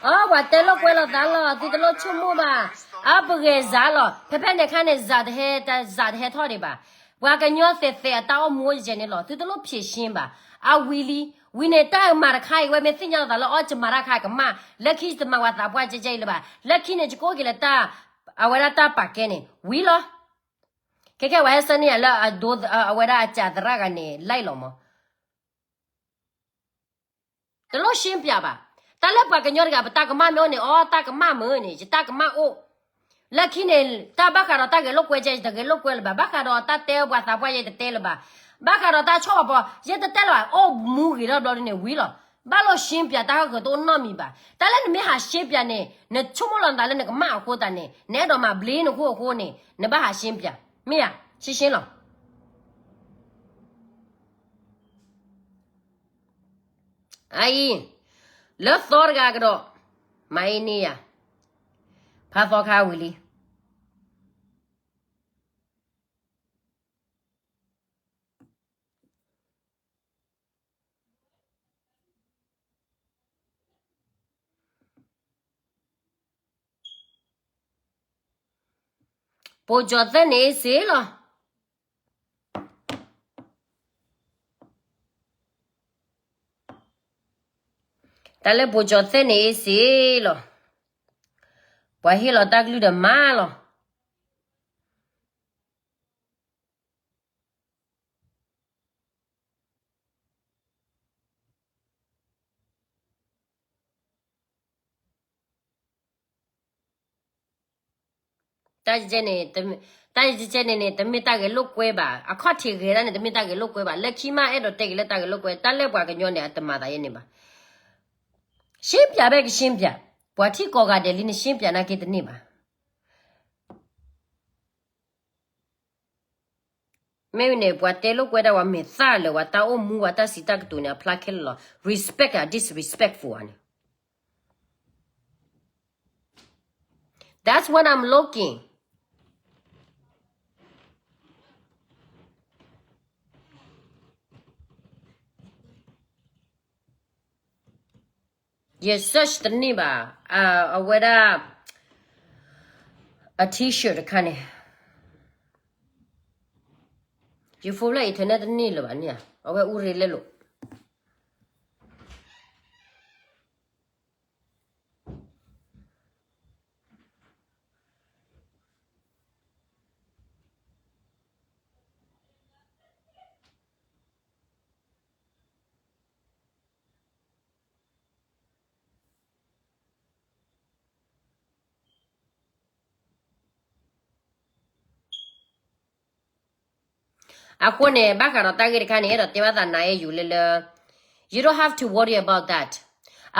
အၢ ပှၤတဲလိာ်ကွဲလိာ်သးလီၤ သုတလိၣ်ဆိကမိၣ်ဘၣ်. အၢ ပဂဲၤစးလီၤ ဖဲဖဲန့ၣ်အခါန့ၣ် စးတဟဲ စးတဟဲထီၣ်ဒံးဘၣ်. ပှၤကညီသ့ၣ်သ့ၣ်အတၢ်အိၣ်မူအိၣ်ယဲၢ်န့ၣ်လီၤ သုတလိၣ်ဖြေရှင်းဘၣ်. အဝံၤလံ ဝံၤန့ၣ် တၢ်မၤတခါအံၤ ဝဲမ့ၢ်သ့ၣ်ညါလီၤသးလၢအီၣ်ယမၤတၢ်ခါကမၣ် လၢခံယတမၤဝဲသးပှၢ်ကဲကဲအံၤလၢၤဘၣ်. လၢခံန့ၣ် ယကအိၣ်က့ၤလၢတၢ် အဝဲဒၣ်တၢ်ပာ်ကဲန့ၣ် ဝံၤလီၤ. ခဲကဲဝဲဟဲဆၢန့ၢ်ယၤလၢအဒိ အဝဲဒၣ်အစၢ်သရၣ်ဂၤန့ၣ် like လီၤမး တလိၣ်ရှင်းပြဘၣ်. တၢ်လၢပှၤကညီတဂၤ ပတၢ်ကမၣ်မ့ၢ်အိၣ်န့ၣ် အီ တၢ်ကမၣ်မ့ၢ်န့ၣ် ယတၢ်ကမၣ်အိၣ်. လၢခံန့ၣ် တၢ်ဘၣ်ဃးဒီးတၢ်ဂဲၤလိာ်ကွဲ ယတဂဲၤလိာ်ကွဲလၢၤဘၣ်. ဘၣ်ဃးဒီးတၢ်တဲပှၤသးပှၢ် ယတတဲလၢၤဘၣ်. ဘၣ်ဃးဒီးတၢ်ဆီၣ်ပီၤ ယတတဲလၢၤဘၣ်. အိၣ်မူဂ့ၤထီၣ်ဘျီဒ်န့ၣ်ဝံၤလီၤ. ဘၣ်လိာ်ရှင်းပြ တၢ်ဟီၣ်ခိၣ်တအိၣ်နီတမံၤဘၣ်. တၢ်လၢနမ့ၢ်ဟးရှင်းပြန့ၣ် နဆိကမိၣ်လီၤနသးလၢနကမၣ်အဃိသတးန့ၣ် နအဲၣ်ဒိးမၤဘျ့နခိၣ်အဃိန့ၣ် နဘၣ်ဟးရှင်းပြ မ့ၢ်ဧါ. ရှင်းရှင်းလီၤ. အအံၤ လၢသီတဂၤကဒီး မၤအံၤန့ၢ်ယၤ ဖးသီခါဝံၤလံ ပိကၠီၤသဲန့ၣ်စ့လီၤ. တၢ်လၢပိကၠီၤသဲန့ၣ်စ့လီၤ. ပှၤဟ့ၣ်လီၤတၢ်ကလုၢ်ဒီးမၤလီၤ. တၢ်န့ၣ် တၢ်န့ၣ်န့ၣ် တမ့ၢ်တၢ်ဂဲၤလိာ်ကွဲဘၣ်. အခီၣ်ထံးဂဲၤတၢ်န့ၣ် တမ့ၢ်တၢ်ဂဲၤလိာ်ကွဲဘၣ်. လၢခံမးအဲၣ်ဒိးတဲက့ၤလၢတၢ်ဂဲၤလိာ်ကွဲ တၢ်လၢပှၤကညီန့ၣ် အတမၤသးယဲန့ၣ်ဘၣ်. ရှင်းပြပဲကရှင်းပြ ပှၤထံၣ်ကိးဂၤဒဲးလံ နရှင်းပြနာ်က့တန့ၢ်ဘၣ်. မ့ၢ်ဝံၤန့ၣ် ပှၤတဲလိာ်ကွဲဒၣ်ဝဲမဲာ်သၣ်လၢၤ ပှၤတၢ်အိၣ်မူပှၤတၢ်စံးတၢ်ကတိၤန့ၣ် အဖျါခဲလၢာ်လီၤ. Respect ဧါ disrespectful ဧါန့ၣ်. That's what I'm looking. ယ search တန့ၢ်ဘၣ်. အဝဲဒၣ် အ T-shirt တခါန့ၣ် ယ phone လၢ internet တန့ၢ်လၢၤဘၣ်န့ၣ်ဧါ. အဝဲအူရ့လဲလိာ် အဃိန့ၣ် ဘၣ်ဃးဒီးတၢ်ဂ့ၢ်တခါန့ၣ် အဲၣ်ဒိးတဲဘၣ်သးနၤအဲၣ်ယူၤလၢလၢ you don't have to worry about that.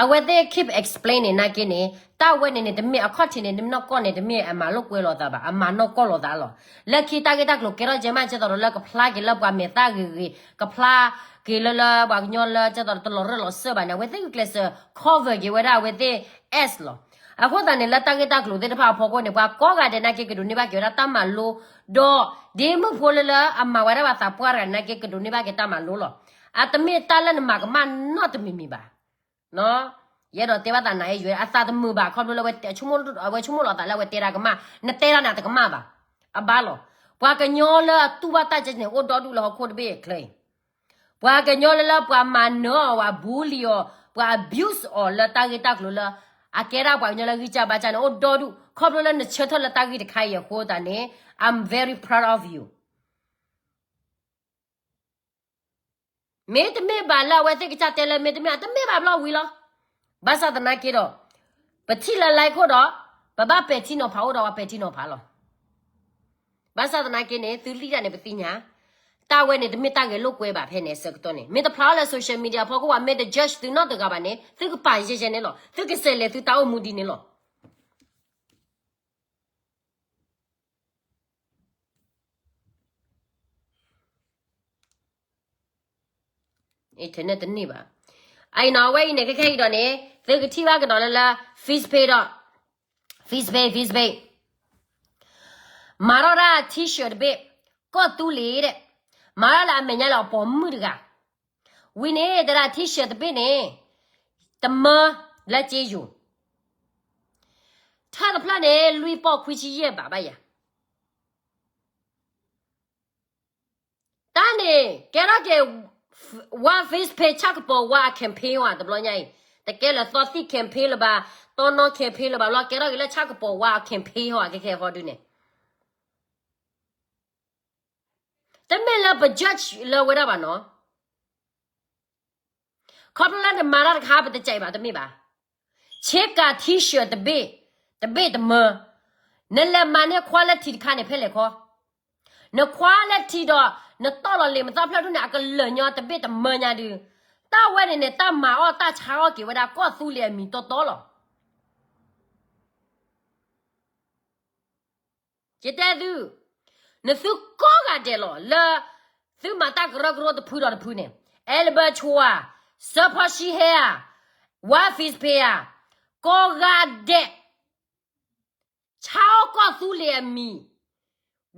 အဝဲသ့ၣ် keep explaining နာ်က့န့ၣ် တၢ်ဝဲန့ၣ်န့ၣ် တမ့ၢ်အခီၣ်ထံးန့ၣ် တမ့ၢ်နီၢ်ကီၢ်န့ၣ် တမ့ၢ်အမၤလိာ်ကွဲလိာ်သးဘၣ်, အမၤနီၢ်ကီၢ်လိာ်သးလီၤ. လၢခံတၢ်ဂ့ၢ်တၢ်ကျိၤကဲထီၣ်ကဲမး ကဲသိးဒီးလၢကဖျါက့ၤလၢပှၤမဲာ်သၣ်ဂ့ၤဂ့ၤ, ကဖျါက့ၤလၢလၢပှၤကညီလၢ ကဲသိးဒီးတလီၤရၢၢ်လီၤစၢၢ်ဘၣ်န့ၣ် အဝဲသ့ၣ်ဂုာ်ကျဲးစၢး cover က့ၤဝဲဒၣ်အဝဲသ့ၣ် ass လီၤ. အဃိသတးန့ၣ် လၢတၢ်ဂ့ၢ်တၢ်ကျိၤသ့ၣ်တဖၣ်အဖီခိၣ်န့ၣ် ပှၤကိးဂၤဒဲးနာ်က့ ကဒိးန့ၢ်ဘၣ်က့ၤဝဲဒၣ်တၢ်မၤလိ, ဒီးဒ်မုၣ်ဖိလၢလၢအမၤဝဲဒၣ်ပှၤသးပှၢ်တဂၤနာ်က့ ကဒိးန့ၢ်ဘၣ်က့ၤတၢ်မၤလိလီၤ. အတမ့ၢ်တၢ်လၢနမၤကမၣ်နီတမံၤမံၤဘၣ်. ယအဲၣ်ဒိးတဲဘၣ်သးနၤအဲၣ်ယူၤ အသးတမုာ်ဘၣ် ခီဖျိလၢအဝဲဆိကမိၣ်လီၤသးလၢအဝဲတဲတၢ်ကမၣ်, နတဲတၢ်န့ၣ်တကမၣ်ဘၣ်. အဘၣ်လီၤ. ပှၤကညီလၢအတူၢ်ဘၣ်တၢ်ကဲန့ၣ် အိၣ်ဒီဒူၣ်လၢဟီၣ်ခိၣ်တဘ့ၣ်အချၢအံၤ ပှၤကညီလၢလၢပှၤမၤနၢၤအီၤ ပှၤ bully အီၤ ပှၤ abuse အီၤလၢတၢ်ဂ့ၢ်တၢ်ကျိၤလၢ အကဲဒၣ်ပှၤကညီလၢဂံၢ်စၢ်ဘါစၢ်န့ၣ် အိၣ်ဒီဒူၣ်, ခီဖျိလၢနဆၢထၢၣ်လၢတၢ်ဂ့ၢ်တခါအံၤအဃိသတးန့ၣ် I'm very proud of you. မ့တမ့ၢ်ဘၣ်လၢအဝဲသ့ၣ်ကစၢ်တဲလၢမ့တမ့ၢ် အတမ့ၢ်ဘၣ်ဘျီဝံၤလီၤ. ဘၣ်ဆၣ်သနာ်က့ဒီး ပထံၣ်လၢ like ခိၣ်ဒီး ပဘၣ်ပဲာ်ထံနီၤဖးအိၣ်ဒီးပှၤပဲာ်ထံနီၤဖးလီၤ. ဘၣ်ဆၣ်သနာ်က့န့ၣ် သုလံၣ်တၢ်န့ၣ်ပသ့ၣ်ညါ, တၢ်ဝဲန့ၣ်တမ့ၢ်တၢ်ဂဲၤလိာ်ကွဲဘၣ်ဖဲန့ၣ်အဆၢကတီၢ်န့ၣ် မ့ၢ်တဖျါအီၤလၢ social media ဖီခိၣ် ပှၤမ့ၢ်တ judge သုနီတဂၤဘၣ်န့ၣ် သုကပာ်ယဲၢ်ယဲၢ်န့ၣ်လီၤ, သုကစးလဲၤသုတၢ်အိၣ်မူဒ်န့ၣ်လီၤ. အံၤထဲန့ၣ်တန့ၢ်ဘၣ်. အအံၤနီၤ အဝဲအံၤန့ၣ် ခဲခဲအံၤဒီးန့ၣ် သုကထံၣ်ဘၣ်ကဒီးလၢလၢ Facebook ဒီး Facebook Facebook မၤထီၣ်ဒၣ် T-shirt တဘ့ၣ် ကီၢ်သူလ့ၤဒီး မၤထီၣ်လၢအမဲာ်ညါလၢအပိာ်မုၣ်တဂၤ, ဝံၤန့ၣ် တဒၣ် T-shirt တဘ့ၣ်န့ၣ် တမၢလၢက့ယိၤ ထၢၣ်တဖျၢၣ်န့ၣ် လွံၢ်ပီၢ်ခွံဆံယဲၢ်ဘးဘၣ်ယၤ. တၢ်န့ၣ် ကဲထီၣ်က့ၤ ဝါ Facebook ဆၣ်ကပီၤဝါအ campaign ဧါ တဘျီညါအံၤ, တကဲလၢသီသံၣ် campaign လၢၤဘၣ်, တီနီ campaign လၢၤဘၣ်လီၤ, ကဲထီၣ်က့ၤလၢဆၣ်ကပီၤဝါအ campaign ဟီ အခဲခဲဟီဒုန့ၣ် တမ့ၢ်လၢပ judge လၢဝဲဒၣ်ဘၣ်နီၤ. ခီဖျိလၢနမၤတၢ်တခါ ပတစဲးဘၣ် တမ့ၢ်ဘၣ်. ဆ့ကၤ T-shirt တဘ့ၣ်, တဘ့ၣ်တမၢ, နလဲၤမၤန့ၢ် quality တခါန့ၣ် ဖဲလဲၣ်ခီ, န quality ဒီး နတီၢ်လီၤလံာ်မသၣ်ဖျၢၣ်ဒိၣ်န့ၣ် အကလၢာ်ညီတဘ့ၣ်တမၢညါဒု, တၢ်ဝဲန့ၣ်န့ၣ် တၢ်မၤအီၣ်တၢ်ဆါအီၣ်က့ၤဝဲဒၣ်ကီၢ်သူလ့ၤအမံၤတီတီလီၤ. ယတဲသု, နသုကိးဂၤဒဲးလီၤ လၢသုမၤတၢ်ကရၢကရိတဖုဒီးတဖုန့ၣ်, Albert ဆိဧါ, စၢဖီၣ်ဆံဟဲဧါ, ဝါ Fizz ဖ့ဧါ, ကိးဂၤဒဲး ဆါအီၣ်ကီၢ်သူလ့ၤအမံၤ,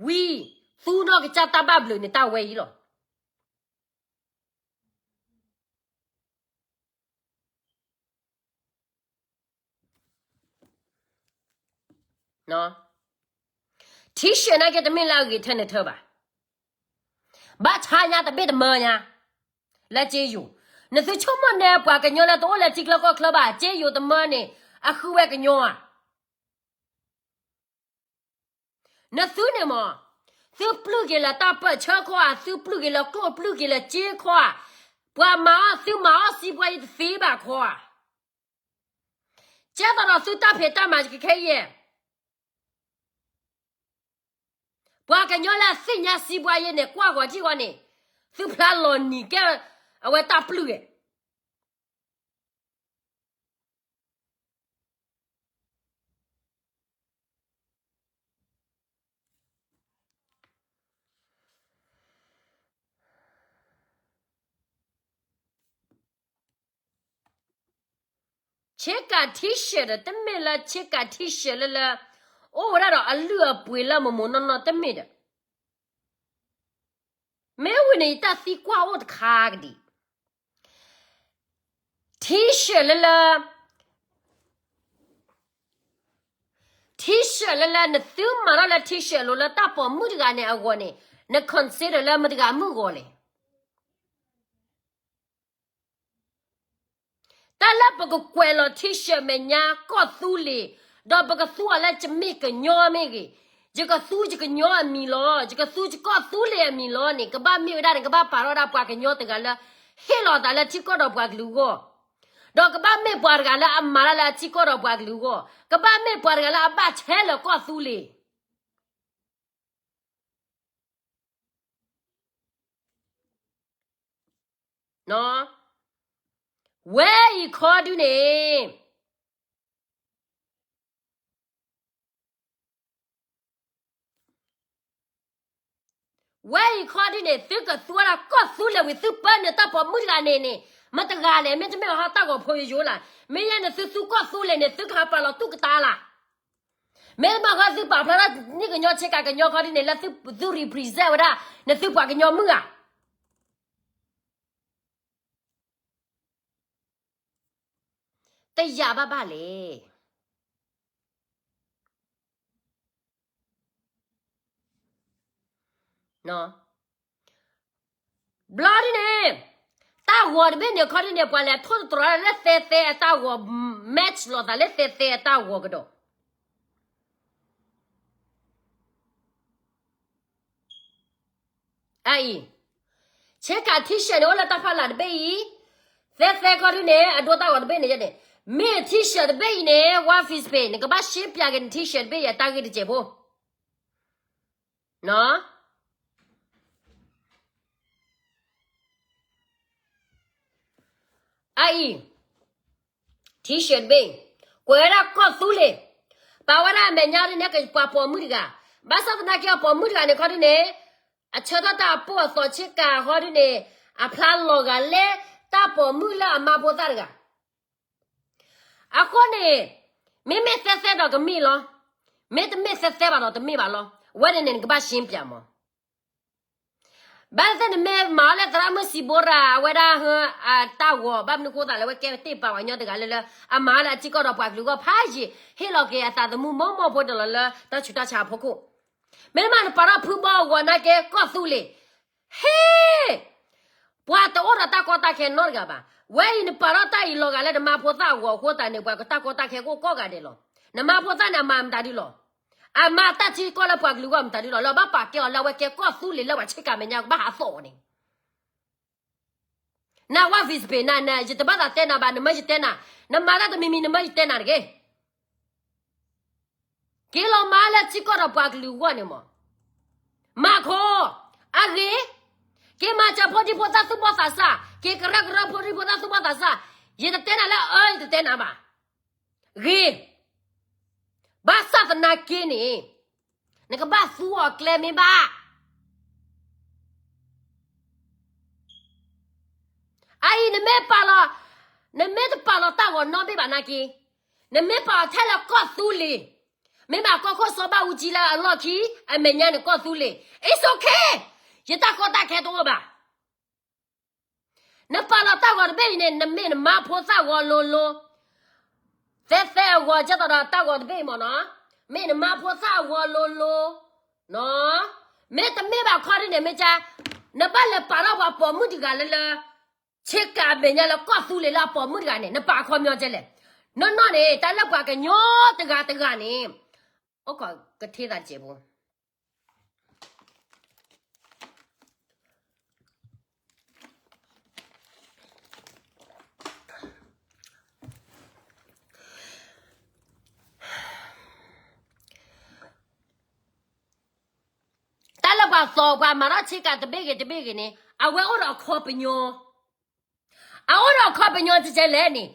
ဝံၤ သူနီၢ်ကစၢ်တၢ်ဘၣ်ဘျုးန့ၣ် တၢ်ဝဲအံၤလီၤ. ထံၣ် T-shirt နာ်က့ တမ့ၢ်လၢအဂ့ၤထဲန့ၣ်ထဲဘၣ်. ဘၣ်ဆါညါတဘ့ၣ်တမၢညါ လၢက့ယိၤ, နသုဆိကမိၣ်န့ၣ် ပှၤကညီလၢတအိၣ်လၢထံချၢကီၢ်ချၢဘၣ် က့ယိၤတမၢန့ၣ် အဃုဝဲကညီဧါ. နသုန့ၣ်မး, သုပျုၢ်က့ၤလၢတၢ်ပၢၢ်ဆၢခီဧါ, သုပျုၢ်က့ၤလၢကျိၣ် ပျုၢ်က့ၤလၢစ့ခီဧါ, ပှၤမၤအီၣ်သုမၤအီၣ်စံးပှၤယတသ့ဘၣ်ခီဧါ. ကဲသိးဒီးသုတၢ်ဖံးတၢ်မၤခဲခဲအံၤ, ပှၤကညီလၢအသ့ၣ်ညါစံးပှၤယဲန့ၣ် ကွၢ်ဂီၤထံၣ်ဂီၤန့ၣ်, သုဖျါလီၤနံၤကဲ အဝဲတၢ်ပျုၢ်ဂဲၤ ဆ့ကၤ T-shirt ဒီး တမ့ၢ်လၢဆ့ကၤ T-shirt လၢလၢ အိၣ်ဝဲဒၣ်ဒီးအလုၢ်အပှ့ၤလၢ မိၢ်မိၢ်နီၢ်နီၢ်တမ့ၢ်ဒီး, မ့ၢ်ဝံၤန့ၣ် ယတၢ်သံကွၢ်အိၣ်တခါကဒံး, T-shirt လၢလၢ T-shirt လၢလၢ နသုမၤထီၣ်လၢ T-shirt လိၤလၢတၢ်ပိာ်မုၣ်တဂၤန့ၣ်အဂီၢ်န့ၣ်, န consider လၢမတၤတဂၤမုၣ်ဂီၤလဲၣ်. တၢ်လၢပကကွဲးလီၤ T-shirt မဲာ်ညါ ကီၢ်သူလ့ၤ, ဒီးပကသူအီၤလၢ ယမ့ၢ်ကညီမ့ၢ်ဂ့ၤ, ယကသူယကညီအမံၤလီၤ, ယကသူယကီၢ်သူလ့ၤအမံၤလီၤန့ၣ်, ကဘၣ်မ့ၢ်ဝဲဒၣ်န့ၣ် ကဘၣ်ပာ်ထီၣ်ဝဲဒၣ်ပှၤကညီတဂၤလၢ ဟ့ၣ်လီၤအသးလၢထံကီၢ်ဒီးပှၤကလုာ်အဂီၢ်, ဒီးကဘၣ်မ့ၢ်ပှၤတဂၤလၢအမၤတၢ်လၢအထံကီၢ်ဒီးပှၤကလုာ်အဂီၢ်, ကဘၣ်မ့ၢ်ပှၤတဂၤလၢအဘၣ်ဆဲးလၢကီၢ်သူလ့ၤ ဝဲအံၤခီဒုန့ၣ်, ဝဲအံၤခီဒုန့ၣ် သုကသူဝဲဒၣ်ကီၢ်သူလ့ၤဝံၤ သုပၢနုာ်တၢ်ပိာ်မုၣ်တဂၤန့ၣ်န့ၣ်, မတၤတဂၤလဲၣ်, မ့တမ့ၢ်ဟီတၢ်ဂီၤဖိယိယိလၢ်, မ့ၢ်ယဲန့ၣ်သုသူကီၢ်သူလ့ၤန့ၣ် သုကဟးပာ်လီၤတူၢ်ကတၢၢ်လၢ်, မ့တမ့ၢ်ဃီသုပာ်ဖျါထီၣ်န့ၢ်ကညီဆ့ကၤကညီခီဒုန့ၣ် လၢသု represent ဝဲဒၣ် နသုပှၤကညီမုၣ်ဧါ တယာ်ဘၣ်ဘၣ်လဲၣ်. ဘျီဒ်န့ၣ်, တၢ် တၢ်ဂီၤတဘ့ၣ်န့ၣ် ခီဒ်န့ၣ် ပှၤလဲၤထိၣ်သတြီၤလၢသဲသဲအတၢ်ဂီၤ match လိာ်သးလၢသဲသဲအတၢ်ဂီၤကဒီး အအံၤ ဆ့ကၤ T-shirt န့ၣ် အိၣ်လၢတၢ်ဖီလာ်တဘ့ၣ်အံၤ, သဲသဲခီဒ်န့ၣ် အဒိတၢ်ဂီၤတဘ့ၣ်န့ၣ်န့ၣ်, မ့ၢ် T-shirt တဘ့ၣ်အံၤန့ၣ် ဝါ Facebook န့ၣ် ကဘၣ်ရှင်းပြက့ၤန့ၣ် T-shirt တဘ့ၣ်အံၤအတၢ်ဂ့ၢ်တစဲးဖိ နီၢ် အအံၤ T-shirt တဘ့ၣ်, ကွဲးဝဲဒၣ်ကီၢ်သူလ့ၤ, ပာ်ဝဲဒၣ်အမဲာ်ညါဒ်န့ၣ် ကပှၤပိာ်မုၣ်တဂၤ, ဘၣ်ဆၣ်သနာ်က့အပိာ်မုၣ်တဂၤန့ၣ် ခီဒ်န့ၣ်, အဆၢထၢၣ်တၢ်အပိၢ်အသိးဆ့ကၤဟီဒ်န့ၣ်, အဖျါလီၤဂာ်လၢတၢ်ပိာ်မုၣ်လၢအမါဖိသၣ်တဂၤ အဃိန့ၣ်, မ့မ့ၢ်သဲသဲဒီးကမ့ၢ်လီၤ, မ့တမ့ၢ်သဲသဲဘၣ်ဒီးတမ့ၢ်ဘၣ်လီၤ, အဝဲန့ၣ်န့ၣ် နကဘၣ်ရှင်းပြမး ဘၣ်သ့ၣ်နမ့ၢ်မၤအီၤလၢသရၣ်မုၣ်စံးဘိရၤ အဝဲဒၣ်ဟၢအတၢ်ဂီၤ ဘၣ်မနုၤဃိသးလၢအဝဲကဲတ့ၢ်ပာ်ဝဲညီတဂၤလၢလၢ အမၤအီၤလၢအထံကီၢ်ဒီးပှၤကလုာ်အဂီၢ်ဖးယံာ် ဟ့ၣ်လီၤက့ၤအသးသမူမိၢ်မိၢ်ဖိတလီၤလၢတၢ်ဆူးတၢ်ဆါအဖီခိၣ်, မ့ၢ်မးနပာ်ထီၣ်ဖုဘီအဂီၤနာ်က့ကီၢ်သူလ့ၤ ဟ့ၣ် ပှၤတအိၣ်ဒီးတၢ်ကီတၢ်ခဲနီတဂၤဘၣ်. ဝဲအံၤနပာ်ထီၣ်တၢ်အံၤလီၤဂာ်လၢနမါဖိသၣ်အဂီၤအဃိသတးန့ၣ် ပှၤကတၢ်ကီတၢ်ခဲကအိၣ်ကိးဂၤဒဲးလီၤ. နမါဖိသၣ်န့ၣ် အမၤမတၤဒုလီၤ. အမၤတၢ်ထံကီၢ်လၢပှၤကလုာ်အဂီၢ်မတၤဒုလီၤ. လၢဘၣ်ပာ်ကဲအီၤလၢအဝဲကဲကီၢ်သူလ့ၤလၢပှၤဆ့ကၤမဲာ်ညါကဘၣ်ဟးသီၣ်အီၤန့ၣ် နဝဲ Facebook နၤ ယတဘၣ်သးတဲနၤဘၣ် နမၢယတဲနၤ, နမၤတၢ်တမံၤမံၤ နမၢယတဲနၤတဂ့ၤ. က့ၤလီၤမၤလၢထံကီၢ်ဒီးပှၤကလုာ်အဂီၢ်န့ၣ်မး, မၤခီ, အဂ့ၤ, က့ၤမၤစၢၤဖိဒံဖိသၣ်သူၣ်ဘီၣ်သးစၢ်, က့ၤကရၢကရိဖိဒံဖိသၣ်သူၣ်ဘီၣ်သးစၢ်, ယတတဲနၤလၢအၢ ယတတဲနၤဘၣ်, ဂ့ၤ, ဘၣ်ဆၣ်သနာ်က့န့ၣ်, နကဘၣ်သူအီၤကျဲမ့ၢ်ဘၣ် အအံၤနမ့ၢ်ပာ်လီၤ, နမ့ၢ်တပာ်လီၤတၢ်ဂီၤနီတဘ့ၣ်ဘၣ်နာ်က့, နမ့ၢ်ပာ်လီၤထဲလၢကီၢ်သူလ့ၤ, မ့ၢ်ဘၣ်ကီၢ်ခိၣ်စီၤဘၣ်အူကၠံလၢအလီၢ်ခံ, အမဲာ်ညါန့ၣ်ကီၢ်သူလ့ၤ, it's okay, ယတၢ်ကီတၢ်ခဲတအိၣ်ဘၣ်. နပာ်လီၤတၢ်ဂီၤတဘ့ၣ်အံၤန့ၣ် နမ့ၢ်နမါဖိသၣ်ဂီၤလိၤလိၤ, သဲသဲအဂီၤကဲသိးဒီးတၢ်ဂီၤတဘ့ၣ်အံၤမ့ၢ်နီၤ, မ့ၢ်နမါဖိသၣ်အဂီၤလိၤလိၤ, နီၤ, မ့ၢ်တမ့ၢ်ဘၣ်ခီဒ်န့ၣ် မ့ၢ်ကါ, နဘၣ်လဲၤပာ်ထီၣ်ပှၤပိာ်မုၣ်တဂၤလၢလၢ ဆ့ကၤအမဲာ်ညါလၢကီၢ်သူလ့ၤလၢအပိာ်မုၣ်တဂၤန့ၣ် နပာ်အခီပညီကဲလဲၣ်. နီၢ်နီၢ်န့ၣ် တၢ်လၢပှၤကညီတဂၤတဂၤန့ၣ်, အိၣ်ခိးကထ့သးတစဲးဖိ တၢ်လၢပှၤသီပှၤမၤထီၣ်ဆ့ကၤတဘ့ၣ်ဂ့ၤတဘ့ၣ်ဂ့ၤန့ၣ် အဝဲအိၣ်ဒီးအခီပညီ, အအိၣ်ဒီးအခီပညီတကဲလဲၣ်န့ၣ်,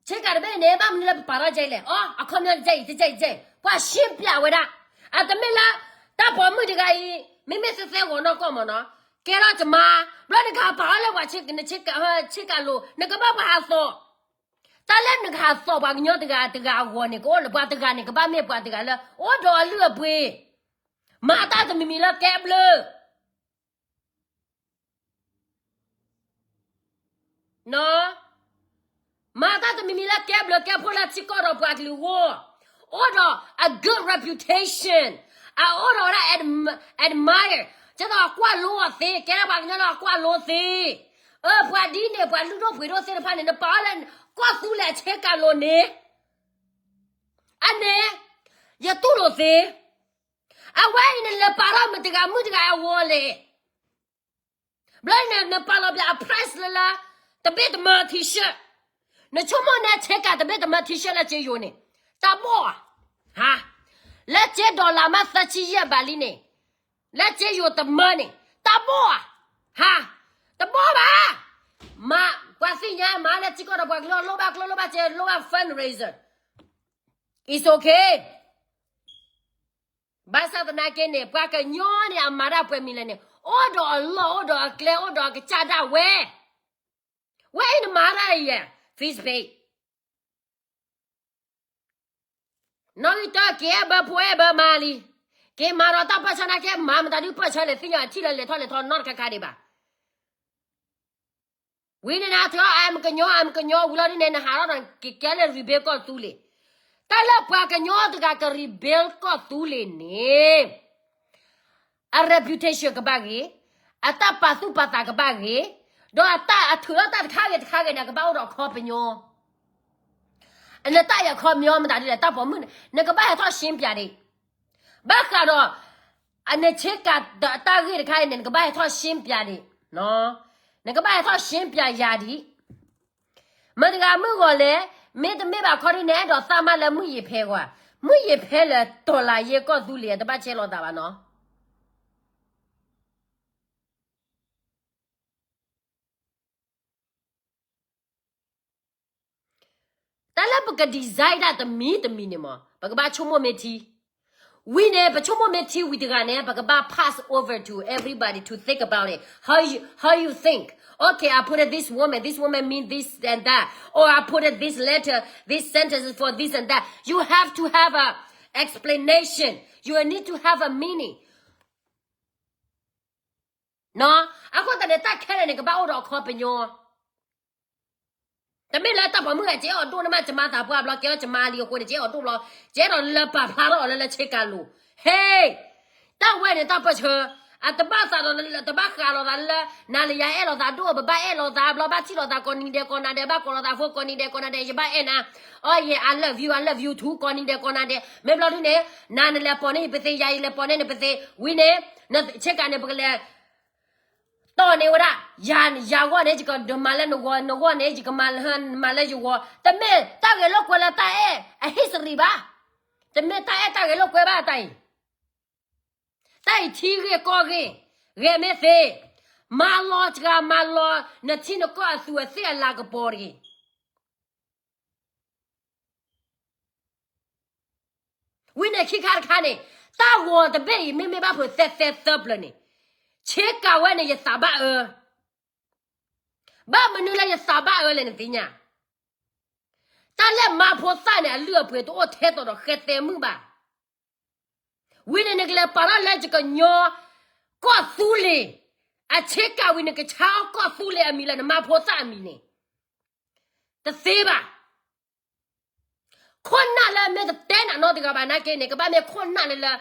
ဆ့ကၤတဘ့ၣ်န့ၣ် ဘၣ်မနုၤလၢပပာ်ထီၣ်ကဲလဲၣ်, အီ အခီပညီတကဲအံၤ တကဲအံၤတကဲအံၤ ပှၤရှင်းပြဝဲဒၣ်, အတမ့ၢ်လၢ တၢ်ပိာ်မုၣ်တဂၤအံၤ မ့မ့ၢ်သဲသဲဂီၤနီၢ်ကီၢ်မ့ၢ်နီၤ, ကဲထီၣ်ကမါ, ဘျီနကဟးပာ်အီၤလၢပှၤဆ့ကၤလိၤ, နကဘၣ်ပှၤဟးသီၣ်, တၢ်လၢနကဟးသီၣ်ပှၤကညီတဂၤတဂၤအဂီၢ်န့ၣ် ကအိၣ်လၢပှၤတဂၤန့ၣ် ကဘၣ်မ့ၢ်ပှၤတဂၤလၢ အိၣ်ဒီးအလုၢ်အပှ့ၤ, မၤတၢ်တမံၤမံၤလၢကဲဘျုး နီၤ, မၤတၢ်တမံၤမံၤလၢကဲဘျုးကဲဖှိၣ်လၢထံကီၢ်ဒီးပှၤကလုာ်အဂီၢ်, အိၣ်ဒီးအ good reputation, အအိၣ်ဒီးဝဲဒၣ် adm-, admire, ကဲသိးအကွၢ်လိအီၤသ့, ကဲထီၣ်ပှၤကညီလၢအကွၢ်လိသ့, အၢ ပှၤဒ်န့ၣ် ပှၤလုၢ်ဒိၣ်ပှ့ၤဒိၣ်သ့ၣ်တဖၣ်န့ၣ် နပာ်အီၤလၢ ကီၢ်သူလ့ၤအဆ့ကၤလိၤန့ၣ်, အန့ၣ် ယတူၢ်လိာ်သ့, အဝဲအံၤနလဲၤပာ်ထီၣ်မတၤတဂၤမုၣ်တဂၤအဂီၢ်လဲၣ် ဘျီန့ၣ် နပာ်လီၤဘၣ်အ price လၢလၢ တဘ့ၣ်တမၢ T-shirt, နဆိကမိၣ်န့ၣ်ဆ့ကၤတဘ့ၣ်တမၢ T-shirt လၢကၠ့ယိၤန့ၣ်, တၢ်ဘီၣ်ဧါ, ဟါ, လၢကၠ့ dollar မး သၢဆံယဲၢ်ဘးလံန့ၣ်, လၢကၠ့ယိၤတမၢန့ၣ် တၢ်ဘီၣ်ဧါ, ဟါ, တဘီၣ်ဘၣ်, မၤ ပှၤသ့ၣ်ညါမၤလၢထံကီၢ်ဒီးပှၤကလုာ် လိၣ်ဘၣ်ကျိ လိၣ်ဘၣ်စ့ လိၣ်ဘၣ် fundraiser, it's okay. ဘၣ်ဆၣ်သနာ်က့န့ၣ် ပှၤကညီန့ၣ် အမၤတၢ်ပှဲၤမံၤလဲၣ်န့ၣ် အိၣ်ဒီးအလီၢ် အိၣ်ဒီးအကျဲ အိၣ်ဒီးအကစၢ်ဒၣ်ဝဲ, ဝဲအံၤနမၤတၢ်အံၤယဲ Facebook, နီၣ်ဂံၢ်တၢ က့ၤအဲၣ်ဘၢဖိအဲၣ်ဘၢမါလံ, က့ၤမၤဒီးတၢ်ပၢၢ်ဆၢနာ်က့ မၤမတၤဒုးပၢၢ်ဆၢလဲၣ် သ့ၣ်ညါအထံၣ်လၢလဲၤထီၣ်လဲၤထီနီတခါခါဒံးဘၣ် ဝံၤန့ၣ်နၤထၢ I'm ကညီ I'm ကညီ ဝံၤလီၤဒ်န့ၣ် နဟးထီၣ်ဒီး ကကဲလၢ rebuild ကီၢ်သူလ့ၤ, တၢ်လၢပှၤကညီတဂၤက rebuild ကီၢ်သူလ့ၤန့ၣ် အ reputation ကဘၣ်ဂ့ၤ, အတၢ်ပာ်သူၣ်ပာ်သးကဘၣ်ဂ့ၤ, ဒီးအတၢ်အထုးထီၣ်တၢ်တခါဂ့ၤတခါဂ့ၤန့ၣ် ကဘၣ်အိၣ်ဒီးခီပညီ, နတၢ်အံၤခီပညီမတၤဒ်လဲၣ် တၢ်ပိာ်မုၣ်န့ၣ် နကဘၣ်ဟဲထီၣ်ရှင်းပြန့ၣ်, ဘၣ်ဃးဒီး အနဆ့ကၤတၢ်ဂ့ၢ်တခါအံၤန့ၣ် နကဘၣ်ဟဲထီၣ်ရှင်းပြန့ၣ်, နကဘၣ်ဟဲထီၣ်ရှင်းပြယၤဒ် မတၤတဂၤမုၢ်ဂီၤလဲၣ်, မ့တမ့ၢ်ဘၣ်ခီဒ်န့ၣ် အဲၣ်ဒိးသးမါလၢမုၢ်ယံၤဖဲကွၢ်, မုၢ်ယံၤဖဲလၢ တော်လှန်ရေး ကီၢ်သူလ့ၤ တဘၣ်ဆဲးလီၤသးဘၣ်နီၤ. တၢ်လၢပက design ဒၣ်တမံၤတမံၤန့ၣ်မး ပကဘၣ်ဆိကမိၣ်မ့ၢ်ထံ, ဝံၤန့ၣ် ပဆိကမိၣ်မ့ၢ်ထံဝံၤတဂၤန့ၣ် ပကဘၣ် pass over to everybody to think about it. How you, how you think? Okay, I put it this woman, this woman mean this and that. Or I put it this letter, this sentence is for this and that. You have to have a explanation. You need to have a meaning. အဃိသတးန့ၣ် တၢ်ခဲလၢာ်န့ၣ် ကဘၣ်အိၣ်ဒီးအခီပညီ. တမ့ၢ်လၢတၢ်ပိာ်မုၣ်ဂၤ ကဲအီၤဒိၣ်န့ၣ်မး ကမါသးပှၢ်ဘျီ ကဲအီၤကမါလံအဃိန့ၣ် ကဲအီၤဒိၣ်ဘျီ ကဲဒီးလၢပာ်ဖျါထီၣ်အီၤလၢလၢဆ့ကၤလိၤ. ဟ့ၣ်, တၢ်ဝဲန့ၣ်တၢ်ပၢၢ်ဆၢ, အတဘၣ်သးဒီး တဘၣ်ဃးလိာ်သးလၢ နၤလၢယၤအဲၣ်လိာ်သးဒိၣ် ပဘၣ်အဲၣ်လိာ်သးဘျီ ဘၣ်ထံၣ်လိာ်သးကိးနံၤဒဲးကိးနၤဒဲး ဘၣ်ကိးလိာ်သးဖိကိးနံၤဒဲးကိးနၤဒဲး ယဘၣ်အဲၣ်နၤ. အီ ယဲ I love you, I love you too ကိးနံၤဒဲးကိးနၤဒဲး မ့ၢ်ဘျီဒုန့ၣ် နၤနလဲၤပိာ်န့ၢ်ယပသ့ ယၤယလဲၤပိာ်န့ၢ်နပသ့ ဝံၤန့ၣ် ဆ့ကၤန့ၣ် ပကလဲၤ တီၢ်န့ၢ်ဝဲဒၣ် ယၤ ယၤဂီၢ်န့ၣ် ယကဒုးမၤလၢနဂီၢ် နဂီၢ်န့ၣ် ယကမၤလၢ မၤလၢယဂီၢ် တမ့ၢ်တၢ်ဂဲၤလိာ်ကွဲလၢတၢ်အဲၣ်အ history ဘၣ်. တမ့ၢ်တၢ်အဲၣ်တၢ်ဂဲၤလိာ်ကွဲဘၣ်တၢ်အံၤ. တၢ်အံၤထံဂ့ၢ်ကီၢ်ဂ့ၢ်, ဂဲၤမ့ၢ်သ့, မၤလီၤစှၤမၤလီၤ နထံနကီၢ်အသူးအသ့ၣ်အလၤကပီၤတဂ့ၤ. ဝံၤန့ၣ်ခံခါတခါန့ၣ် တၢ်ဂီၤတဘ့ၣ်အံၤ မ့မ့ၢ်ဘၣ်ဖုးသဲသဲသၢပျၢၤန့ၣ် ဆ့ကၤဝဲန့ၣ် ယသးဘၣ်အၢ, ဘၣ်မနုၤလၢယသးဘၣ်အၢလဲၣ်နသ့ၣ်ညါ, တၢ်လၢမါဖိသၣ်န့ၣ် အလုၢ်အပှ့ၤတအိၣ်ထဲသိးဒီးဃဲသဲမုၣ်ဘၣ်. ဝံၤန့ၣ် နကလဲၤပာ်ထီၣ်လၢယကညီကီၢ်သူလ့ၤ အဆ့ကၤဝံၤ နကဆါအီၣ်ကီၢ်သူလ့ၤအမံၤလၢနမါဖိသၣ်အမံၤန့ၣ် တသ့ဘၣ်. ခိၣ်နၢ်လၢမ့ၢ်တတဲနၤနီတဂၤဘၣ်နာ်က့န့ၣ် ကဘၣ်မ့ၢ်ခိၣ်နၢ်လၢလၢ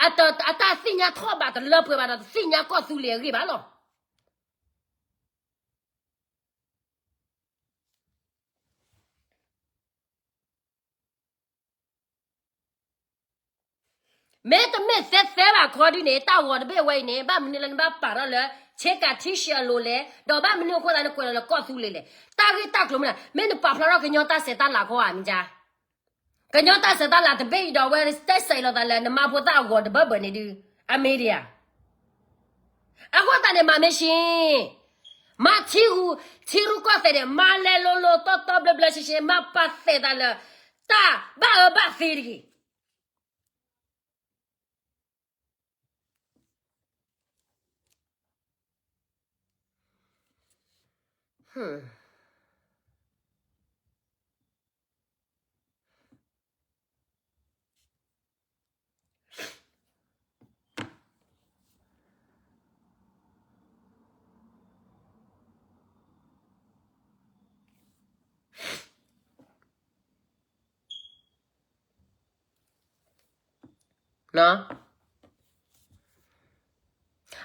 အတၢ်သ့ၣ်ညါထီၣ်ဘၣ်တလၢပှဲၤဘၣ်ဒီး တသ့ၣ်ညါကီၢ်သူလ့ၤအဂ့ၢ်ဘၣ်လီၤ. မ့တမ့ၢ်သဲသဲဘၣ်ခီဒုန့ၣ် တၢ်ဂီၤတဘ့ၣ်ဝဲအံၤန့ၣ် ဘၣ်မနုၤလၢနဘၣ်ပာ်ထီၣ်လၢ ဆ့ကၤထံဆှၢအလိၤလဲၣ်, ဒီးဘၣ်မနုၤအဃိသတးနကွဲးလီၤလၢကီၢ်သူလ့ၤလဲၣ်. တၢ်ဂ့ၢ်တၢ်ကျိၤမ့ၢ်လဲၣ်, မ့ၢ်နပာ်ဖျါထီၣ်ကညီတၢ်ဆဲးတၢ်လၤခီဧါမ့ၢ်ကါ. ကညီတၢ်ဆဲးတၢ်လၤတဘ့ၣ်အံၤဒီး အဝဲတဲစဲးလီၤသးလၢနမါဖိသၣ်အဂီၤတဘၢဘၢန့ၣ်ဒုး အမ့ၢ်ဒံးဧါ. အဃိသတးန့ၣ် မၤမ့ၢ်ဆ့ မၤထံရူၢ် ထံရူၢ်ကီၢ်သဲးန့ၣ် မၤလဲၤလိၤလိၤတီတီဘျၢဘျၢရှဲရှဲ မၤပာ်သဲးသးလၢ တၢ်ဘၣ်အၢဘၣ်သီတဂ့ၤ.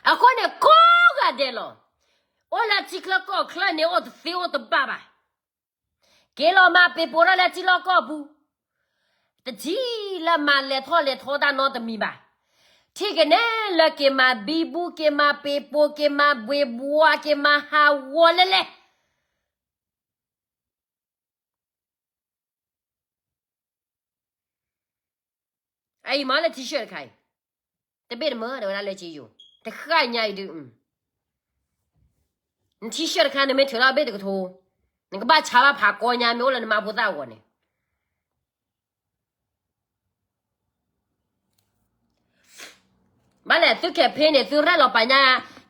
အဃိန့ၣ် ကိးဂၤဒဲးလီၤ. အိၣ်လၢထံချၢကီၢ်ချၢန့ၣ် အိၣ်တသ့အိၣ်တဘၣ်ဘၣ်. က့ၤလီၤမၤပ့ၤပိာ်ထီၣ်လၢထံလီၢ်ကီၢ်ပူၤ, တထံၣ်လၢမၤလဲၤထီၣ်လဲၤထီတၢ်နီတမံၤဘၣ်. ထံၣ်က့ၤန့ၣ်လၢက့ၤမၤဘံဘူ, က့ၤမၤပ့ၤပိာ်, က့ၤမၤဘှ့ဘှီ, က့ၤမၤဟးဂီၤလဲၣ်လဲၣ်. အအံၤမ့ၢ်လၢ T-shirt တခါအံၤ, တဘ့ၣ်တမၢဒီးဝဲဒၣ်လၢက့ယိၤ, တဃၣ်ညါအံၤဒုး, န T-shirt တခါ နမ့ၢ်ထုးထီၣ်ဘ့ၣ်တကထိ, နကဘၣ်ဆါဘၣ်ဖးကီညါ မ့ၢ်အိၣ်လၢနမါဖိသၣ်အဂီၢ်န့ၣ်. ဘၣ်လဲၣ် သု campaign န့ၣ် သုရဲၣ်လီၤပာ်ညါ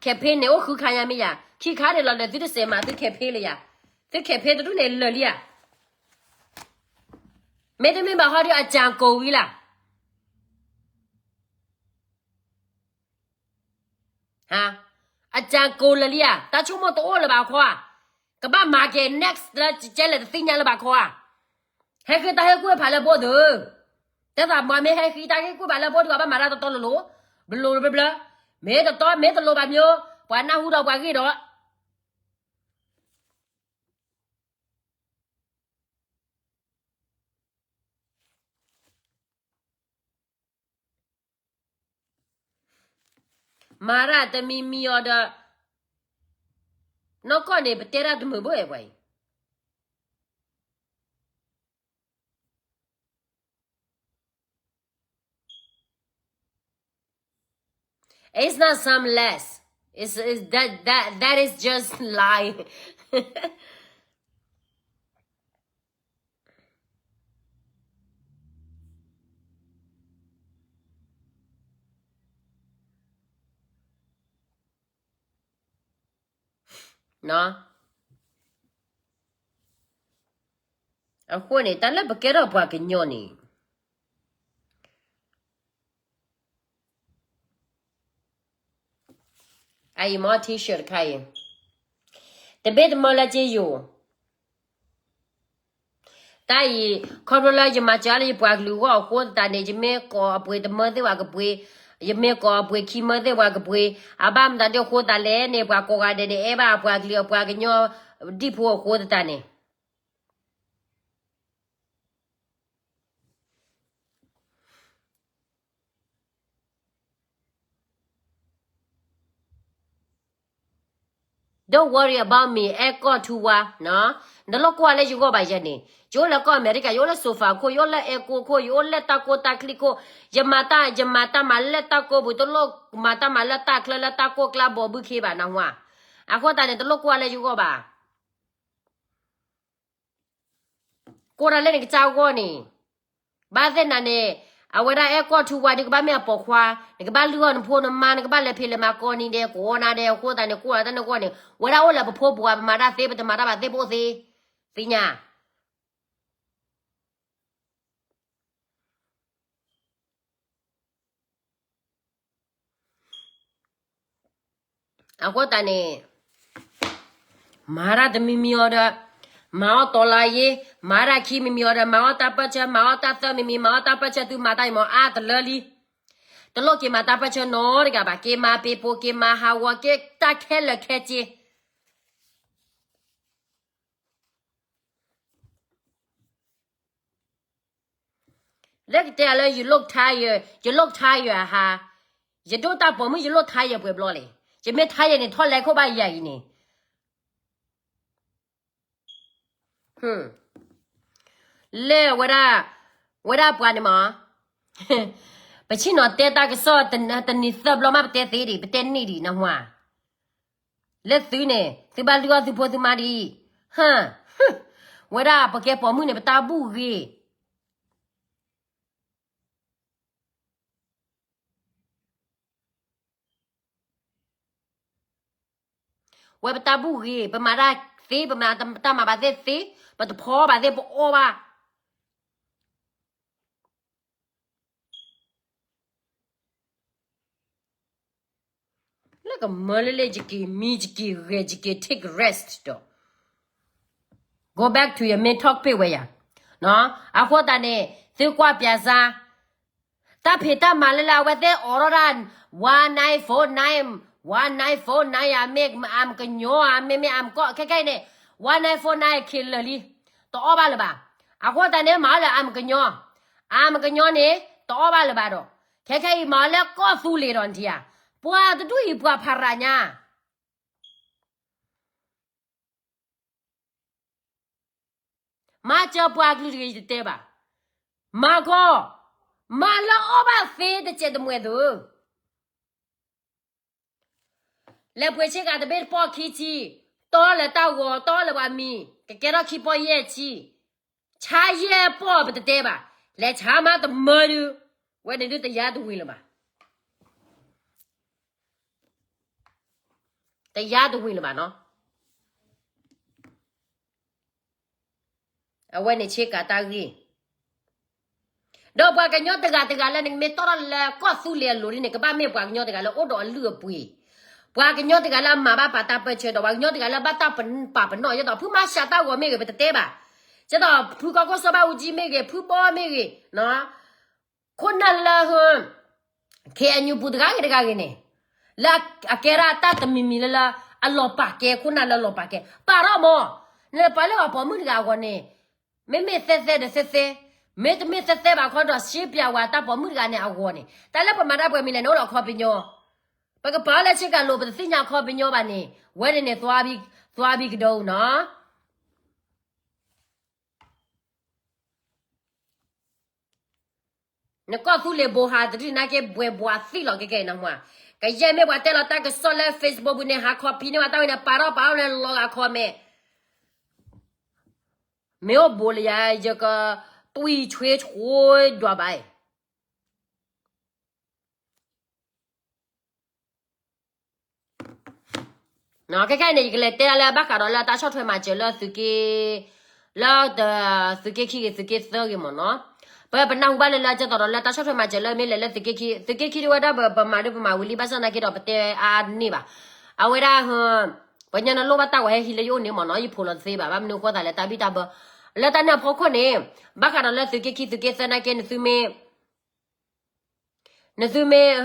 campaign န့ၣ် အိၣ်ဃုခါညါမ့ၢ်ယၤ, ခံခါန့ၣ်လီၤဒီး သုတစဲးမၤသု campaign လၢယၤ, သု campaign တဒူၣ်န့ၣ်လၢာ်လံဧါ. မ့တမ့ၢ်ဘၣ်ဟီဒုး အကၠၢ်ကိၢ်ဝံၤလၢ် အကၠၢ်ကိၢ်လၢာ်လံဧါ, တၢ်ဆိကမိၣ်တအိၣ်လၢၤဘၣ်ခီဧါ, ကဘၣ်မၤက့ၤ next လၢကဲလဲၣ်တသ့ၣ်ညါလၢၤဘၣ်ခီဧါ. ဟဲဃ့တၢ်ဟ့ၣ်ကူၣ်ဖးလၢဘိဒုး, တဲသးမ့ၢ်ဟဲဃ့တၢ်ဟ့ၣ်ကူၣ်ဖးလၢဘိဒုး ကဘၣ်မၤတၢ်တတီလိၤလိၤ, ဘျီဘျီဘျီ, မ့ၢ်တတီ မ့ၢ်တလိၤဘၣ်မ့ၢ်, ပှၤနၢ်ဟူဒီးပှၤဂ့ၢ်ဒီး မၤတၢ်တမံၤမံၤအီၤဒီး နီၢ်ကီၢ်န့ၣ် ပတဲတၢ်တမုာ်ဘၣ်ဝဲပှၤအံၤ It's not some less. It's, it's that, that, that is just lie. အဃိန့ၣ် တၢ်လၢပကဲထီၣ်ပှၤကညီန့ၣ် အအံၤမ့ၢ် T-shirt တခါအံၤ တဘ့ၣ်တမၢလၢက့ယိာ် တၢ်အံၤ ခီဖျိလၢယမၤစၢၤလၢယပှၤကလုာ်အဂီၢ်အဃိသတးန့ၣ် ယမ့ၢ်ကိးအပှ့ၤတမၢသ့ၣ်ပှၤကပှ့ၤ, ယမ့ၢ်ကိးအပှ့ၤခံမၢသ့ၣ်ပှၤကပှ့ၤ, အဘၣ်မတၤဒ်အဃိသတးလဲၣ်န့ၣ် ပှၤကိးဂၤဒဲးန့ၣ် အဲၣ်ဘၣ်အပှၤကလုာ်အပှၤကညီဒံၣ်ဖိအဃိသတးန့ၣ် Don't worry about me, အဲၣ်ကီၢ်ထူဝါ, နတလိၣ်ကွၢ်လၢယဂီၢ်ဘၣ်ယဲန့ၣ်, ယအိၣ်လၢကီၢ်အမဲရကၤ, ယအိၣ်လၢ sofa ခိၣ်, ယအိၣ်လၢအဲၣ်ကိၢ်ခိၣ်, ယအိၣ်လၢတၢ်ကိၢ်တၢ်ချံခိၣ်, ယမၤတၢ်, ယမၤတၢ်မၤလၢတၢ်ကိၢ်ပူၤ, တလိၣ်မၤတၢ်မၤလၢတၢ်ချၢလၢတၢ်ကိၢ်ကျါဘီဘုခ့ဘၣ်နဟါ, အဃိသတးန့ၣ် တလိၣ်ကွၢ်လၢယဂီၢ်ဘၣ် ကိးတၢ်လၢနကစၢ်အဂီၢ်န့ၣ်, ဘၣ်သ့ၣ်နၤန့ၣ်, အဝဲဒၣ်အဲၣ်ကီၢ်ထူဝါဒုးကဘၣ်မ့ၢ်အပိာ်ခွါ, နကဘၣ်လုၢ်အီၣ်နဖိနမါ, နကဘၣ်လဲၤဖံးလဲၤမၤကိးနံၤဒဲး ကိးနၤဒဲးအဃိသတးန့ၣ် ကိးတၢ်လၢနဂီၢ်န့ၣ်, ဝဲဒၣ်အိၣ်လၢပဖိပဝၤ ပမၤတၢ်သ့ ပတမၤတၢ်ဘၣ်သ့ ပအိၣ်သ့, သ့ၣ်ညါ အဃိသတးန့ၣ်, မၤတၢ်တမံၤမံၤအီၤဒီး, မၤအီၣ်တီၤလီၤယ့, မၤတၢ်ခံမံၤမံၤအီၤဒီး, မၤအီၣ်တၢ်ပၢၢ်ဆၢ, မၤအီၣ်တၢ်ပၢၢ်ဆၢ, မၤအီၣ်တၢ်ပၢၢ်ဆၢ, သုမၤတၢ်အံၤမ့ၢ်အါတလၢလံ, တလိၣ်က့ၤမၤတၢ်ပၢၢ်ဆၢနီတဂၤဘၣ်, က့ၤမၤပ့ၤပိာ်, က့ၤမၤဟးဂီၤ, က့ၤတၢ်ခဲလၢာ်ခဲဆ့ လၢကတဲလၢ you look tired, you look tired ဟါ, ယဒိၣ်တၢ်ပိာ်မုၣ် you look tired ပှဲၤဘျီလဲၣ်, ယမ့ၢ် tired န့ၣ် ထီၣ်လဲၤခိၣ်ဘၣ်ယၤအံၤန့ၣ်, လၢဝဲဒၣ်, ဝဲဒၣ်ပှၤန့ၣ်မး, ပဆ့ၣ်နီၤတဲတၢ်ကစီၣ်တနံၤသၢဘျီမး ပတဲသ့ဒံး, ပတဲန့ၢ်ဒံးနဟါ, လၢသုန့ၣ် သုဘၣ်လုၢ်အီၣ်သုဖိသုမါဒံး, ဝဲဒၣ်ပကဲပိာ်မုၣ်န့ၣ် ပတၢ်ဘူၣ်ဂ့ၤ ဝဲပတၢ်ဘူၣ်ဂ့ၤ, ပမၤတၢ်သ့, ပမၤတၢ်မၤဘၣ်သ့သ့, ပတဖီဘၣ်သ့ ပအီၣ်ဘၣ် လၢကမၢလၢလၢ ယက့ၤမံ ယက့ၤဂဲၤ ယက့ၤ take rest ဒီး go back to your main topic ဝဲယၤ, အဃိသတးန့ၣ် သုကွၢ်ပၠးစါ, တၢ်ဖံးတၢ်မၤလၢလၢအဝဲသ့ၣ်အိးထီၣ်တၢ် one nine four nine, one nine four nine ဧါ, မ့ၢ် I'm ကညီဧါ, မ့မ့ၢ် I'm ကီၢ် ခဲခဲအံၤန့ၣ် one nine four nine ခံလၢာ်လံ, တအီၣ်ဘၣ်လၢၤဘၣ်, အဃိသတးန့ၣ် မၤအီၣ်လၢ I'm ကညီ, I'm ကညီန့ၣ် တအီၣ်ဘၣ်လၢၤဘၣ်ဒီး, ခဲခဲအံၤမၤအီၣ်လၢကီၢ်သူလ့ၤဒီးနထံၣ်ဧါ, ပှၤတဒူၣ်အံၤပှၤဖးရၤညါ မၤစၢၤပှၤကလုာ်တဂ့ၤ ယတတဲဘၣ်, မၤခီ, မၤလၢအီၣ်ဘၣ်သ့တစဲးတမှဲၤသု, လဲၤပှ့ၤဆ့ကၤတဘ့ၣ်တပီၢ်ခံဆံ, တီလၢတၢ်ဂီၤ တီလၢပှၤမံၤ ကကဲထီၣ်ခံပီၢ်ယဲၢ်ဆံ, ဆါယဲၢ်ပီၢ်ပတတဲဘၣ်, လဲၤဆါမးတမၢဒု, ဝဲန့ၣ်ဒုတယါတဝံၤလၢၤဘၣ် တယါတဝံၤလၢၤဘၣ်နီၤ, အဝဲန့ၣ်ဆ့ကၤတၢ်ဂ့ၢ်, ဒီးပှၤကညီတဂၤတဂၤလၢနမ့ၢ်တီၢ်ထီၣ်လၢကီၢ်သူလ့ၤအလိၤဒ်န့ၣ် ကဘၣ်မ့ၢ်ပှၤကညီတဂၤလၢအိၣ်ဒီးအလုၢ်အပှ့ၤ, ပှၤကညီတဂၤလၢအမၤဘၣ်ပာ်တၢ်ပၢၢ်ဆၢဒီး ပှၤကညီတဂၤလၢဘၣ်တၢ်ပာ်ပနီၣ် ဒ်သိးဖုမၤစၢၤတၢ်ဂီၤမ့ၢ်ဂ့ၤ ပတတဲဘၣ်, ဒ်သိးဖုကီၢ်ခိၣ်စီၤဘၣ်အူကၠံမ့ၢ်ဂ့ၤ ဖုဘီမ့ၢ်ဂ့ၤ ခိၣ်နၢ်လၢ KNU ပူၤတဂၤဂ့ၤတဂၤဂ့ၤန့ၣ်, လၢအကဲဒၣ်တၢ်တမံၤမံၤလၢလၢ အလီၤပာ်ကဲ ခိၣ်နၢ်လၢအလီၤပာ်ကဲ ပာ်ထီၣ်မး, နပာ်လၢပှၤပိာ်မုၣ်တဂၤအဂီၢ်န့ၣ်, မ့မ့ၢ်သဲသဲဒီးသဲသဲ, မ့တမ့ၢ်သဲသဲဘၣ်ခီဒီး ရှင်းပြဝဲတၢ်ပိာ်မုၣ်တဂၤန့ၣ်အဂီၢ်န့ၣ် တၢ်လၢပမၤတၢ်ပှဲၤမံၤလဲၣ်န့ၣ် အိၣ်ဒီးခီပညီ, ပကပာ်လၢဆ့ကၤလိာ် ပတသ့ၣ်ညါခီပညီဘၣ်န့ၣ် ဝဲန့ၣ်န့ၣ် သွါဘံကဒိနီၤ. နကီၢ်သူလ့ၤဘိးဟးတဒုနာ်က့ ဘှဲးဘှးသံလီၤကဲကဲနမါ, ကယဲၢ်မ့ၢ်ပှၤတဲလီၤတၢ်ကစီၣ်လၢ Facebook ပူၤန့ၣ် ဟး copy န့ၢ်ဘၣ်တၢ်ဝဲန့ၣ် ပာ်ထီၣ်ပာ်ထီၣ်န့ၣ် လီၤဂာ် comment, မ့ၢ်အိၣ်ဘိးလၢယၤ ယကတွံၢ်ဆွ့ဆွ့ဒွးဘၣ်အံၤ ခဲခဲအံၤန့ၣ် ယကလဲၤတဲဒၣ်လၢဘၣ်ဃးဒီးလၢတၢ်ဆီၣ်ထွဲမၤစၢၤလၢသုးက့ လၢတ သုးက့ခံဂ့ၤ သုးက့သၢဂ့ၤမ့ၢ်နီၤ. ပ ပနၢ်ဟူဘၣ်လၢလၢကဲသိးဒီးလၢတၢ်ဆီၣ်ထွဲမၤစၢၤလၢမ့ၢ်လဲၤလၢသုးက့ခံ, သုးက့ခံဒ်ဝဲဒၣ် ပ ပမၤဒ်ပမၤဝံၤလံ ဘၣ်ဆၣ်သနာ်က့ဒီး ပတဲအါန့ၢ်ဘၣ်. အဝဲဒၣ် ပှၤကညီနလိၣ်ဘၣ်တၢ်ဂီၤဟဲဟံးလၢယအိၣ်န့ၣ်မ့ၢ်နီၤ, ယဖိးလီၤတသ့ဘၣ်, ဘၣ်မနုၤအဃိသးလဲၣ် တၢ်ဘံၣ်တၢ်ဘၢ လၢတၢ်န့ၣ်အဖီခိၣ်န့ၣ် ဘၣ်ဃးဒီးလၢသုးက့ခံ သုးက့သၢနာ်က့ နသုမ့ၢ် နသုမ့ၢ်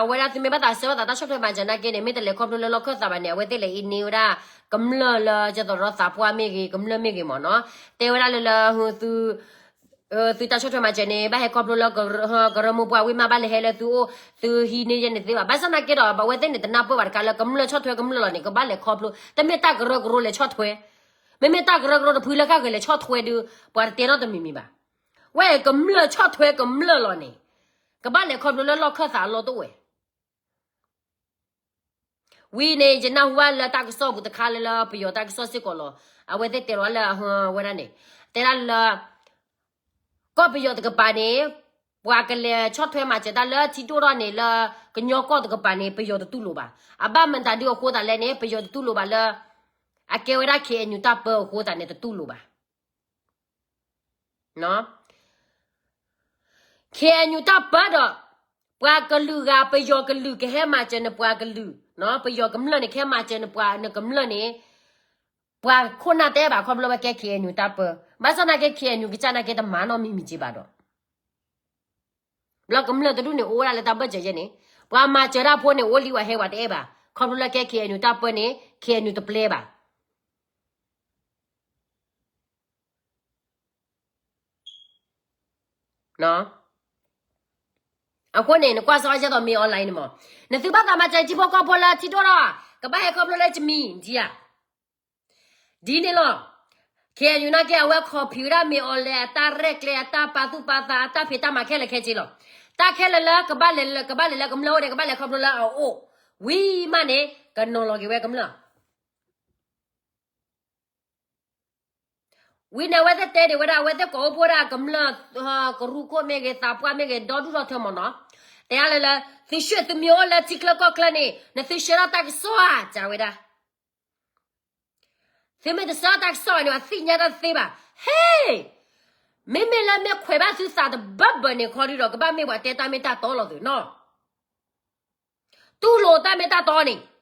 အဝဲဒၣ်သုမ့ၢ်ဘၣ်သးဆှၢဘၣ်သးတၢ်ဆီၣ်ထွဲမၤစၢၤနာ်က့န့ၣ် မ့ၢ်တလဲၤခီဖျိလၢလီၢ်ခၢၣ်သးဘၣ်န့ၣ် အဝဲသ့ၣ်လဲၤအ့န့ၢ်ဝဲဒၣ် ကမျၢၢ်လၢကဲသိးဒီးသးပှၢ်မ့ၢ်ဂ့ၤ ကမျၢၢ်မ့ၢ်ဂ့ၤမ့ၢ်နီၤ. တဲဝဲဒၣ်လၢလၢ သုတၢ်ဆီၣ်ထွဲမၤစၢၤန့ၣ် ဘၣ်ဟဲခီဖျိလၢ ကရၢမိၢ်ပှၢ်ဝံၣ်မး ဘၣ်လဲၤဟဲလၢသုအိၣ် သုဟံးန့ၢ်ယဲန့ၣ်သ့ဘၣ်. ဘၣ်ဆၣ်သနာ်က့ဒီး အဝဲသ့ၣ်န့ၣ် တနၢ်ပၢၢ်ဘၣ်တခါလၢကမျၢၢ်ဆီၣ်ထွဲကမျၢၢ်လီၤန့ၣ် ကဘၣ်လဲၤခီဖျိ တမ့ၢ်တၢ်ကရၢကရိလဲၤဆီၣ်ထွဲ မ့မ့ၢ်တၢ်ကရၢကရိတဖုလၢဃၣ်ဃၢၤလဲၤဆီၣ်ထွဲဒုး ပှၤတတဲနီတမံၤမံၤဘၣ်. ဝဲကမျၢၢ်ဆီၣ်ထွဲကမျၢၢ်လီၤန့ၣ် ကဘၣ်လဲၤခီဖျိလၢလီၢ်ခၢၣ်သးအလီၢ်တအိၣ်ဝဲ ဝံၤန့ၣ် ယနၢ်ဟူဘၣ်လၢတၢ်ကစီၣ်ပူၤတခါလၢလၢပယီၤတၢ်ကစီၣ်စ့ၢ်ကီးလီၤ. အဝဲသ့ၣ်တဲလီၤလၢအဝဲဒၣ်န့ၣ် တဲဒၣ်လၢ ကီၢ်ပယီၤတကပၤန့ၣ် ပှၤကလဲၤဆီၣ်ထွဲမၤစၢၤတၢ်လၢထံဒိၣ်ထီၣ်န့ၣ်လၢ ကညီကီၢ်တကပၤန့ၣ် ပယီၤတတူၢ်လိာ်ဘၣ်. အဘၣ်မတၤဒုအဃိသးလဲၣ်န့ၣ် ပယီၤတတူၢ်လိာ်ဘၣ်လၢ အကဲဝဲဒၣ် KNU တၢ်ပၢအဃိသးန့ၣ် တတူၢ်လိာ်ဘၣ်. KNU တၢ်ပၢဒီး ပှၤကလုာ်ဂၤ ပယီၤကလုာ်ကဟဲမၤစၢၤနပှၤကလုာ်, ပယီၤကမျၢၢ်န့ၣ် ကဟဲမၤစၢၤနပှၤ နကမျၢၢ်န့ၣ် ပှၤခိၣ်နၢ်တဲဘၣ်ခီဖျိဝဲကဲ KNU တၢ်ပၢ, ဘၣ်ဆၣ်သနာ်က့ KNU ကစၢ်နာ်က့တမၤနီတမံၤမံၤက့ဘၣ်ဒီး ဘျီကမျၢၢ်တဒူၣ်န့ၣ် အိၣ်ဝဲဒၣ်လၢတၢ်ဘၢၣ်စၢၤယဲန့ၣ်, ပှၤမၤစၢၤတၢ်ဖိန့ၣ် အိၣ်လံဝဲဟဲဝဲတအဲၣ်ဘၣ်, ခီဖျိလၢကဲ KNU တၢ်ပၢန့ၣ် KNU တပျဲဘၣ်. အဃိန့ၣ် နကွၢ်စ့ၢ်ကီးဒ်သိး မင်းအောင်လှိုင် န့ၣ်မး, နသုဘၣ်သးမၤစၢၤထံဖိကီၢ်ဖိလၢထံဒိၣ်ထီၣ်, ကဘၣ်ဟဲခီဖျိလၢကမံၤဒံးဧါ. ဒ်န့ၣ်လီၤ. KNU နာ်က့ အဝဲ copy ဝဲဒၣ် မင်းအောင်လှိုင် အတၢ်ရဲၣ်ကျဲၤ အတၢ်ပာ်သူၣ်ပာ်သး အတၢ်ဖံးတၢ်မၤခဲလၢာ်ခဲဆ့လီၤ. တၢ်ခဲလၢာ်လၢကဘၣ်လဲၤလၢ ကဘၣ်လဲၤလၢကမျၢၢ်အိၣ်န့ၣ် ကဘၣ်လဲၤခီဖျိလၢအအိၣ်, ဝံၤမးန့ၣ် ကနီၤလီၤက့ၤဝဲကမျၢၢ် ဝံၤန့ၣ် အဝဲသ့ၣ်တဲဒံးဝဲဒၣ် အဝဲသ့ၣ်ကိးအိၣ်ဖှိၣ်ဝဲဒၣ်ကမျၢၢ်, ကရူၢ်ခိၣ်မ့ၢ်ဂ့ၤ သးပှၢ်မ့ၢ်ဂ့ၤ ဒီဒူၣ်ဒီထၢမးနီၤ, တဲဒၣ်လၢလၢ သုဆှၢသုမ့ၢ်အိၣ်လၢထံချၢကီၢ်ချၢန့ၣ် နသုဆှၢထီၣ်တၢ်ကစီၣ်ဧါ ကဝဲဒၣ်, သုမ့ၢ်တဆှၢထီၣ်တၢ်ကစီၣ်န့ၣ် အသ့ၣ်ညါတၢ်တသ့ဘၣ်, ဟ့ၣ်, မ့မ့ၢ်လၢမ့ၢ်ခွဲးဘၣ်သုသးတဘၢဘၢန့ၣ်ခီဒုဒီး ကဘၣ်မ့ၢ်ပှၤတဲတၢ်မ့ၢ်တၢ်တီလီၤသုနီၤ, တူၢ်လိာ်တၢ်မ့ၢ်တၢ်တီန့ၣ်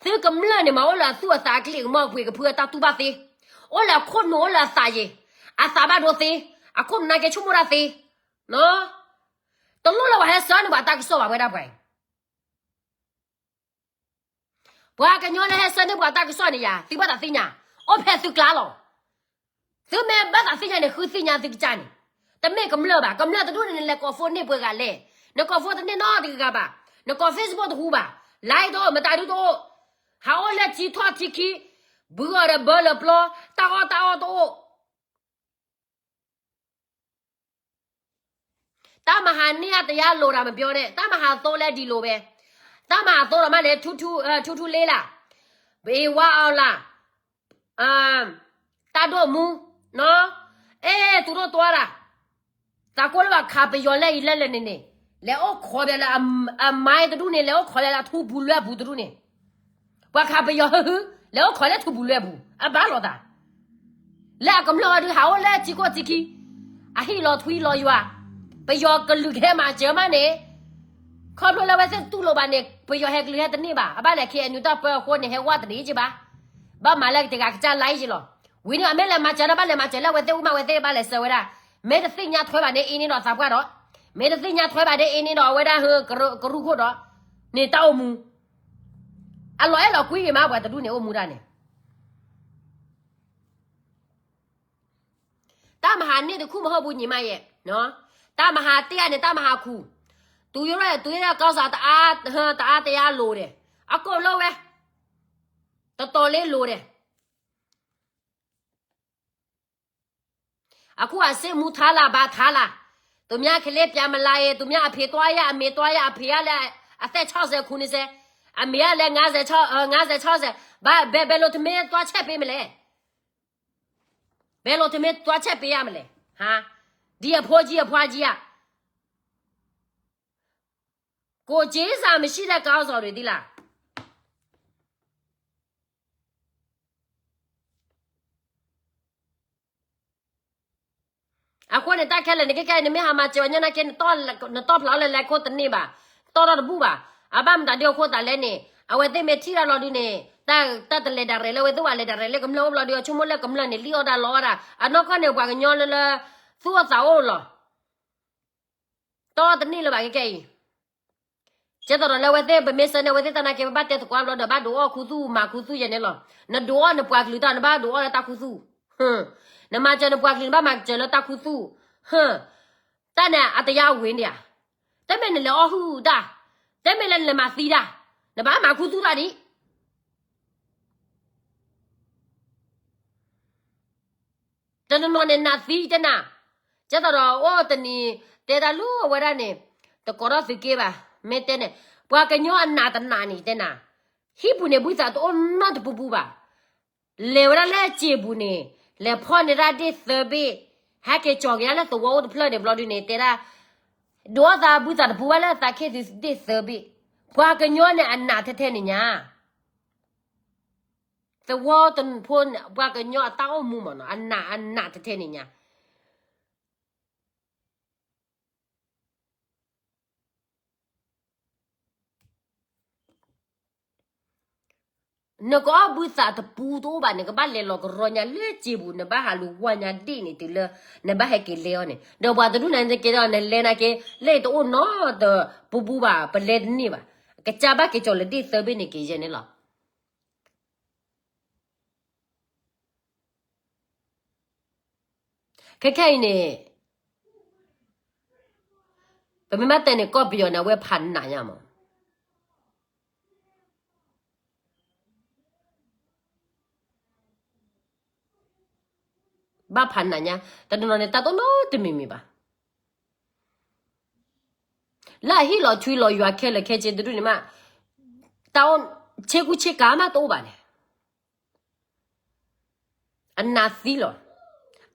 သုကမျၢၢ်န့ၣ်မး အိၣ်လၢအသူၣ်အသးအကလံၣ်အမီၢ်ပှ့ၤကဖုအတၢ်တူၢ်ဘၣ်သ့, အိၣ်လၢအခိၣ်နူာ်အိၣ်လၢအသးယံၤ, အသးဘၣ်ဒိသ့, အခိၣ်နူာ်နာ်က့ဆိကမိၣ်တၢ်သ့, တလိၣ်လၢပှၤဟဲဆှၢန့ၢ်ပှၤတၢ်ကစီၣ်ဘၣ်ဝဲဒၣ်ပှၤအံၤ, ပှၤကညီလၢဟဲဆှၢန့ၢ်ပှၤတၢ်ကစီၣ်န့ၣ်ယၤ သုဘၣ်သးသ့ၣ်ညါ, အိၣ်ဖဲသုကျါလီၤ. သုမ့ၢ်ဘၣ်သးသ့ၣ်ညါန့ၣ် ဃုသ့ၣ်ညါသုကစၢ်န့ၣ်, တမ့ၢ်ကမျၢၢ်ဘၣ်, ကမျၢၢ်တဒူၣ်န့ၣ် နလဲၤကိး phone န့ၢ်ပှဲၤဂၤလဲၣ်, နကိး phone တန့ၢ်နီတဂၤဘၣ်, နကိး Facebook တဟူဘၣ်, line တအိၣ်, မတၤဒုတအိၣ်, ဟးအိၣ်လၢထံထီၣ်ထံခံ, ဘုဂီၤဒီးဘၢလၢပျီ, တၢ်အီၣ်တၢ်အီတအိၣ် တၢ်မၤဟးန့ၢ်အတယါလိၤတၢ်မပြောနဲ့, တၢ်မၤဟးသိလၢဒံးလိၤဝဲ, တၢ်မၤဟးသိဒီးမးန့ၣ် ထူထူလ့လၢ်, ဘ့ဝါအီၤလၢ်, တၢ်ဒိၣ်မူ, အဲ သူတို့သွားတာ, သးကိၢ်လၢပှၤခးပယီၤလၢအံၤလၢလၢာ်န့ၣ်န့ၣ်, လဲၤအိၣ်ခိးဘၣ်လၢအမါတဒူၣ်န့ၣ်, လဲၤအိၣ်ခိးလၢအထူပူၤလွဲၢ်ပူၤတဒူၣ်န့ၣ် ပှၤခးပယီၤဟၢဟၢ, လဲၤအိၣ်ခိးလၢထူပူၤလွဲၢ်ပူၤ, အဘၣ်လိာ်သး, လၢအကမျၢၢ်အီၤဒုး ဟးအိၣ်လၢထံခိၣ်ထံခံ, အဟံၣ်လီၤထွံလီၤယွၤ, ပယီၤကလုာ်ကဟဲမၤစၢၤမးန့ၣ်, ခီဖျိလၢအဝဲသ့ၣ်တူၢ်လိာ်ဘၣ်န့ၣ် ပယီၤဟဲကလုာ်ဟဲတန့ၢ်ဘၣ်, အဘၣ်လဲၤ KNU တၢ်ပၢအဃိန့ၣ် ဟဲဝဲတန့ၢ်က့ဘၣ်, ဘၣ်မၤလၢတဂၤကစၢ်လါအံၤက့လီၤ, ဝံၤန့ၣ် အမ့ၢ်လဲၤမၤစၢၤန့ၣ် ဘၣ်လဲၤမၤစၢၤလၢအဝဲသ့ၣ်အိၣ်မး အဝဲသ့ၣ်ဘၣ်လဲၤဆှၢဝဲဒၣ်, မ့ၢ်တသ့ၣ်ညါထွဲဘၣ်ဒ်အံၤန့ၣ်ဒီးသးပှၢ်ဒီး, မ့ၢ်တသ့ၣ်ညါထွဲဘၣ်ဒ်အံၤန့ၣ်ဒီးအဝဲဒၣ်ဟၢ ကရူၢ်ခိၣ်ဒီး, န့ၣ်တၢ်အိၣ်မူ အလီၤအဲၣ်လီၤကွံမး ပှၤတဒူၣ်န့ၣ် အိၣ်မူဒၣ်န့ၣ်, တၢ်မၤဟးန့ၢ်တခူၣ်မဟီၣ်ပူၤညီမးယဲ, တၢ်မၤဟးတ့ၢ်ဧါန့ၣ် တၢ်မၤဟးခူၣ်, သူတို့က သူတို့က ကောင်းဆောင် တအား တအား တအား လိုတယ်. အကုန်လုံးပဲ တော်တော်လေး လိုတယ်. အခုက စစ်မှုထမ်းလား ဘာထမ်းလား. သူများကလေး ပြန်မလာရင် သူများအဖေသွားရ အမေသွားရ အဖေကလည်း အသက်ခြောက်ဆယ် ခုနှစ်ဆယ်, အမေကလည်း ငါးဆယ်ခြောက် အဲ ငါးဆယ်ခြောက်ဆယ်, ဘာ ဘယ် ဘယ်လို ထမင်းသွားချက်ပေးမလဲ. ဘယ်လို ထမင်းသွားချက်ပေးရမလဲ. ဟာ, ဒီအဖိကြီး အဖွားကြီးက ကိုယ်ချင်းစာမရှိတဲ့ ခေါင်းဆောင်တွေ သိလား. အဃိန့ၣ် တၢ်ခဲလၢာ်န့ၣ် ခဲခဲအံၤ နမ့ၢ်ဟးမၤစၢၤဝဲညီနုၢ်က့ နတီၢ်ဖျါလၢလဲၤခိၣ်တန့ၢ်ဘၣ်, တီၢ်ထီၣ်တဘူၣ်ဘၣ်. အဘၣ်မတၤဒုးအဃိသတးလဲၣ်န့ၣ် အဝဲသ့ၣ်မ့ၢ်ထံၣ်တၢ်လီၤဒုးန့ၣ် တၢ် တၢ်တလဲၤဒၣ်ရဲၣ်လၢ အဝဲသ့ၣ်ဝဲလဲၤဒၣ်ရဲၣ်လၢကမျၢၢ်အိၣ်ဘျီဒုး အဆိကမိၣ်လၢကမျၢၢ်န့ၣ် လံၣ်အီၣ်တၢ်လီအီၣ်တၢ် အနီၢ်ကီၢ်န့ၣ် ပှၤကညီလၢလၢ သူၣ်အိၣ်သးအိၣ်လီၤ. တီၢ်တန့ၢ်လၢၤဘၣ် ခဲခဲအံၤ. ကဲသိးဒီးလၢအဝဲသ့ၣ် ပမ့ၢ်ဆၢန့ၢ်အဝဲသ့ၣ်တၢ်နာ်က့ ပဘၣ်တဲသကိးဘျီဒီး ဘၣ်ဒုးအီၣ်ခူသူၣ် မၤခူသူၣ်ယဲန့ၣ်လီၤ. နဒုးအီၣ်နပှၤကလုာ်တၢ် နဘၣ်ဒုးအီၣ်လၢတၢ်ခူသူၣ်. နမၤစၢၤနပှၤကလုာ် နဘၣ်မၤစၢၤလၢတၢ်ခူသူၣ်. တၢ်န့ၣ် အတရားဝင်ဒံးဧါ. တမ့ၢ်နလဲၤအီၣ်ဟုၣ်တၢ်, တမ့ၢ်လၢနလဲၤမၤသံတၢ်, နဘၣ်မၤခူသူၣ်တၢ်ဒံး. တနီၤနီၤန့ၣ် နးသံတနၤ, ကဲသိးဒီးအိၣ်တနံၤ တဲတၢ်လၢအဝဲဒၣ်န့ၣ် တကိးထီၣ်သုးက့ဘၣ်. မ့ၢ်တဲန့ၣ် ပှၤကညီအနးတနးန့ၣ် တဲနၤ, ဟံၣ်ပူၤန့ၣ် ဘုသးတအိၣ်နီတပူၤပူၤဘၣ်. လဲၤဝဲဒၣ်လၢစံာ်ပူၤန့ၣ် လဲၤဖီၣ်န့ၢ်တၢ်ဒ့ၣ်သၢဘ့ၣ်, ဟဲက့ၤကၠီၤက့ၤဒၣ်လၢသဝီအိၣ်တဖျၢၣ်န့ၣ်ဘျီဒုးန့ၣ် တဲဒၣ် ဒုးအီၣ်သးဘုသးတပူၤဘၣ်လၢသးခ့သုးဒ့ၣ်သၢဘ့ၣ်. ပှၤကညီန့ၣ် အနးထဲထဲန့ၣ်ညါ သဝီတဖိန့ၣ် ပှၤကညီအတၢ်အိၣ်မူမ့ၢ်နီၤ အနး အနးထဲထဲန့ၣ်ညါ. နကအီၣ်ဘုသးတပူၤတအိၣ်ဘၣ်န့ၣ် ကဘၣ်လဲၤလီၤကရီညါလၢစံာ်ပူၤ နဘၣ်ဟးလူၤဝါညါဒ့ၣ်န့ၣ်တုၤလၢ နဘၣ်ဟဲက့ၤလဲၤအီၤန့ၣ် ဒီးပှၤတဒူၣ်န့ၣ်က့ၤဒီး နလဲၤနာ်က့ လၢတအိၣ်နီတပူၤပူၤဘၣ် ပလဲၤတန့ၢ်ဘၣ်. ကစၢ်ဘၣ်က့ၤကၠီၤလၢဒ့ၣ်သၢဘ့ၣ်န့ၣ်က့ၤယဲန့ၣ်လီၤ. ခဲခဲအံၤန့ၣ် ပမ့ၢ်ဘၣ်တဲန့ၣ် ကီၢ်ပယီၤန့ၣ် အဝဲဖးနးညါမး. ဘၣ်ဖးနးညါ, တနီၤနီၤန့ၣ် တၢ်တအိၣ်နီတမံၤမံၤဘၣ်. လၢအဟ့ၣ်လီၤထွံလီၤယွၤခဲလၢာ်ခဲဆ့တဒူၣ်န့ၣ်မး, တၢ်အိၣ် ဆ့ကူဆ့ကၤမးတအိၣ်ဘၣ်န့ၣ် အနးသံလီၤ.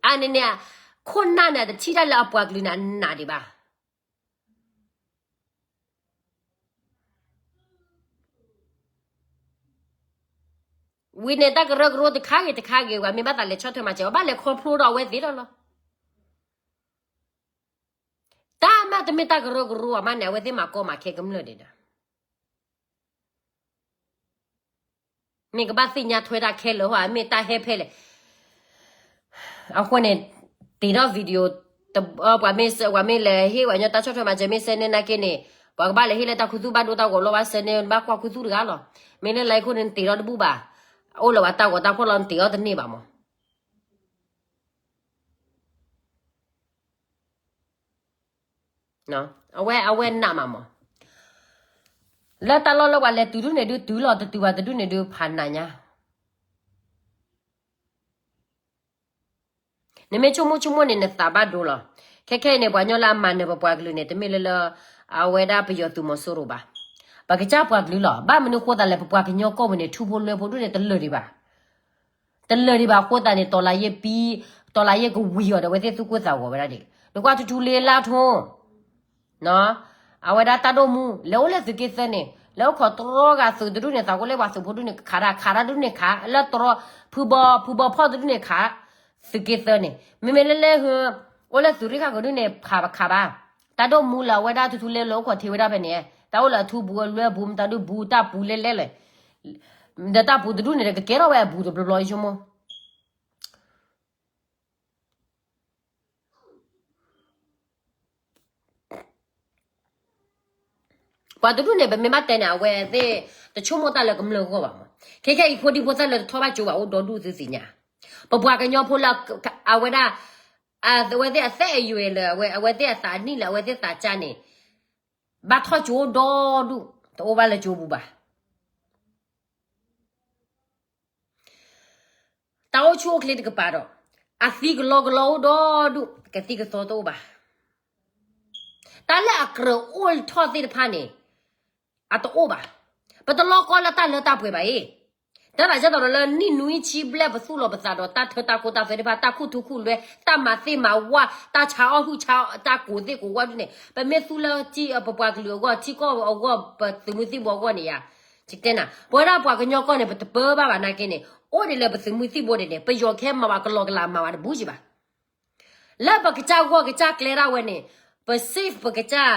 အန့ၣ်န့ၣ် ခိၣ်နၢ်န့ၣ် တထံၣ်တၢ်လၢအပှၤကလုာ်န့ၣ် အနးဒံးဘၣ်. ဝံၤန့ၣ် တၢ်ကရၢကရိတခါဂ့ၤတခါဂ့ၤ ပှၤမ့ၢ်ဘၣ်သးလဲၤဆီၣ်ထွဲမၤစၢၤ ဘၣ်လဲၤခီဖျိဒီးအဝဲသ့ၣ်ဒီးလီၤ. တၢ်မးတမ့ၢ်တၢ်ကရၢကရိအမးန့ၣ် အဝဲသ့ၣ်မၤကီမၤခဲကမျၢၢ်ဒံးဒီး မ့ၢ်ကဘၣ်သ့ၣ်ညါထွဲတၢ်ခဲလၢာ်ဟီ မ့ၢ်တၢ်ဟဲဖဲလဲၣ်. အဃိန့ၣ် တ့ထီၣ် video ပှၤမ့ၢ် ပှၤမ့ၢ်လဲၤဟ့ၣ်ပှၤကညီတၢ်ဆီၣ်ထွဲမၤစၢၤ မ့ၢ်ဆၢန့ၢ်နာ်က့န့ၣ် ပှၤကဘၣ်လဲၤဟ့ၣ်လၢတၢ်ခူသူၣ်ဘၣ်ဒိတၢ်ဂီၤလီၤ ဘၣ်ဆၢန့ၢ် ဘၣ်ကွၢ်ခူသူၣ်တဂၤလီၤ. မ့ၢ်လၢလၢအံၤခိၣ်န့ၣ် နတ့ထီၣ်တဘူၣ်ဘၣ်. အိၣ်လၢပှၤတၢ်ဂီၤတၢ်ဖီၣ်လီၤ နတ့ထီၣ်တန့ၢ်ဘၣ်မး. အဝဲ အဝဲနးမးမး. လၢတၢ်လီၢ်လၢပှၤလဲၤတုၤဒုန့ၣ်ဒုးတုၤလီၤ တတုၤဘၣ်တဒုန့ၣ်ဒုး ဖးနးညါ. နမ့ၢ်ဆိကမိၣ်ဆိကမိၣ်န့ၣ် နသးဘၣ်ဒိလီၤ. ခဲခဲအံၤန့ၣ် ပှၤကညီလၢအမၤနၢၤပပှၤကလုာ်န့ၣ် တမ့ၢ်လၢလၢ အဝဲဒၣ်ပယီၤသုးမီၤစိရိၤဘၣ်. ပကစၢ်ပှၤကလုာ်လီၤ. ဘၣ်မနုၤဃိသးလဲၣ် ပပှၤကညီကီၢ်ပူၤန့ၣ် ထူဖိလွဲဖိဒုန့ၣ် တလၢာ်ဒံးဘၣ်. တလၢာ်ဒံးဘၣ်အဃိသတးန့ၣ် တော်လှန်ရေးပြီး တော်လှန်ရေးကဝံၤအီၤဒီး အဝဲသ့ၣ်သူၣ်ကိၢ်သးဂီၤဝဲဒၣ်ဒံး နကွၢ်ထူထူလ့လါထိ အဝဲဒၣ်တၢ်ဒိၣ်မူ လဲၤအိၣ်လၢသုးက့သၢန့ၣ် လဲၤအိၣ်ခိးတြီဂၤသုးတဒူၣ်န့ၣ် သးကိၢ်လၢပှၤသုးဖိဒူၣ်န့ၣ် ခးတၢ် ခးတၢ်ဒူၣ်န့ၣ်ခး လၢတြီ ဖုဘီ ဖုဘီဖီၣ်တဒူၣ်န့ၣ်ခး သုးက့သၢန့ၣ် မ့မ့ၢ်လၢလၢ အိၣ်လၢသုးရ့ၣ်ခၢၣ်ကဒူၣ်န့ၣ် ခးပခးဘၣ် တၢ်ဒိၣ်မူလၢအဝဲဒၣ်ထူထူလဲၤလီၤအိၣ်ခိးထံးဝဲဒၣ်ဖဲန့ၣ် တၢ်အိၣ်လၢအထူဘူးအလွဲဘူး မတၤဒုးဘူးတၢ်ပူၤလဲလဲလၢ ဒီးတၢ်ပူၤတဒူၣ်န့ၣ်ဒီး ကကဲထီၣ်ဝဲအဘူးတဘျီဘျီအံၤဆိကမိၣ် ပှၤတဒူၣ်န့ၣ် ပမ့ၢ်ဘၣ်တဲန့ၣ် အဝဲသ့ၣ် တဆိကမိၣ်တၢ်လၢကမျၢၢ်အဂီၢ်ဘၣ်မး. ခဲခဲအံၤဖိဒံဖိသၣ်လၢတထီၣ်ဘၣ်ကၠိဘၣ်အိၣ်ဒီဒူၣ်သုသ့ၣ်ညါ ပပှၤကညီဖိလၢ အဝဲဒၣ် အဝဲသ့ၣ်အသးအယွဲၢ်လၢ အဝဲသ့ၣ်အသးနံၣ်လၢ အဝဲသ့ၣ်သးကၢ်န့ၣ် ဘၣ်ထီၣ်ကၠိအိၣ်ဒီဒူၣ်, တအိၣ်ဘၣ်လၢကၠိပူၤဘၣ်. တၢ်အိၣ်ဆူၣ်အိၣ်ချ့တကပၤဒီး အသံကလီကလီအိၣ်ဒီဒူၣ်, ကသံၣ်ကသီတအိၣ်ဘၣ်. တၢ်လၢအကြၢးအိၣ်ထီၣ်သ့ၣ်တဖၣ်န့ၣ် အတအိၣ်ဘၣ်. ပတလီၤကီလၢတၢ်လၢတၢ်ပှဲၤဘၣ်အံၤ. တၢ်သးစၢ်တီၤဒီးလၢနံၣ်နွံဆံဘျဲၣ် ပသူၣ်လီၤပသးဒီးတၢ်ထၢတၢ်ခိတၢ်သွဲတဖၣ်, တၢ်ခူၣ်ထူခူၣ်လွဲ, တၢ်မၤသ့ၣ်မၤဝၣ်, တၢ်ဆါအီၣ်ဟုၣ်ဆါတၢ်ကိးသ့ၣ်ကိးဝၣ်ဒ်န့ၣ်, ပမ့ၢ်သူလၢထံပပှၤကလုာ်အဂီၢ်, ထံကီၢ်အဂီၢ်, ပသုးမုၢ်သံၣ်ဘိအဂီၢ်န့ၣ်ယါ, ယတဲနၤ, ပဝဲဒၣ်ပှၤကညီကီၢ်န့ၣ် ပတပၢဘၣ်ဘၣ်နာ်က့န့ၣ်, အိၣ်ဒံးလၢပသုးမုၢ်သံၣ်ဘိဒံးန့ၣ်, ပယီၤကဟဲမၤဝဲကလီကလီမၤဝဲတဘူးကဘၣ်. လၢပကစၢ်ဂီၢ်ကစၢ်ကျဲဒၣ်ဝဲန့ၣ်, ပ save ပကစၢ်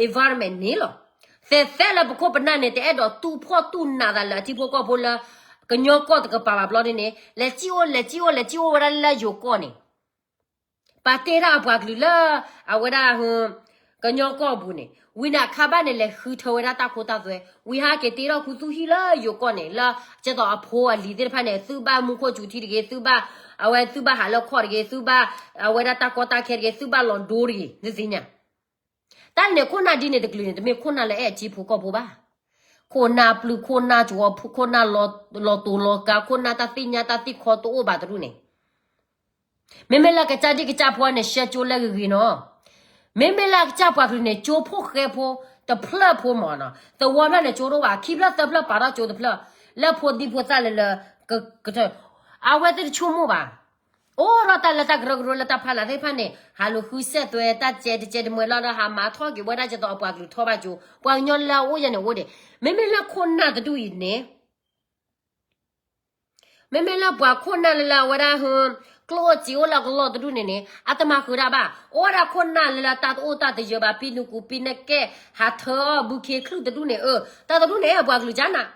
environment န့ၣ်လီၤ. သဲးသဲလၢပခိၣ်ပနၢ်န့ၣ် တအဲၣ်ဒိးတူၢ်ဖှီၣ်တူၢ်နးသးလၢအထံဖိကီၢ်ဖိလၢ ကညီကီၢ်တကပၤဘၣ်ဘျီဒ်န့ၣ်, လဲၤစံၣ်အိၣ်လဲၤစံၣ်အိၣ်လဲၤစံၣ်အိၣ်ဝဲဒၣ်လၢယိၤကီၢ်န့ၣ်, ပာ်တ့ၢ်ဒၣ်အပှၤကလုာ်လၢ အဝဲဒၣ် ကညီကီၢ်ပူၤန့ၣ်, ဝံၤန့ၣ်အခါဘၣ်န့ၣ် လဲၤဃုထၢဝဲဒၣ်တၢ်ခိတၢ်သွဲ, ဝံၤဟဲက့ၤတ့ထီၣ်ခူသူၣ်ဟံၣ်လၢယိၤကီၢ်န့ၣ်, လၢကဲသိးအဖိအလံၤသ့ၣ်တဖၣ်န့ၣ်, သုဘၣ်မူခိၣ်စူၤထံတဂ့ၤ, သုဘၣ်, အဝဲသုဘၣ်ဟးလၢခီၣ်တဂ့ၤ, သုဘၣ်, အဝဲဒၣ်တၢ်ကီတၢ်ခဲတဂ့ၤ, သုဘၣ်လီၤဒိတဂ့ၤ, နသ့ၣ်ညါ. တၢ်န့ၣ်ခိၣ်နၢ်ဒ်န့ၣ်တကလုာ်န့ၣ် တမ့ၢ်ခိၣ်နၢ်လၢအဲၣ်အထံဖိကီၢ်ဖိဘၣ်. ခိၣ်နၢ်ပျုၢ်, ခိၣ်နၢ်ကဝီၤ, ခိၣ်နၢ်လီၤတိၤလီၤကါ, ခိၣ်နၢ်တၢ်သ့ၣ်ညါတၢ်သ့ၣ်ခီတအိၣ်ဘၣ်တရူၣ်န့ၣ်. မ့မ့ၢ်လၢကစၢ်ဒံၣ်ကစၢ်ဖီန့ၣ် ရှဲကၠိလဲဂ့ၤဂ့ၤနီၤ. မ့မ့ၢ်လၢကစၢ်ပှၤကလုာ်န့ၣ် ကၠိဖိဃဲဖိ, တဖျၢၣ်ဖိမၢ်နီၤ, သဝီဖျၢၣ်န့ၣ် ကၠိတအိၣ်ဘၣ်, ခံဖျၢၣ်သၢဖျၢၣ်ပာ်ထီၣ်ကၠိတဖျၢၣ်, လၢဖိဒံဖိသၣ်လၢလၢ, က, ကထၢ, အဝဲသ့ၣ်တဆိကမိၣ်ဘၣ်. အိၣ်ဒီးတၢ်လၢတၢ်ကရၢကရိလၢတၢ်ဖးနးသ့ၣ်တဖၣ်န့ၣ် ဟးလူၤဃုစဲးသွဲတၢ်ကဲတကဲတမှဲလီၤဒီး ဟးမၤထီၣ်က့ၤဝဲဒၣ်ကဲသိးအပှၤကလုာ်ထီၣ်ဘၣ်ကၠိ, ပှၤကညီလၢအအိၣ်ယဲန့ၣ်အိၣ်ဒံး. မ့မ့ၢ်လၢခိၣ်နၢ်တဒူၣ်အံၤန့ၣ် မ့မ့ၢ်လၢပှၤခိၣ်နၢ်လၢလၢအဝဲဒၣ်, ကျိၣ်အိၣ်စ့အိၣ်လၢကလီၢ်တဒူၣ်န့ၣ်န့ၣ် အတမၤဃုာ်တၢ်ဘၣ်. အိၣ်ဝဲဒၣ်ခိၣ်နၢ်လၢလၢတၢ်တအိၣ်တၢ်တယၢၤဘၣ်, ပံနူကူပံနကဲ, ဟးထၢအီၣ်ဘုခ့ချုၣ်တဒူၣ်န့ၣ်, အၢ, တၢ်တဒူၣ်န့ၣ် ပှၤကလုာ်ကနၣ်,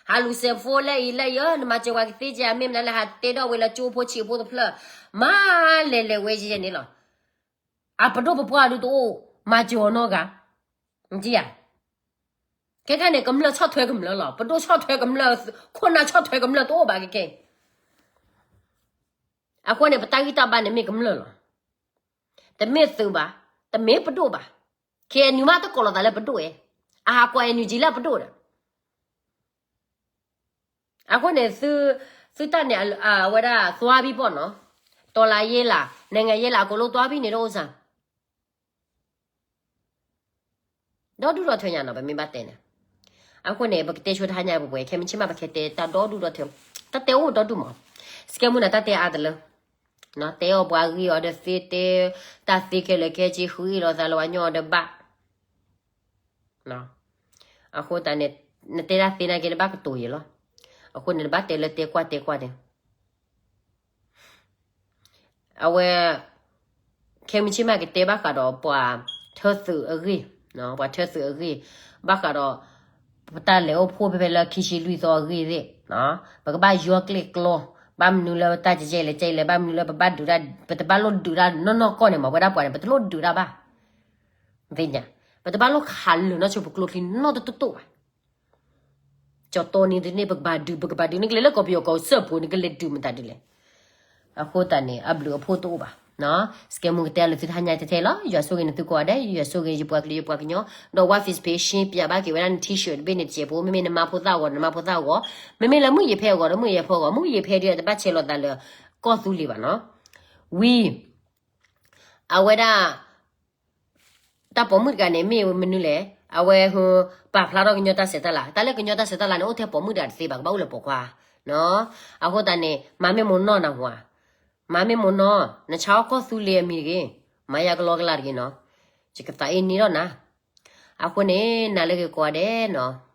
ဟးလူၤစဲးဖိလၢအံၤလၢအံၤ, နမၤစၢၤပှၤကသ့ကဲ, မ့ၢ်မနုၤလဲၣ် ဟးတ့ထီၣ်ဝဲလၢကၠိဖိဆံးဖိတဖျၢၣ်, မၤလဲၤလဲၤဝဲယဲန့ၣ်လီၤ. အပဒိၣ်ပပှၢ်ဒုတအိၣ်, မၤစၢၤအီၤနီတဂၤ, နထံၣ်ဧါ. ခဲခါန့ၣ် ကမျၢၢ်ဆီၣ်ထွဲကမျၢၢ်လီၤ. ပဒိၣ်ဆီၣ်ထွဲကမျၢၢ်, ခိၣ်နၢ်ဆီၣ်ထွဲကမျၢၢ်တအိၣ်ဘၣ်ခဲခဲအံၤ. အဃိန့ၣ် ပတၢ်ဂံၢ်တၢ်ဘါန့ၣ်မ့ၢ်ကမျၢၢ်လီၤ. တမ့ၢ်သုးဘၣ်, တမ့ၢ်ပဒိၣ်ဘၣ်. ခဲအံၤ နမ့ၢ်တကိးလီၤသးလၢပဒိၣ်ဧါ. အဟးကိး NUG လၢပဒိၣ်ဒီး အဃိန့ၣ် သု, သုတၢ်န့ၣ် အဝဲဒၣ်သွါဘံၣ်ပီၣ်နီၤ, တော်လှန်ရေးလား, နိုင်ငံရေးလား, အကုန်လုံးသွါဘံၣ်န့ၣ်တအိၣ်စၢ်. ဒီဒူၣ်ဒီထၢညါနီၤ ပမ့ၢ်ဘၣ်တဲန့ၣ်. အဃိန့ၣ် ပကတဲဆိတဟါညါပပှဲၤ ခဲမုၢ်ဆ့ၣ်မး ပကတဲတၢ်ဒီဒူၣ်ဒီထၢ, တၢ်တဲအိၣ်ဒီဒူၣ်မး, စကဲမူနၤတၢ်တဲအါတလၢ, တဲအီၣ်ပှၤဂ့ၢ်အီၤဒီးသ့တဲ, တၢ်သ့ခဲလၢာ်ခဲဆ့ ဃုအ့ၣ်လိာ်သးလၢပှၤညီအီၤဒီးဘၣ် အဃိသတးန့ၣ် နတဲတၢ်သ့နာ်က့ နဘၣ်ကတိၤယဲလီၤ. အဃိန့ၣ် နဘၣ်တဲလၢတဲကွၢ်တဲကွၢ်န့ၣ်, အဝဲ ခဲမုၢ်ဆ့ၣ်မးကတဲဘၣ်ဃးဒီးပှၤထၢသုးအဂ့ၢ်, ပှၤထၢသုးအဂ့ၢ်, ဘၣ်ဃးဒီး ပတၢ်လဲၤအိၣ်ဖှိၣ်ဖဲဖဲလၢခံဆံလွံၢ်သီအဂ့ၢ်သ့ၣ်, ပကဘၣ်ယီကျ့ၣ်ကျီ, ဘၣ်မနုၤလၢတၢ်ကဲလဲၣ်ကဲလဲၣ်, ဘၣ်မနုၤလၢပဘၣ်ဒုးတၢ်, ပတဘၣ်လိၣ်ဒုးတၢ်နီၢ်နီၢ်ကီၢ်န့ၣ်မး, ပဝဲဒၣ်ပှၤန့ၣ် ပတလိၣ်ဒုးတၢ်ဘၣ်. သ့ၣ်ညါ, ပတဘၣ်လိၣ်ခးလၢာ်နီၢ်ဆိပကျိချံနီတတိတိဘၣ်. ကၠီတီနံၤဒ်န့ၣ် ပကဘၣ်ဒုး ပကဘၣ်ဒုး နကလဲၤလၢကီၢ်ပယီၤကီၢ်စၢဖှိၣ် နကလဲၤဒုးမတၤဒ်လဲၣ်. အဃိသတးန့ၣ် အဘျုးအဖှိၣ်တအိၣ်ဘၣ်. စကဲမူကတဲအီၤလၢသုတဟါညါထဲထဲလီၤ. ယွၤဆိၣ်ဂ့ၤနသုကိးဂၤဒဲး, ယွၤဆိၣ်ဂ့ၤယပှၤကလုာ်ယပှၤကညီ, ဒီး One Face Page ရှ့ပၠးဘၣ်က့ၤဝဲဒၣ်န T-shirt တဘ့ၣ်န့ၣ်တစဲးဖိ, မ့မ့ၢ်နမါဖိသၣ်ဂီၤ နမါဖိသၣ်ဂီၤ, မ့မ့ၢ်လၢမုၣ်ယ့ၤဖဲအဂီၤဒီး မုၣ်ယ့ၤဖဲအဂီၤ, မုၣ်ယ့ၤဖဲဒုးတဘၣ်ဆဲးလီၤသးလၢ ကီၢ်သူလ့ၤဘၣ်နီၤ. ဝံၤ အဝဲဒၣ် တၢ်ပိာ်မုၣ်တဂၤန့ၣ်မ့ၢ်မနုၤလဲၣ်, အဝဲဟူ ပာ်ဖျါထီၣ်ကညီတၢ်ဆဲးတၢ်လၤ, တၢ်လၢကညီတၢ်ဆဲးတၢ်လၤန့ၣ် အိၣ်ထဲပိာ်မုၣ်တဂၤတသ့ဘၣ်, ကဘၣ်အိၣ်လၢပိာ်ခွါ, အဃိသတးန့ၣ် မၤမ့ၢ်မိၢ်နီၢ်နၢ်ဟူဧါ, မၤမ့ၢ်မိၢ်နီၢ်, နဆါအီၣ်ကီၢ်သူလ့ၤအမံၤတဂ့ၤ, မၤယၤကလီကလီတဂ့ၤနီၤ, ယကသးအ့န့ၢ်ထီၣ်နၤ, အဃိန့ၣ် နၤလၢဂ့ၤကိးဂၤဒဲးနီၤ.